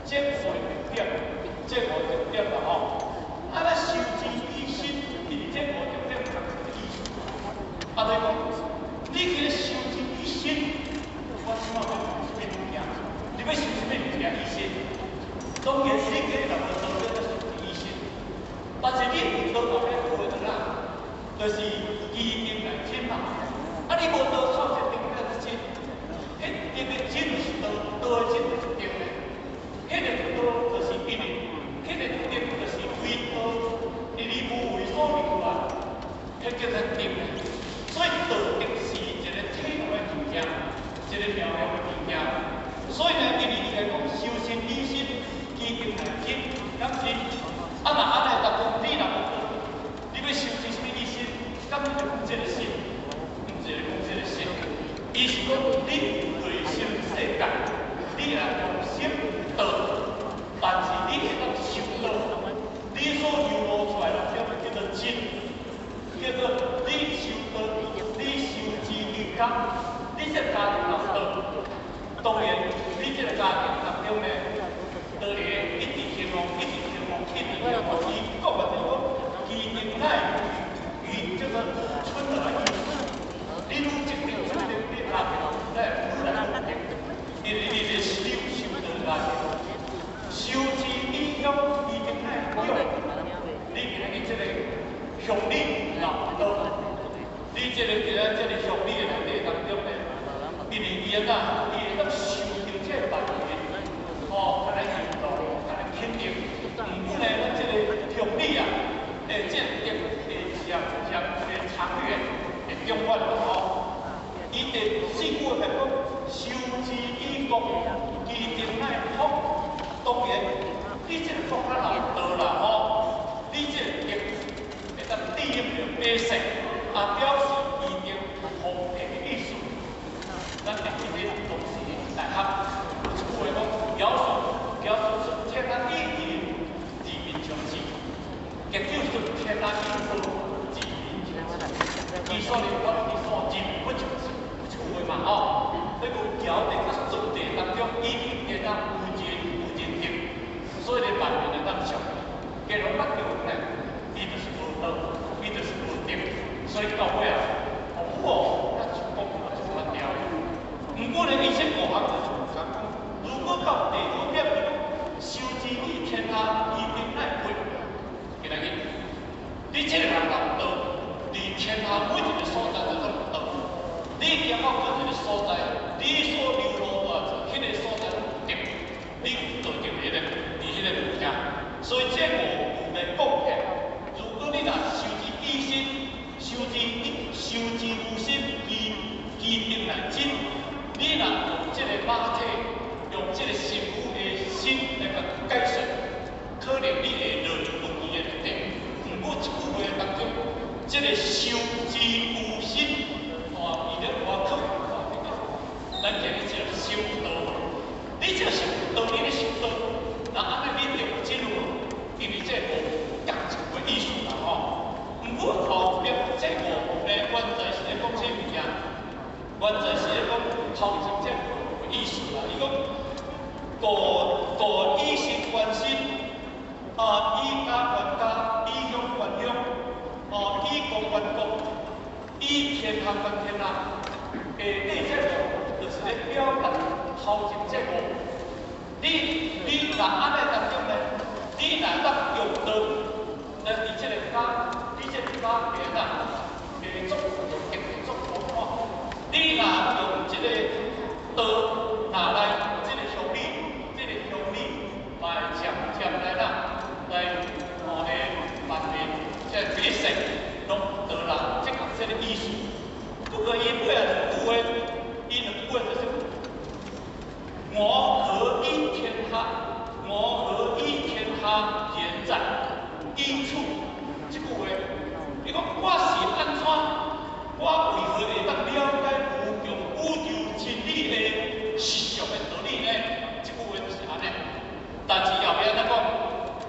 這五個重點，這五個重點啦吼。啊，咱修之以心，是這五個重點共款的意思。啊，你講，你去修之以心，我這擺欲修啥物物件？你欲修啥物物件以心？當然，你今日若無道理，欲修之以心。定乃真，敢是？啊，若按呢当中，你若無，你欲修持啥物意思？敢是講這個心？毋是講這個心，伊是講你有內心世界，你若用心道，但是你會當修道，你所流露出來的叫做真，叫做你修道，你修持瑜伽，你這個家庭當道，當然你這個家庭當中呢，當然一直興旺，一直興旺，一直興旺。伊講的就是講，其定乃伊這個春來意思，你愈積極積極，你家庭來愈來愈因為你咧修修道家庭，修持以鄉，伊定乃用。你今仔日這個鄉里老道，你這個今仔這個鄉里的內底當中呢，因為伊安怎，伊會當受到這個萬民，哦，共咱引導，共咱肯定。毋過呢，咱這個鄉里啊，欸，這個會漸漸會長遠，會長遠吼。伊第四句來講，修持以國，其定乃福。當然，你這個國家老道啦吼，你這個德會當利益著百姓，啊，表示伊定有豐田的意思。咱會記得當時大學有一句話講，堯舜，堯舜順天下以仁，治民長治；桀紂順天下以道，治民長治。伊所以講，伊所仁不長治，有一句話嘛吼。所以講堯在個舜帝當中，已經會當有仁有仁德，所以咧萬民會當上。假如捌著呢，伊就是無道，伊就是無德，所以到尾啊，父哦，甲講嘛就蠻了。毋過呢，伊這五項就是講，如果到第五點，修持以天下，伊定乃貴。今仔日，你這個人有道，佇天下每一個所在都有道。你行到佗一個所在，你所流露出來彼個所在攏有德，你有道德佇彼個，佇彼個物件。所以這五句來講起，如果你若修持以心，修持以修持無心，其定乃真。你若用這個肉體，用這個身軀的心來共解釋，可能你會落入問題的內底。毋過這句話當中，這個修持無心，哦，伊咧外口看這個，咱今日這個修道，你這個修道，你咧修道，那按呢你就有進入，因為這無仝一個意思啦吼。毋過後壁這五句呢，原在是咧講啥物件？原在是咧講頭前這五個意思啦。伊講故故以心觀心，啊，以家觀家，以鄉觀鄉，哦，以國觀國，以天下觀天下。下底這五就是咧表達頭前這五。你若按呢當中呢，你若當用道，咱佇這個家，你這個家會哪會足有德會足好看。你若用這個道拿來這個鄉里，這個鄉里來漸漸來哪來哦會萬民這百姓攏有道啦，這個這個意思。不過伊尾仔兩句話，伊兩句話就是我何以天下，我何以天下言哉？以處這句話，伊講我是按怎？我為何會當了解無窮宇宙真理的實相的道理呢？這句話就是按呢。但是後壁怎講？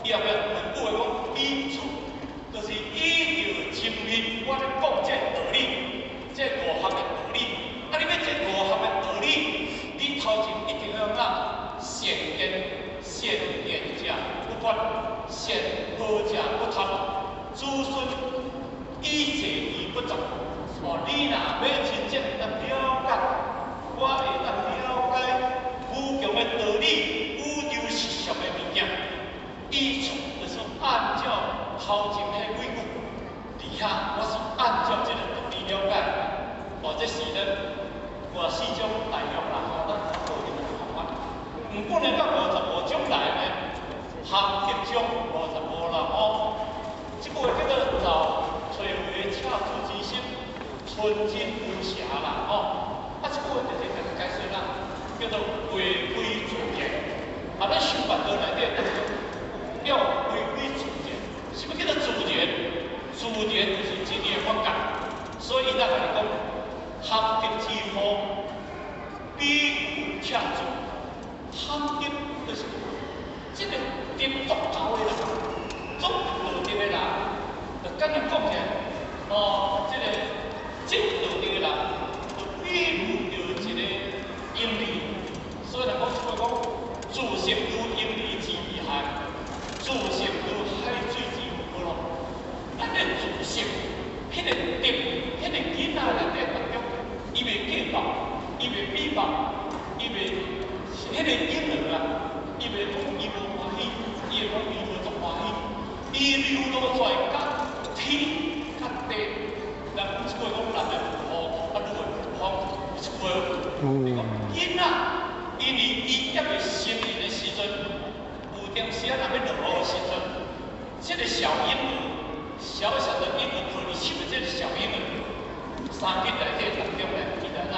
伊後壁兩句話講以處，就是依著前面我咧講這個道理，這五項的道理。啊，你欲這五項的道理，你頭前一定要怎？善見，善見者不惑，善學者不貪，子孫以濟而不雜。哦，你若欲真正會當了解，我會當了解無窮的道理，宇宙實相的物件，以處就是按照頭前彼幾句，佇遐我是按照這個道理了解。哦，這是咱54種內容啦，吼，咱個人的看法。毋過呢，到55種來呢，含德章55啦，吼，這句話叫做造揣回赤子之心，純真無瑕啦，吼。啊，這句話就是共解釋啦，叫做回歸自然。啊，咱修法道內底當中有了回歸自然，什麼叫做自然？自然就是真理的法界。所以伊才共你講，含德之福，比有赤子。含德就是這個德足夠的人，足道德的人，就簡單講起來，哦，這個道德的人，就比如著一個嬰兒。所以人講出來講，自性如嬰兒之遺憾，自性如海水之無波浪。咱的自性，彼個德，彼個囡仔內底當中，伊袂計較，伊袂比較，伊袂彼個嬰兒啊，伊袂講伊無歡喜，伊會講伊無足歡喜，伊流落在甲天甲地。人講一句講男的有風，啊女的有風，一句講囡仔，因為伊猶未成年的時陣，有當時啊，若欲落雨的時陣，這個小嬰兒，小小的嬰兒，抱佇手的這個小嬰兒，三更內底當中咧，伊就哪，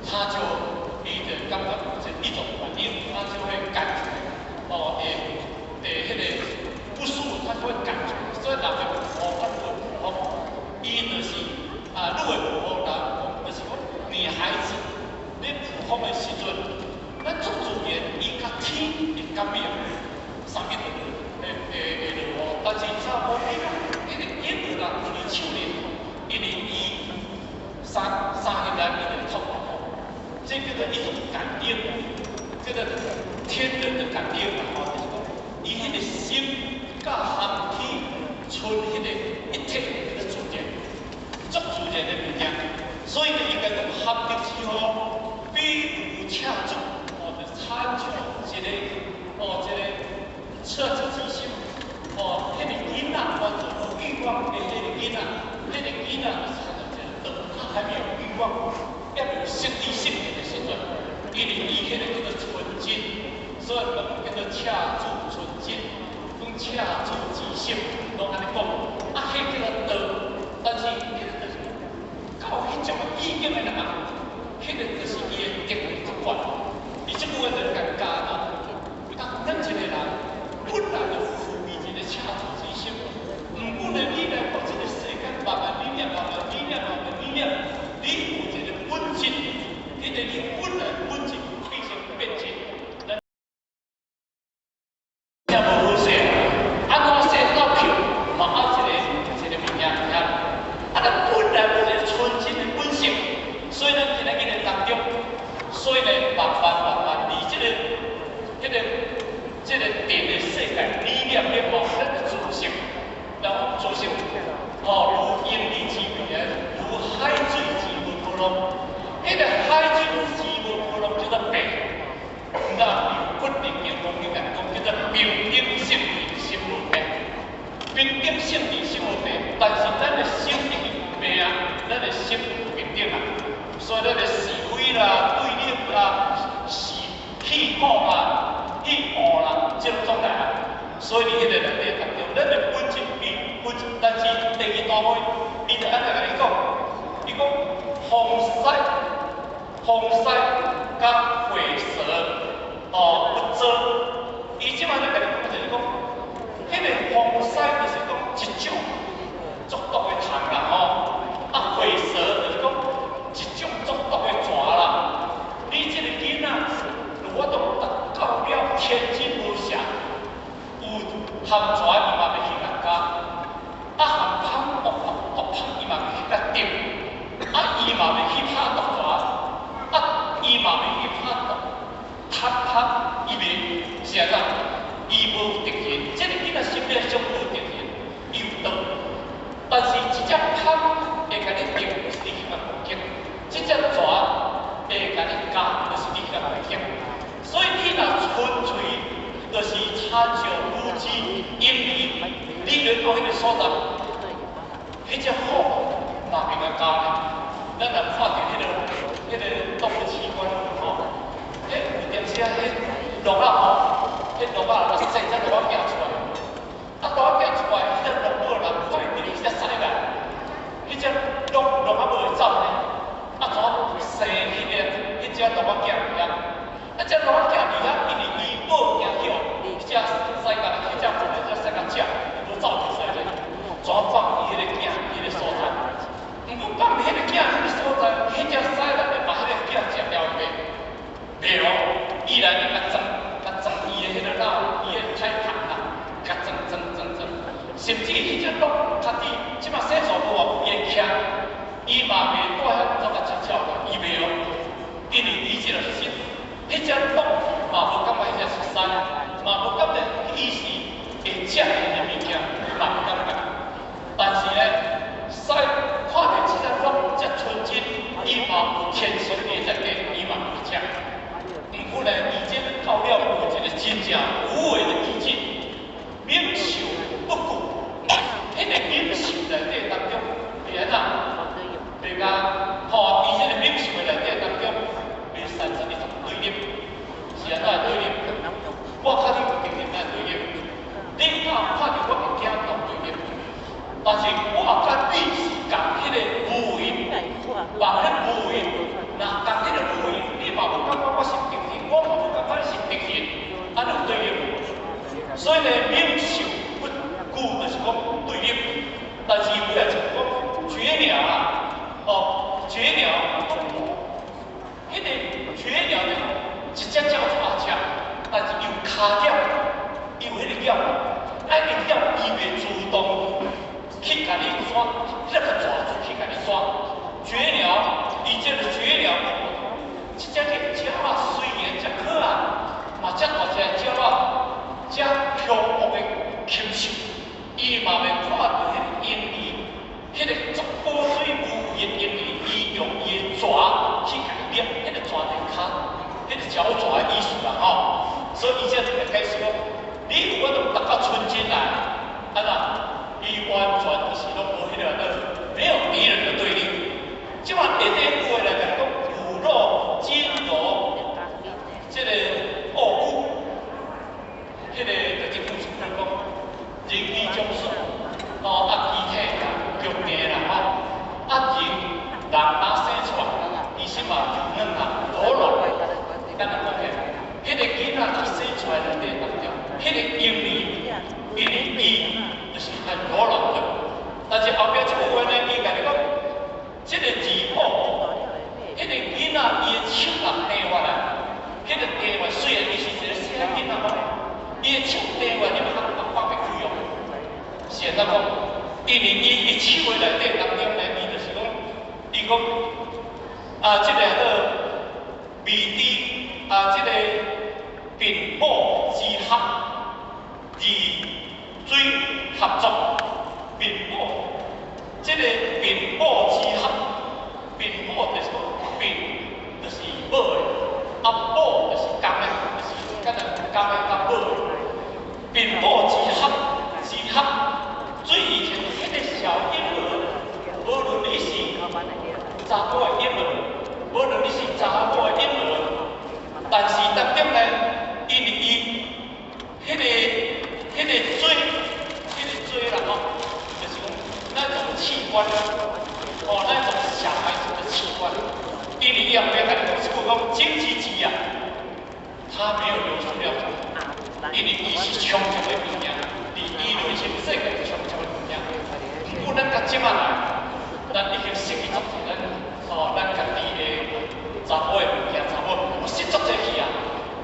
他就伊就感覺有一種反應，他就會感覺，哦，會會彼個不舒服，他就會感覺。所以男的有風，啊女的有風，伊就是啊，女的有風，人講就是講女孩子咧抱風的時陣，咱足自然，伊佮天會感應，三更就會會會落雨。但是查某囡仔，彼個嬰兒啦，佇手裡，因為伊三三日來伊就會透風，這叫做一種感應，這個天人的感應啦，吼，就是講伊彼個心佮含天剩彼個一體叫做自然，足自然的物件。所以呢，應該講含德之後，比如赤子，哦，就親像一個，哦，這個赤子之心，哦，彼個囡仔，完全無欲望的彼個囡仔，彼個囡仔就是親像一個，他還沒有欲望，猶未有失智性的時陣，因為伊彼個叫做純真，所以講叫做赤子純真，講赤子之心，攏按呢講，啊，彼叫做道，但是彼個就是到彼種意境的人啊，彼個就是伊的德較懸。伊這句話就共教講，當咱一個人本來就具備一個赤子之心，毋過呢，你來到這個世間，慢慢理念，慢慢理念，慢慢理念，你有一個本質，彼個你本來本質變成變質，咱也無好勢，按怎勢到票嘛愛一個一個物件佇遐，啊，咱本來無一個純真的本性，所以咱今仔日的當中，所以呢，慢慢慢慢，佇這個電的世界理念咧，吼，咱的自性，然後自性，哦，如嬰兒之名，如海水之無波浪，彼個海水之無波浪叫做白，那有骨靈經講應該講叫做平等性智心無白，平等性智心無白，但是咱的心已經白啊，咱的心不平等啊，所以咱的是非啦、對立啦、是氣鼓啦、氣惡啦，這種來啊。所以佇彼個內底當中，咱的本質比本質，但是第二大會，伊就按呢共你講，伊講風屎、風屎佮火蛇哦不爭。伊這擺咧共你講就是講，彼個風屎就是講一種足毒的蟲啦吼，啊火蛇就是講一種足毒的蛇啦。你這個囡仔有法度達到了天真無邪，有含蛇伊嘛袂去共咬，啊含蜂毒毒蜂伊嘛袂去共叮，啊伊嘛袂去拍毒蛇，啊伊嘛袂去拍毒貪蜂，伊袂是按怎？伊無敵人，這個囡仔心裡上無敵人，伊有毒，但是這隻蜂會共你叮，就是你去共攻擊；這隻蛇會共你咬，就是你去共攻擊。所以你若純粹就是親像無知嬰兒，你來到彼個所在，彼隻虎嘛袂共咬呢。咱若看著彼個動物器官吼，彼有當時啊，彼鹿仔吼，彼鹿仔若細隻鹿仔行出來，啊鹿仔行出來，彼隻鹿母人看見彼隻獅來，彼隻鹿鹿仔母會走呢，啊怎生彼個彼隻鹿仔囝佇遐？啊，這鹿仔囝佇遐，因為伊母甚至彼隻鹿較低，這馬洗祖無偌有伊會徛，伊嘛袂蹛遐怎共食鳥啦，伊袂哦，因為伊這個心，彼隻鹿嘛無感覺彼隻熟似，嘛無感覺伊是會食的物件，嘛無感覺。但是呢，使看著這隻鹿遮純真，伊嘛有天生的這個，伊嘛會食。毋過呢，伊這個到了有一個真正無為的意境，免受不顧。彼個忍受內底當中，會按怎？袂共吼，佇這個忍受的內底當中，會產生一種對立，是按怎對立？我較你有經驗的對立，你敢看著我會驚當對立？但是我佮你是仝彼個無為，仝彼個無為，若仝彼個無為，你嘛無感覺我是敵人，我嘛無感覺你是敵人，按呢有對立無？所以呢，忍受不顧就是講對立，但是尾仔就講絕鳥啊，哦，絕鳥，彼個絕鳥呢，一隻鳥就愛食，但是有跤點，伊有彼個鳥，啊，彼個鳥伊袂主動去共你抓，彼個抓住去共你抓。絕鳥，伊這個絕鳥，這隻個鳥仔雖然遮可愛，嘛遮大隻鳥仔，遮凶惡的禽獸，伊嘛袂看著彼個嬰兒，彼個足寶水無為的嬰兒，伊用伊的爪去共伊捏，彼個爪佇跤，彼個腳爪的意思啦吼。所以伊這就解釋講，你有法度達到純真來，按怎？伊完全就是攏無彼個沒有敵人的對立。這馬下底有話來講，骨肉筋柔，這個惡骨，彼個就這句是講人機將術，哦啊機體強健啦吼，啊人人若生出來，其實嘛柔軟啊，柔軟。敢若講起，彼個囡仔若生出來內底當中，彼個嬰兒，因為伊就是很柔軟的。但是後壁這句話呢，伊共你講，這個字母，彼個囡仔伊的手若斷發來，彼個斷發雖然伊是一個細漢囡仔嘛，伊的手斷發，你欲較放袂開哦。是按怎講？因為伊伊手的內底當中呢，伊就是講，伊講啊，這個叫未知啊，這個牝母之合，二水合作，牝母，這個牝母之合，牝母就是講牝，就是母的，啊母就是公的，就是敢若公的佮母的，牝母之合之合，最以前彼個小嬰兒，無論你是查某的嬰兒，無論你是查某的嬰兒，但是當中呢，因為伊彼個水，彼個水啦吼，就是講那種器官，哦，那種小孩子的器官，因為伊後壁共你講，這句講精子子啊，他沒有流出尿，因為伊是充足的物件，佇伊內心世界是充足的物件。毋過咱到這馬來，咱已經失去足濟咱哦，咱家己的查某的物件，查某有失足濟去啊，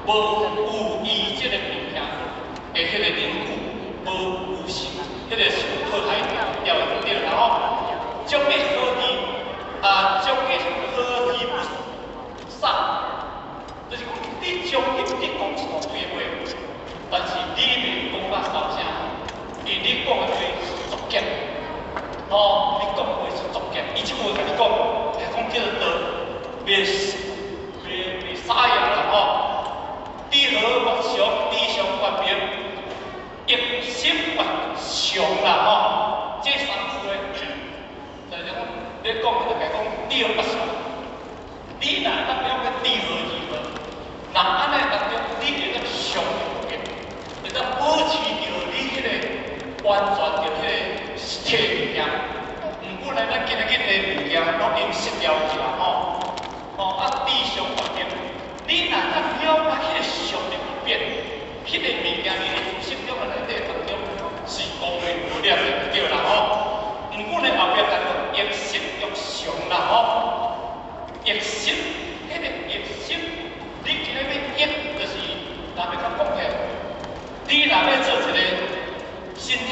無有伊這個物件的彼個凝固，無有是彼個是破壞掉的對啦吼。將欲何時啊？將欲何時不散？就是講你將欲你講一大堆話，但是你袂講甲收聲，因為你講的話是作假。哦，你講話是作假，伊這句話共你講，講叫做袂袂袂沙啞啦吼。知何莫常，知常決明，憶心決常啦吼。這三句話，就是講你講就共講對抑常。你若當了欲知何如何，若按呢當中，你會當常不變，會當保持著你彼個完全著彼個實體物件。毋過呢，咱今仔日的物件攏已經失掉去啦吼。哦，啊，知常決明，你若當了解彼個常的不變，彼個物件佇你知識中的內底當中是光明無染的，對啦吼。毋過呢，後壁共講憶心欲常啦吼，憶心，彼個憶心，你今日欲憶，就是若欲較講起來，你若欲做一個身體，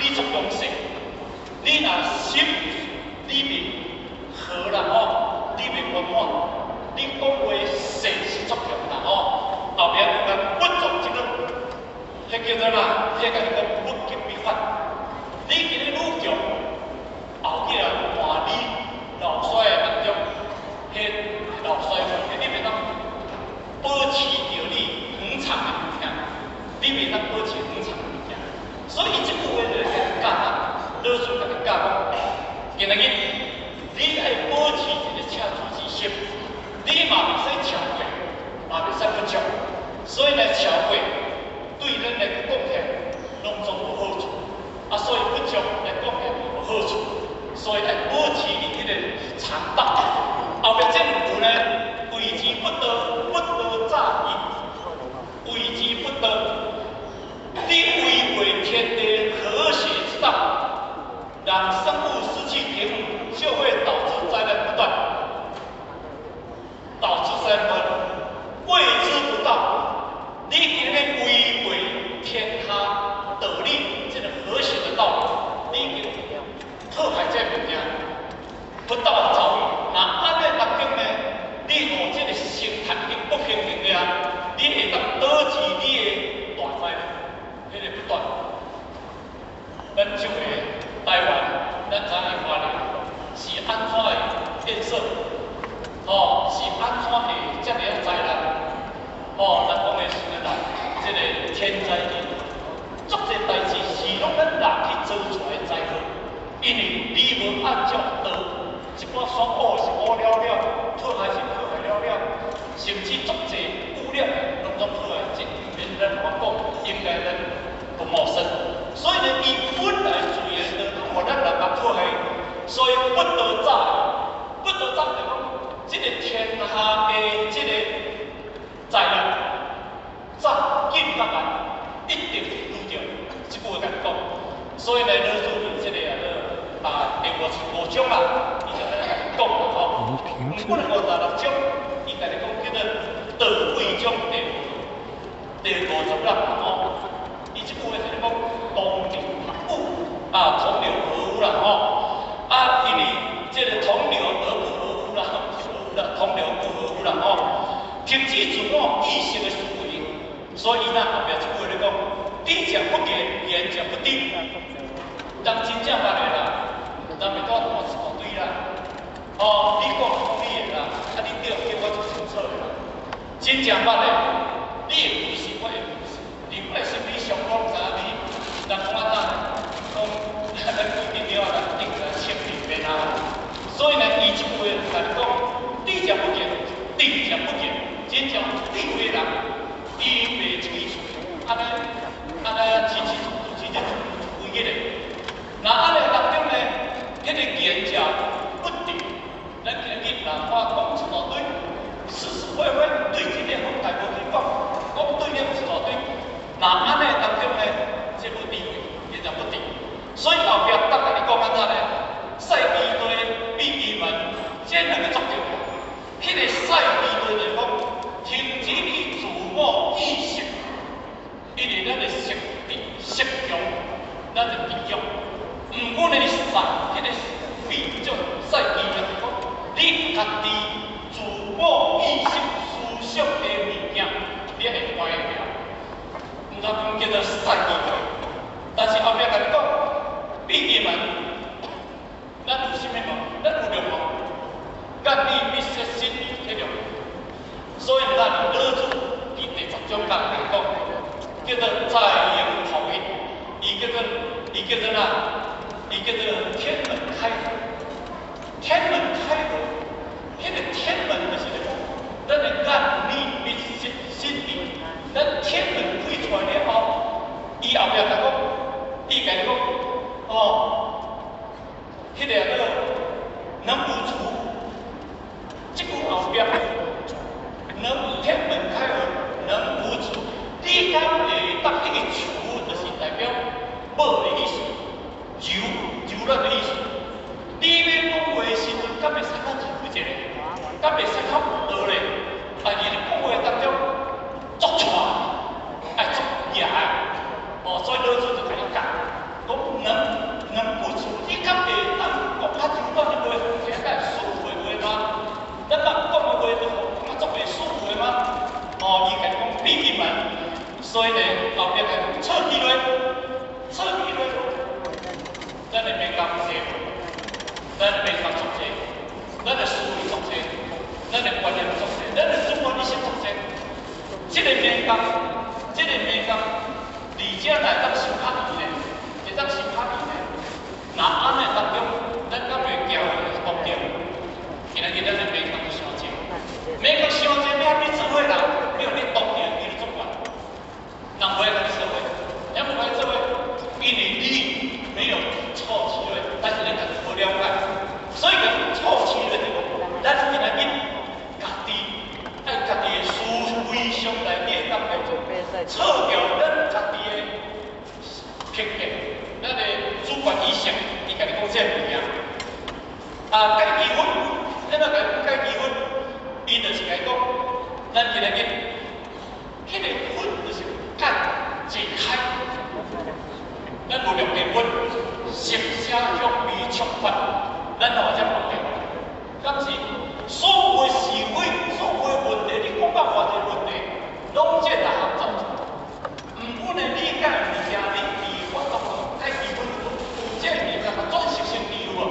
你足強勢，你若心裡面和啦吼，你袂圓滿，你講話勢是足強啦吼，後壁有講不作這個，彼叫做哪？彼共你講物極必反，你今日愈強，後日啊換你老衰的當中，彼老衰你袂當保持著你恆常的物件，你袂當保持恆常的物件，所以這句話就來教咱，老師共你教講，今仔日你愛保持一個赤子之心，你嘛袂使超過，嘛袂使不足，所以呢超過對咱來貢獻攏總無好處，啊，所以不足來貢獻無好處，所以愛保持伊彼個常道。後壁這兩句呢，為之不得，不得詐矣。為之不得，你違背天地和諧之道，讓生物失去平衡，就會導致災難不斷，導致災難不斷。為之不道，你今日違背天下道理，這個和諧的道理，你已經破壞這物件，不道早已。那按呢當中呢，你予這個生態已經不平衡了，你會當導致你的大災難，彼個不斷。咱這回台灣，咱知影花蓮是按怎會建設，吼，是按怎會遮爾災難？吼，咱講的是啦，這個天災人禍，足濟代誌是攏咱人去做出來的災禍，因為你無按照道，一寡山烏是烏了了，破壞是破壞了了，甚至足濟污染攏總破壞，這免咱我講，應該咱不陌生。所以呢，伊本來自然就攏予咱人共破壞，所以不得詐，不得詐就講，這個天下的這個災難，早緊較慢，一定會拄著。這句話共你講，所以呢，老師佇這個啊，第55章啦，伊就按呢共你講啦吼。毋過56章，伊共你講叫做道貴章第56吼。伊這句話就是講同流合污啊，同流合污啦吼。啊，因為這個同流而不合污啦，毋是合污啦，同流不合污啦吼。停止自我意識的思維，所以呢，後壁這句話咧講，智者不言，言者不聽。人真正捌的啦，人袂拄講一大堆啦。哦，你講講你的啦，啊你對毋對我就清楚的啦。真正捌的，你的故事，我的故事，你我的心理上攏知影你。人講按怎？講咱規定了啦，定在千里面啊。所以呢，伊這句話共你講，智者不言，智者不言，真正有智慧的人，伊袂這個意思，按呢按呢，起起起起規個。那按呢當中呢，彼個言者不定，咱今日若看講一大堆，是是非非對這個講大無去講，講對了一大堆。那按呢當中呢，這無智慧，言者不定。所以後壁當共你講按怎呢？賽地對秘密門，這兩個足重要。彼個賽地對就是講，停止你自我意識，因為咱的識識強，咱的智強。毋過呢，賽彼個秘叫賽地就是講，你家己自我意識思想的物件，你會關掉。毋知講叫做賽地對，但是後壁共你講，秘密門，咱有啥物無？咱有兩門，眼耳鼻舌身意彼兩門。所以咱老子佇第10章共你講，叫做在營統一，伊叫做哪？伊叫做天門開合。天門開合，彼個天門就是咧講，咱的眼耳鼻舌身意，咱天門開出來了後，伊後壁共講，伊共你講，哦，彼個叫能無除，這句後壁能天門開合，能無除，你敢會當彼個除，就是代表無的意思，柔柔軟的意思。你欲講話的時陣，敢會使較柔一下？敢會使較有道理？但是你講話當中足掣，愛足嚴，哦，所以老子就共你教，講能两句厝，你較袂當講較柔軟的話，聽起來舒服的話嗎？咱捌講的話都講啊足袂舒服的嗎？哦，伊共講閉起門，所以呢，後壁共講錯起落，錯起落，咱的眉角濟，咱的眉角足濟，咱的思維足濟，咱的觀念足濟，咱的主觀意識足濟。這个眉角，這个眉角，而且來當受較易呢，會當受較易呢。若按呢當中，咱敢袂行去目的？今仔日咱的眉角就傷濟，眉角傷濟，欲佮你做伙人，欲予你當著伊就足懸，人無愛佮你做伙，人無愛做伙，因為你沒有錯起來，但是咱家己無了解，所以講錯起來就講，咱今仔日家己愛家己的思維上內底的感覺，錯掉咱家己的偏見，咱的主觀意識，伊共你講這个物件。啊，解離分，咱若共講解離分，伊就是共講，咱今仔日，彼个分就是解解開，咱無兩個分，色聲香味觸法，咱有這目的，敢是所有是非，所有問題，你講到偌濟問題，攏這六項造成。毋管呢，你解物件，你離法當中解離分有無？有這個物件，共轉識成智有無？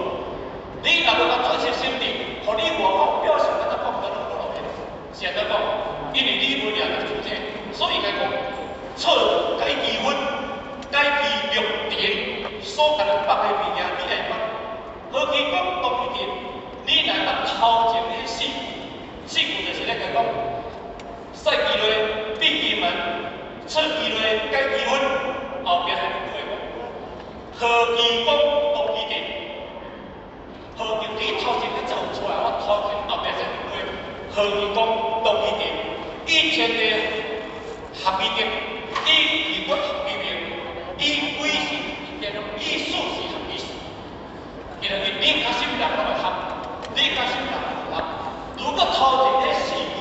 你若無共轉識成智，予你外口表現安怎講，咱攏無路用。是按怎講？因為你無掠著主體，所以共講錯解離分，解離六塵，所共你縛的物件，你愛縛。何其講當一點，你若捌頭前彼四句，四句就是咧共講，賽機落，閉其門，錯其落，解其分，後壁還有句話講，何其講當其定，何其你頭前咧走出來，我頭前後壁這兩句，何其講當其定，以天地合其德，以二骨合其名，以鬼神以事事合其事。今仔日你較啥物人攏會合，你佮啥物人攏會合。如果頭前彼四句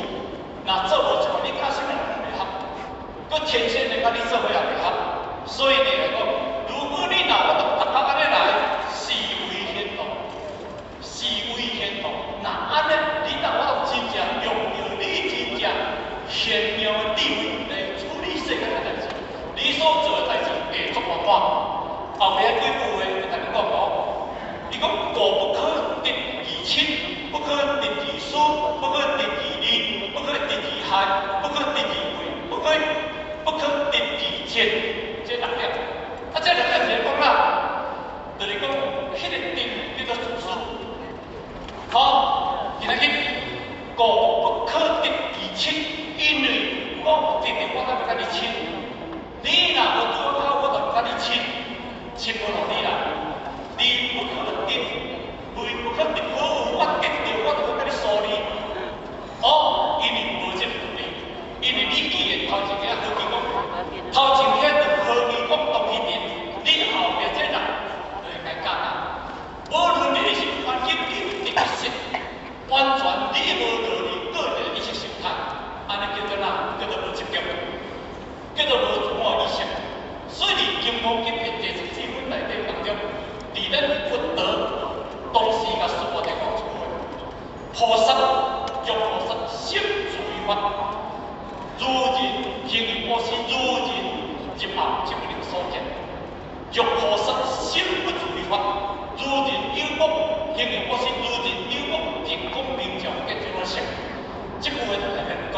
若做無出來，你佮啥物人攏袂合，閣天生的佮你做伙也袂合。所以你來講，如果你若有法度逐工按呢來，思維行動，思維行動，若按呢，你若有法度真正用著你真正玄妙的智慧來處理世間的代誌，你所做的代誌會足圓滿。後壁幾句話會共你講哦，伊講苟不可得其親，不可得其師，不可得其利，不可得其害，不可得其貴，不可得其賤，這六點。啊，這六點是講啦，就是講彼个定叫做自私。好，今仔日苟不可得其親，因為我有得著，我才欲佮你親。你若無對我好，我就毋佮你親，親無落你啦。你不可得，為不可得好，我得著，我就欲佮你疏離。哦，因為無這個道理，因為你既然頭前遐何其講，頭前遐就何其講當彼邊，你後壁這人就會共教啊。無論你是環境有得失，完全你無落佇個人意識形態，按呢叫做哪？叫做無執著，叫做無自我意識。所以佇金剛經的第十四分內底當中，佇咱佛道當時共師父佇講一句話：菩薩若菩薩心自為法，如人行於布施，如人入暗即不能所見。若菩薩心不住於法，如人有目行於布施，如人有目日光明照見這種色。這句話就代表講，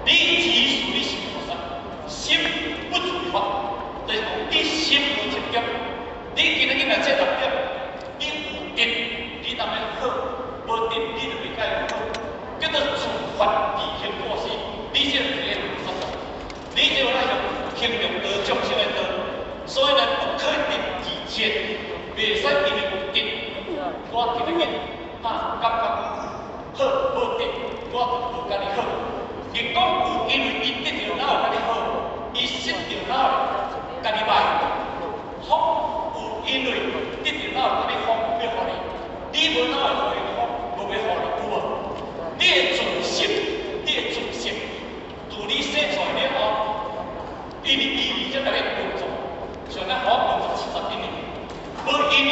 你只是你是菩薩，心不住於法，就是講你心無執著。你今仔日若這六點，你有得，你當然好；無得，你就袂佮伊好。叫做自發自行布施，你這個是菩薩道，你這個來行形容道眾生的道，所以呢，不可得其賤，袂使因為有得，我今仔日啊感覺好，無得，我就無佮你好。伊講有，因為伊得著哪有佮你好，伊失著哪會佮你歹。福有因為得著哪有佮你福欲予你，你無哪會予伊福，無欲予你有無？你的自信，你的自信，自你生出來了後，因為伊而才共你工作，像咱予我工作70幾年，無因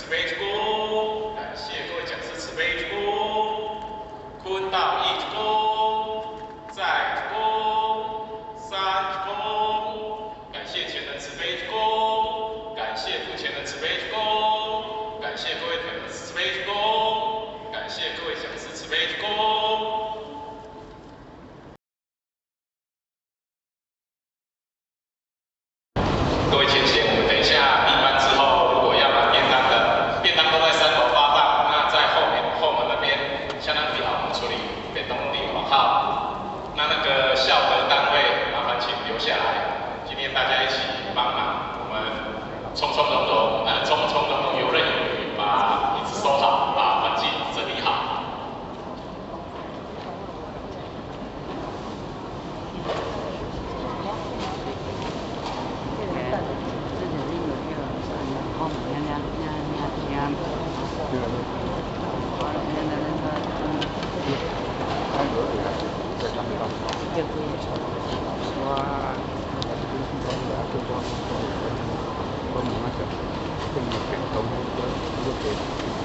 慈悲鞠躬，感謝各位講師慈悲鞠躬，坤道一鞠躬，再鞠躬，三鞠躬，感謝前人慈悲鞠躬，感謝父前人慈悲鞠躬，感謝各位朋友慈悲鞠躬，感謝各位講師慈悲鞠躬。各位前賢，我們等一下閉班之後，如果要拿便當的，便當都在三樓發放，那在後面後門那邊，相當地好，我們處理便當地好。那那個校德單位，麻煩請留下來，今天大家一起幫忙，我們從從容容，從從容容游刃有餘，把椅子收好，把環境整理好。我